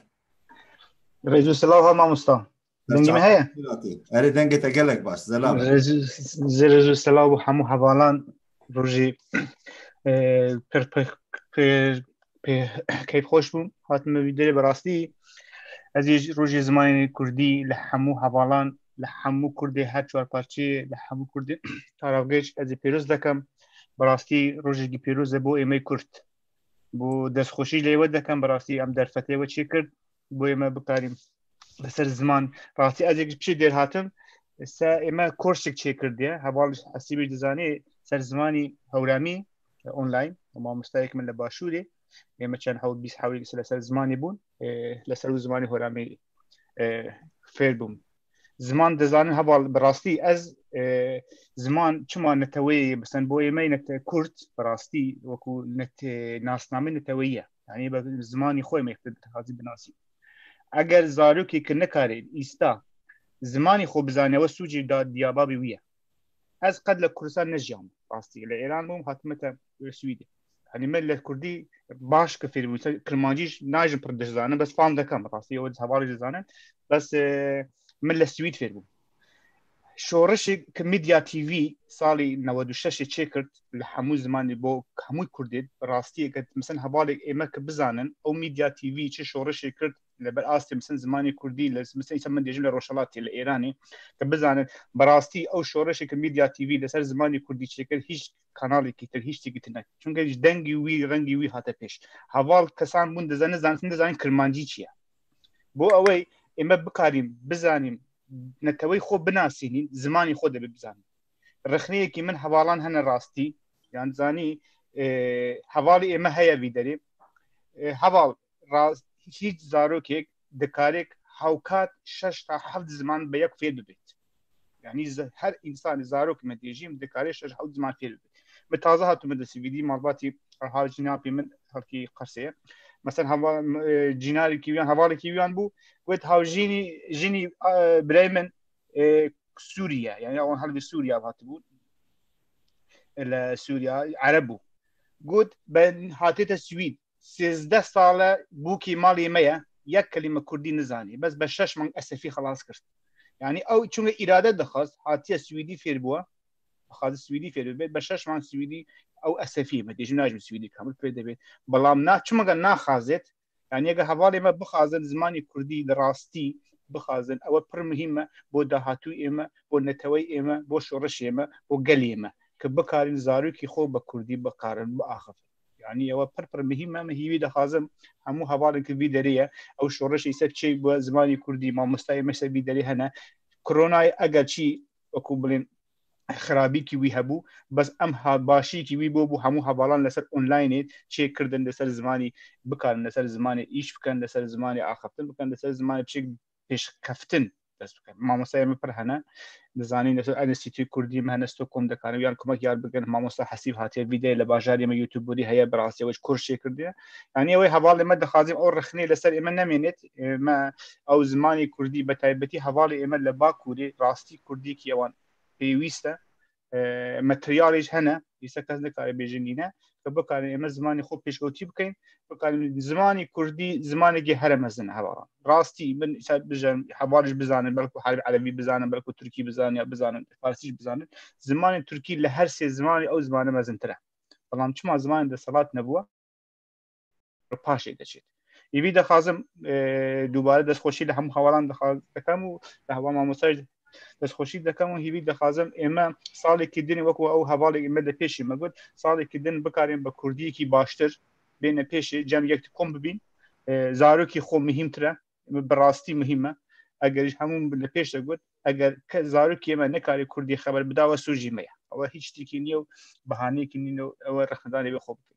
Rêz û silav ha mamosta. Dengê me heye? Erê, dengê te gelek baş, zelal. Rêz û, rêz û silav û hemû hevalan rojî, e, pir, pir, pir, pir keyfxweş bûm. Hatim me vî derê bi rastî. Ez ê rojê zimanê kurdî li hemû hevalan, li hemû kurdê her çar parçeyê, li hemû kurdê taravgêj ez ê pêroz dekem. Bi rastî rojekî pêroz e bo êmey kurd. Bo destxweşî lê we dekem, bi rastî em derfetê we çêkird. Bo ême bikarîm li ser ziman. Rastî ez ê ji pişê dêr hatim. Se ême korsek çêkirdiye. Heval Hesîbî dizanê ser zimanî hewramî, e, online. Mamostayek min li Başûrê. Ême çend hewl bîst hewlî li ser zimanî bûn. E, li ser û zimanî horamî, e, fêr bûm. Ziman dizanin heval bi rastî ez, e, ziman çima neteweyê ye, mesela bo ême nete-, kurd bi rastî wekû net-, nasname neteweyî ye. Yani be zimanî xwe ême dixwazî binasî. Eger zarokê ki nikare îsta zimanî xwe bizane, we sûcî da diya babî wî ye. Ez qet li Kurdistan nejiyam, rastî. Li Êran bûm, hatime te Swîdê. Hani me li Kurdî baş ki fêr bûm. Mesela Kirmancî jî najim pir dizanim, bes fam dekem, rastî, ew hevalê dizanin. Bes, e, min li Swîd fêr bûm. Şoreşê ki Medya T V salî newed û şeş çêkirt, li hemû zimanî bo hemû Kurdê, rastiyê ki, mesela hevalê ême ki bizanin, ew Medya T V çi şoreşê kirt, li ber astê, mesela, zimanê kurdî, li, mesela, însan min dêjim li Rojhelatê, li Êranê, te bizanin, bi rastî ew şoreşê ki Medya T V li ser zimanê kurdî çêkir, hîç kanalekî tir, hîç tiştekî tir nekir. Çunke ji dengî wî, rengî wî hate pêş. Heval kesan bûn, dizanin, zanin, dizanin kirmancî çi ye. Bo ewey ême bikarîn, bizanîn, netewey xwe binasînîn, zimanê xwe de bizanin. Rexneyekî min hevalan hene rastî, yan zanî, e, hevalê ême heye vî derê. E, heval, rast, hîç zarokek dikarek hawkat şeş ta heft ziman bi yek fêr bibêt. Yanî ze-, her însanê, zarok me dê jî, em dikarê şeş hewt ziman fêr bibêt. Min taze hatû min de swîdî, malbatî hal jinapê min xelkî Qersê ye. Mesela hava-, e, cînarîkî wiyan, hevalekî wiyan bû, got hawjînî, jinî, e, birayê min, e, Sûrî ye. Yanî wan hal bi Sûriya hatibû. Li Sûriya, Ereb bû. Got, ben hatête Swîd. Sêzdeh sal e bûkî malê me ye, yek kelîme kurdî nizanî. Bes be şeş meng esefî xelas kir. Yanî ew çunke îrade dixwest, hatiye swîdî fêr bûye. Dixwaze swîdî fêr bibe. Be şeş meng swîdî ew esefî me. Dê jî najim swîdî kamil pê de bê. Belam na, çima naxazêt? Yanî eger hevalê me bixwazin zimanê kurdî li rastî bixwazin, ew e pir muhîm e bo dahatûyê me, bo neteweyê me, bo şoreşê me, bo gelê me, ki bikarin zarokî xwe bi kurdî bikarin biaxifin. Yanî ew e pir pir muhîm e. Min hîvî dixwazim hemû hevalên ki vî derê ye, ew şoreşê ser çê bi zimanê kurdî, mamostayê me ser vî derê hene. Koronayê eger çî wekû bilên xirabîkî wî hebû, bes em ha-, başîkî wî bû, bû hemû hevalan li ser onlaynê çê kirdin, li ser zimanî bikarin, li ser zimanê îş bikin, li ser zimanê axiftin bikin, li ser zimanê piçek pêşkeftin dest bikin. Mamostayê me pir hene. Dizanîn, li ser Enstîtûyê Kurdî me hene, Stockholm dikarin yan kumek yar bikin. Mamosta Hesîb hatiye vîdeyê li bajarê me, YouTuberî heye, bi rastî ew ji Kurd çê kirdiye. Yanî ew ê hevalê me dixwazîm ew rexnê li ser ême nemênêt. Ê me ew zimanê kurdî, bi taybetî hevalê ême li Bakurê, rastî kurdîkî ewan pêwîst e. E, materyalê jî hene, dîsa kes nikare bêje nîne, ki bikarin ême zimanê xwe pêşkewtî bikeyn, bikarin zimanê kurdî zimanekî here mezin e hevalan. Rastî, min îsa bijem, heval jî bizanin, belku herî erebî bizanin, belku tirkî bizanin, ya bizanin, farsî jî bizanin. Zimanê tirkî li her sê zimanê ew zimane mezintir e. Belam çima zimanê desthilat nebûye? Paşê de çêt. Hîvî dixwazim, e, dubare destxweşî li hemû hevalan dixa-, dikim û li heval mamosta jî destxweşî dikim û hîvî dixwazim ême salekî din wekû ew hevalê me de pêşî me got, salekî din bikarin bi kurdiyekî baştir bêne pêşê, cem yek kom bibîn. E, zarokî xwe muhîmtir e, bi rastî muhîm e. Eger jî hemû li pêş de got, eger ke-, zarokê me nekarê kurdî xeber bida, we sûcî me ye. Ew hîç tîkî nîyo, bihaneyekî nîyo, ew rexnedanê wê xwe bikin.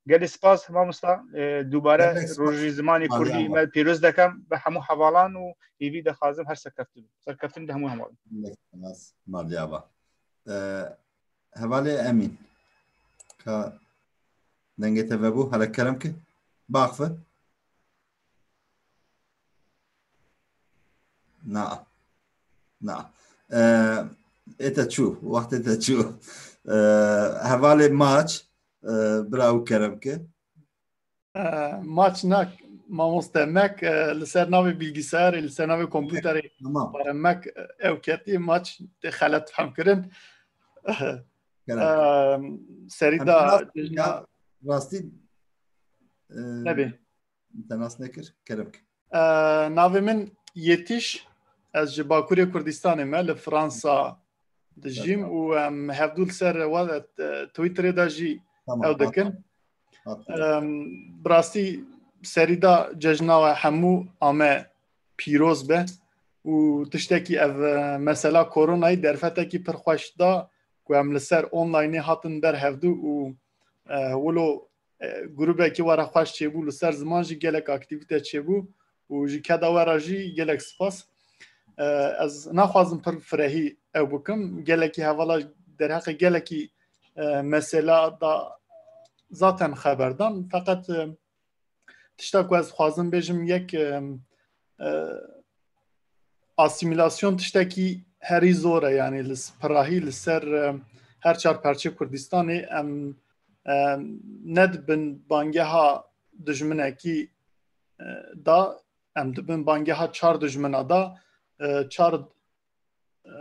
Gelê spas mamosta, e, dubare Gelek spas. Rojî zimanê Maliye kurdî ama. Me pîroz dekem bi hemû hevalan û hêvî dixwazim her serkeftin. Serkeftin de hemû hevalan. Gelek spas Maliye ama. E, hevalê Emîn. Ka dengê te vebû, hele kerem ki. Baxve. Na. Na. E, ê te çû. Wextê te çû. E, hevalê maç. E, bira û kerem ke. E, maç na, mamoste mek, e, li ser navê bilgisayarê, li ser navê kompûterê Tamam. Bare mek, e, ew ketî maç tê xelet fehm kirin. Kerem. E, serî Em da nas- cejna ya, rastî, e, Nebê. Te nas nekir, kerem ke. E, navê min Yetiş, ez ji Bakurê Kurdistanê me, li Fransa dijîm Tamam. Û em hevdû li ser wa, e, Twitterê de jî Tamam, ew dikin. Hat. Hat. Em, bi rastî serî da cejna we hemû ame pîroz be û tiştekî ev, e, mesela koronayî derfetekî pir xweş da ku em li ser onlaynê hatin ber hevdû û, e, wilo, e, grûbekî we re xweş çêbû, li ser ziman jî gelek aktîvîte çêbû û ji keda we re jî gelek spas. E, ez naxwazim pir firehî ew bikim. Gelekî hevala derheqê gelekî, e, mesela da zaten xeber dan. Feqet, e, tişta ku ez dixwazim bêjim, yek, e, e, asîmîlasyon tiştekî herî zor e, yanî li s-, pirahî li ser, e, her çar perçê Kurdistanê em, e, ne di bin bangeha dijminekî, e, da, em di bin bangeha çar dijmina da, e, çar, e,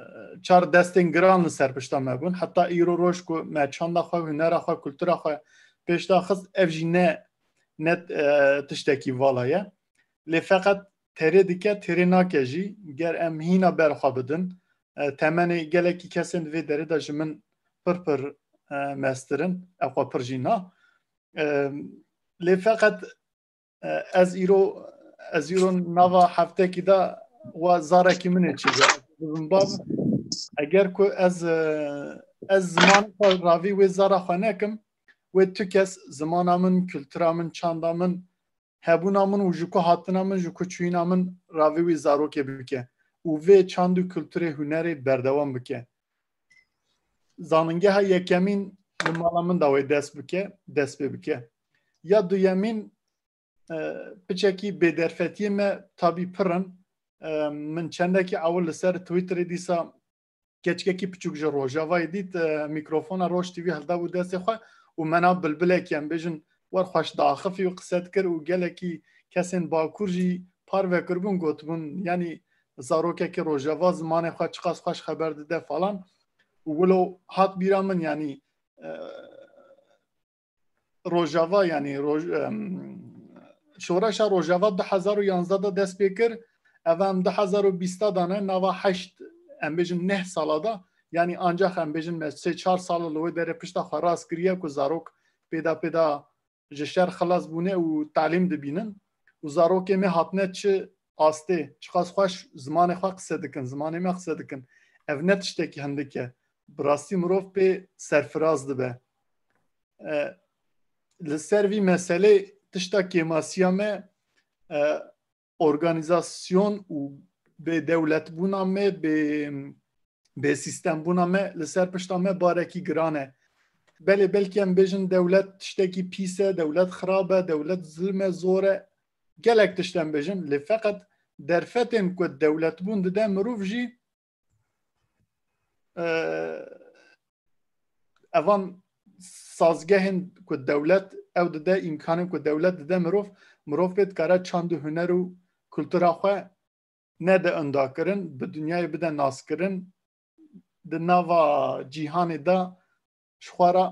çar destên giran li ser pişta me bûn. Heta îro roj ku me çanda xwe, hunera xwe, kultura xwe pêş da xist, ev jî ne, ne, e, tiştekî vala ye. Lê feqet têrê dike, têrê nake jî. Ger em hîna ber xwe bidin, e, temenê gelekî kesên di vê derê de ji min pir pir, e, mestir in, ew xwe pir jî na. E, lê feqet, e, ez îro, ez îro nava heftekî de wa zarekî min ê çêbe. Bibim bav, eger ku ez, e, ez ziman xwe ravî wê zara xwe nekim, wê tu kes zimana min, kultura min, çanda min, hebûna min û ji ku hatina min, ji ku çûyîna min ravê wî zarokê bike û vê çand û kulturê, hunerê berdewam bike. Zanîngeha yekemîn li mala min de wê dest bike, dest pê bike. Ya duyemîn, e, piçekî bêderfetiyê me tabî pir in. E, min çendekî ewil li ser Twitterê dîsa keçikekî piçûk ji Rojavayê dît, e, mîkrofona Roj T V hildabû destê xwe û me na bilbilekî, em bêjin, wer xweş diaxifî û qise dikir û gelekî kesên Bakur jî parve kiribûn, gotibûn, yanî zarokekî Rojava zimanê xwe çiqas xweş xeber dide falan. Û wilo hat bîra min, yanî, e, Rojava, yanî Roj-, em, şoreşa Rojava du hezar û yanzdeh de dest pê kir. Ev em du hezar û bîst de ne, nava heşt, em bêjin neh sala de. Yanî ancak em bêjin me sê çar sal li wê derê pişta xwe rast kiriye ku zarok pêda pêda ji şer xilas bûne û talîm dibînin. Û zarokê me hatine çi astê, çiqas xweş zimanê xwe qise dikin, zimanê me qise dikin. Ev ne tiştekî hindik e. Bi rastî mirov pê serfiraz dibe. E, li ser vî meselê tişta kêmasiya me, e, organîzasyon û bêdewletbûna me, bê, bêsîstembûna me li ser pişta me barekî giran e. Belê belkî em bêjin dewlet tiştekî pîs e, dewlet xirab e, dewlet zilm e, zor e. Gelek tişt em bêjin, lê feqet derfetên ku dewletbûn dide mirov jî, e, evan sazgehên ku dewlet ew dide, îmkanên ku dewlet dide mirov, mirov pê dikare çand û huner û kultura xwe nede undakirin, bi dinyayê bide naskirin, di nava cîhanê de ji xwe re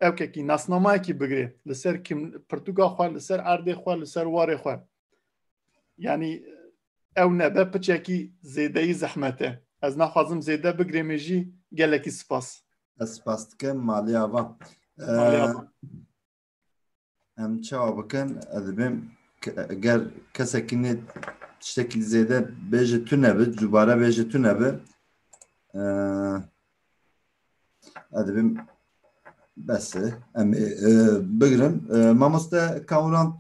ewkekî nasnamayekî bigire, li ser kim-, pirtûka xwe, li ser erdê xwe, li ser warê xwe. Yanî ew nebe piçekî zêdeyî zehmet e. Ez naxwazim zêde bigirêmê jî, gelekî spas. Ez spas dikim, Malî Ava. Malî Ee, Ava. Em çawa bikin? Ez dibêm ke-, ger kesekî nê tiştekî zêde bêje tune bi, cubare bêje tune bi. Ee, ez dibêm bes e. Em ê, e, bigirin. E, mamoste Kamuran,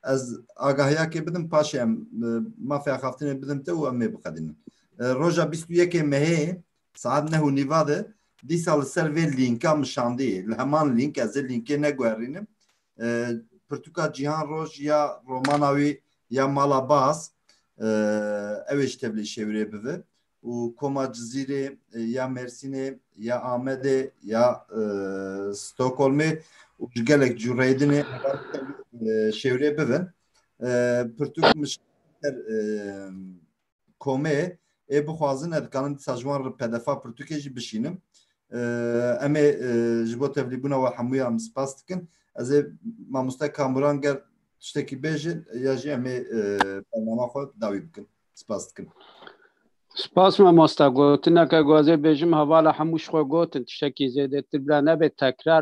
ez agahiyakê bidim, paşê em, e, mafê axaftinê bidim te û em ê biqedînin. E, roja bîst û yekê mehê saet neh û nîva de dîsa li ser vê lînka min şandî, li heman lînk, ez ê lînkê neguherînim. E, pirtûka Cîhan Roj ya romana wî ya Mala Baz, e, ew ê ji tevlî şêwirê bive. Û koma Cizîrê, e, ya Mersînê, ya Amedê, ya, e, Stockholmê û ji gelek cûreyê din ê, e, şêwirê bivin. E, pirtûk min şer, e, komê ê bixwazin, ez dikanim dîsa ji wan re P D F a pirtûkê jî bişînim. E, em ê, e, ji bo tevlîbûna we hemûya em spas dikin. Ez ê mamoste Kamuran ger tiştekî bêjin ya jî em ê, e, bernama xwe dawî bikin. Spas dikim. Spas mamosta. Gotineke ku ez ê bêjim, hevala hemû ji xwe gotin. Tiştekî zêdetir bila nebe tekrar.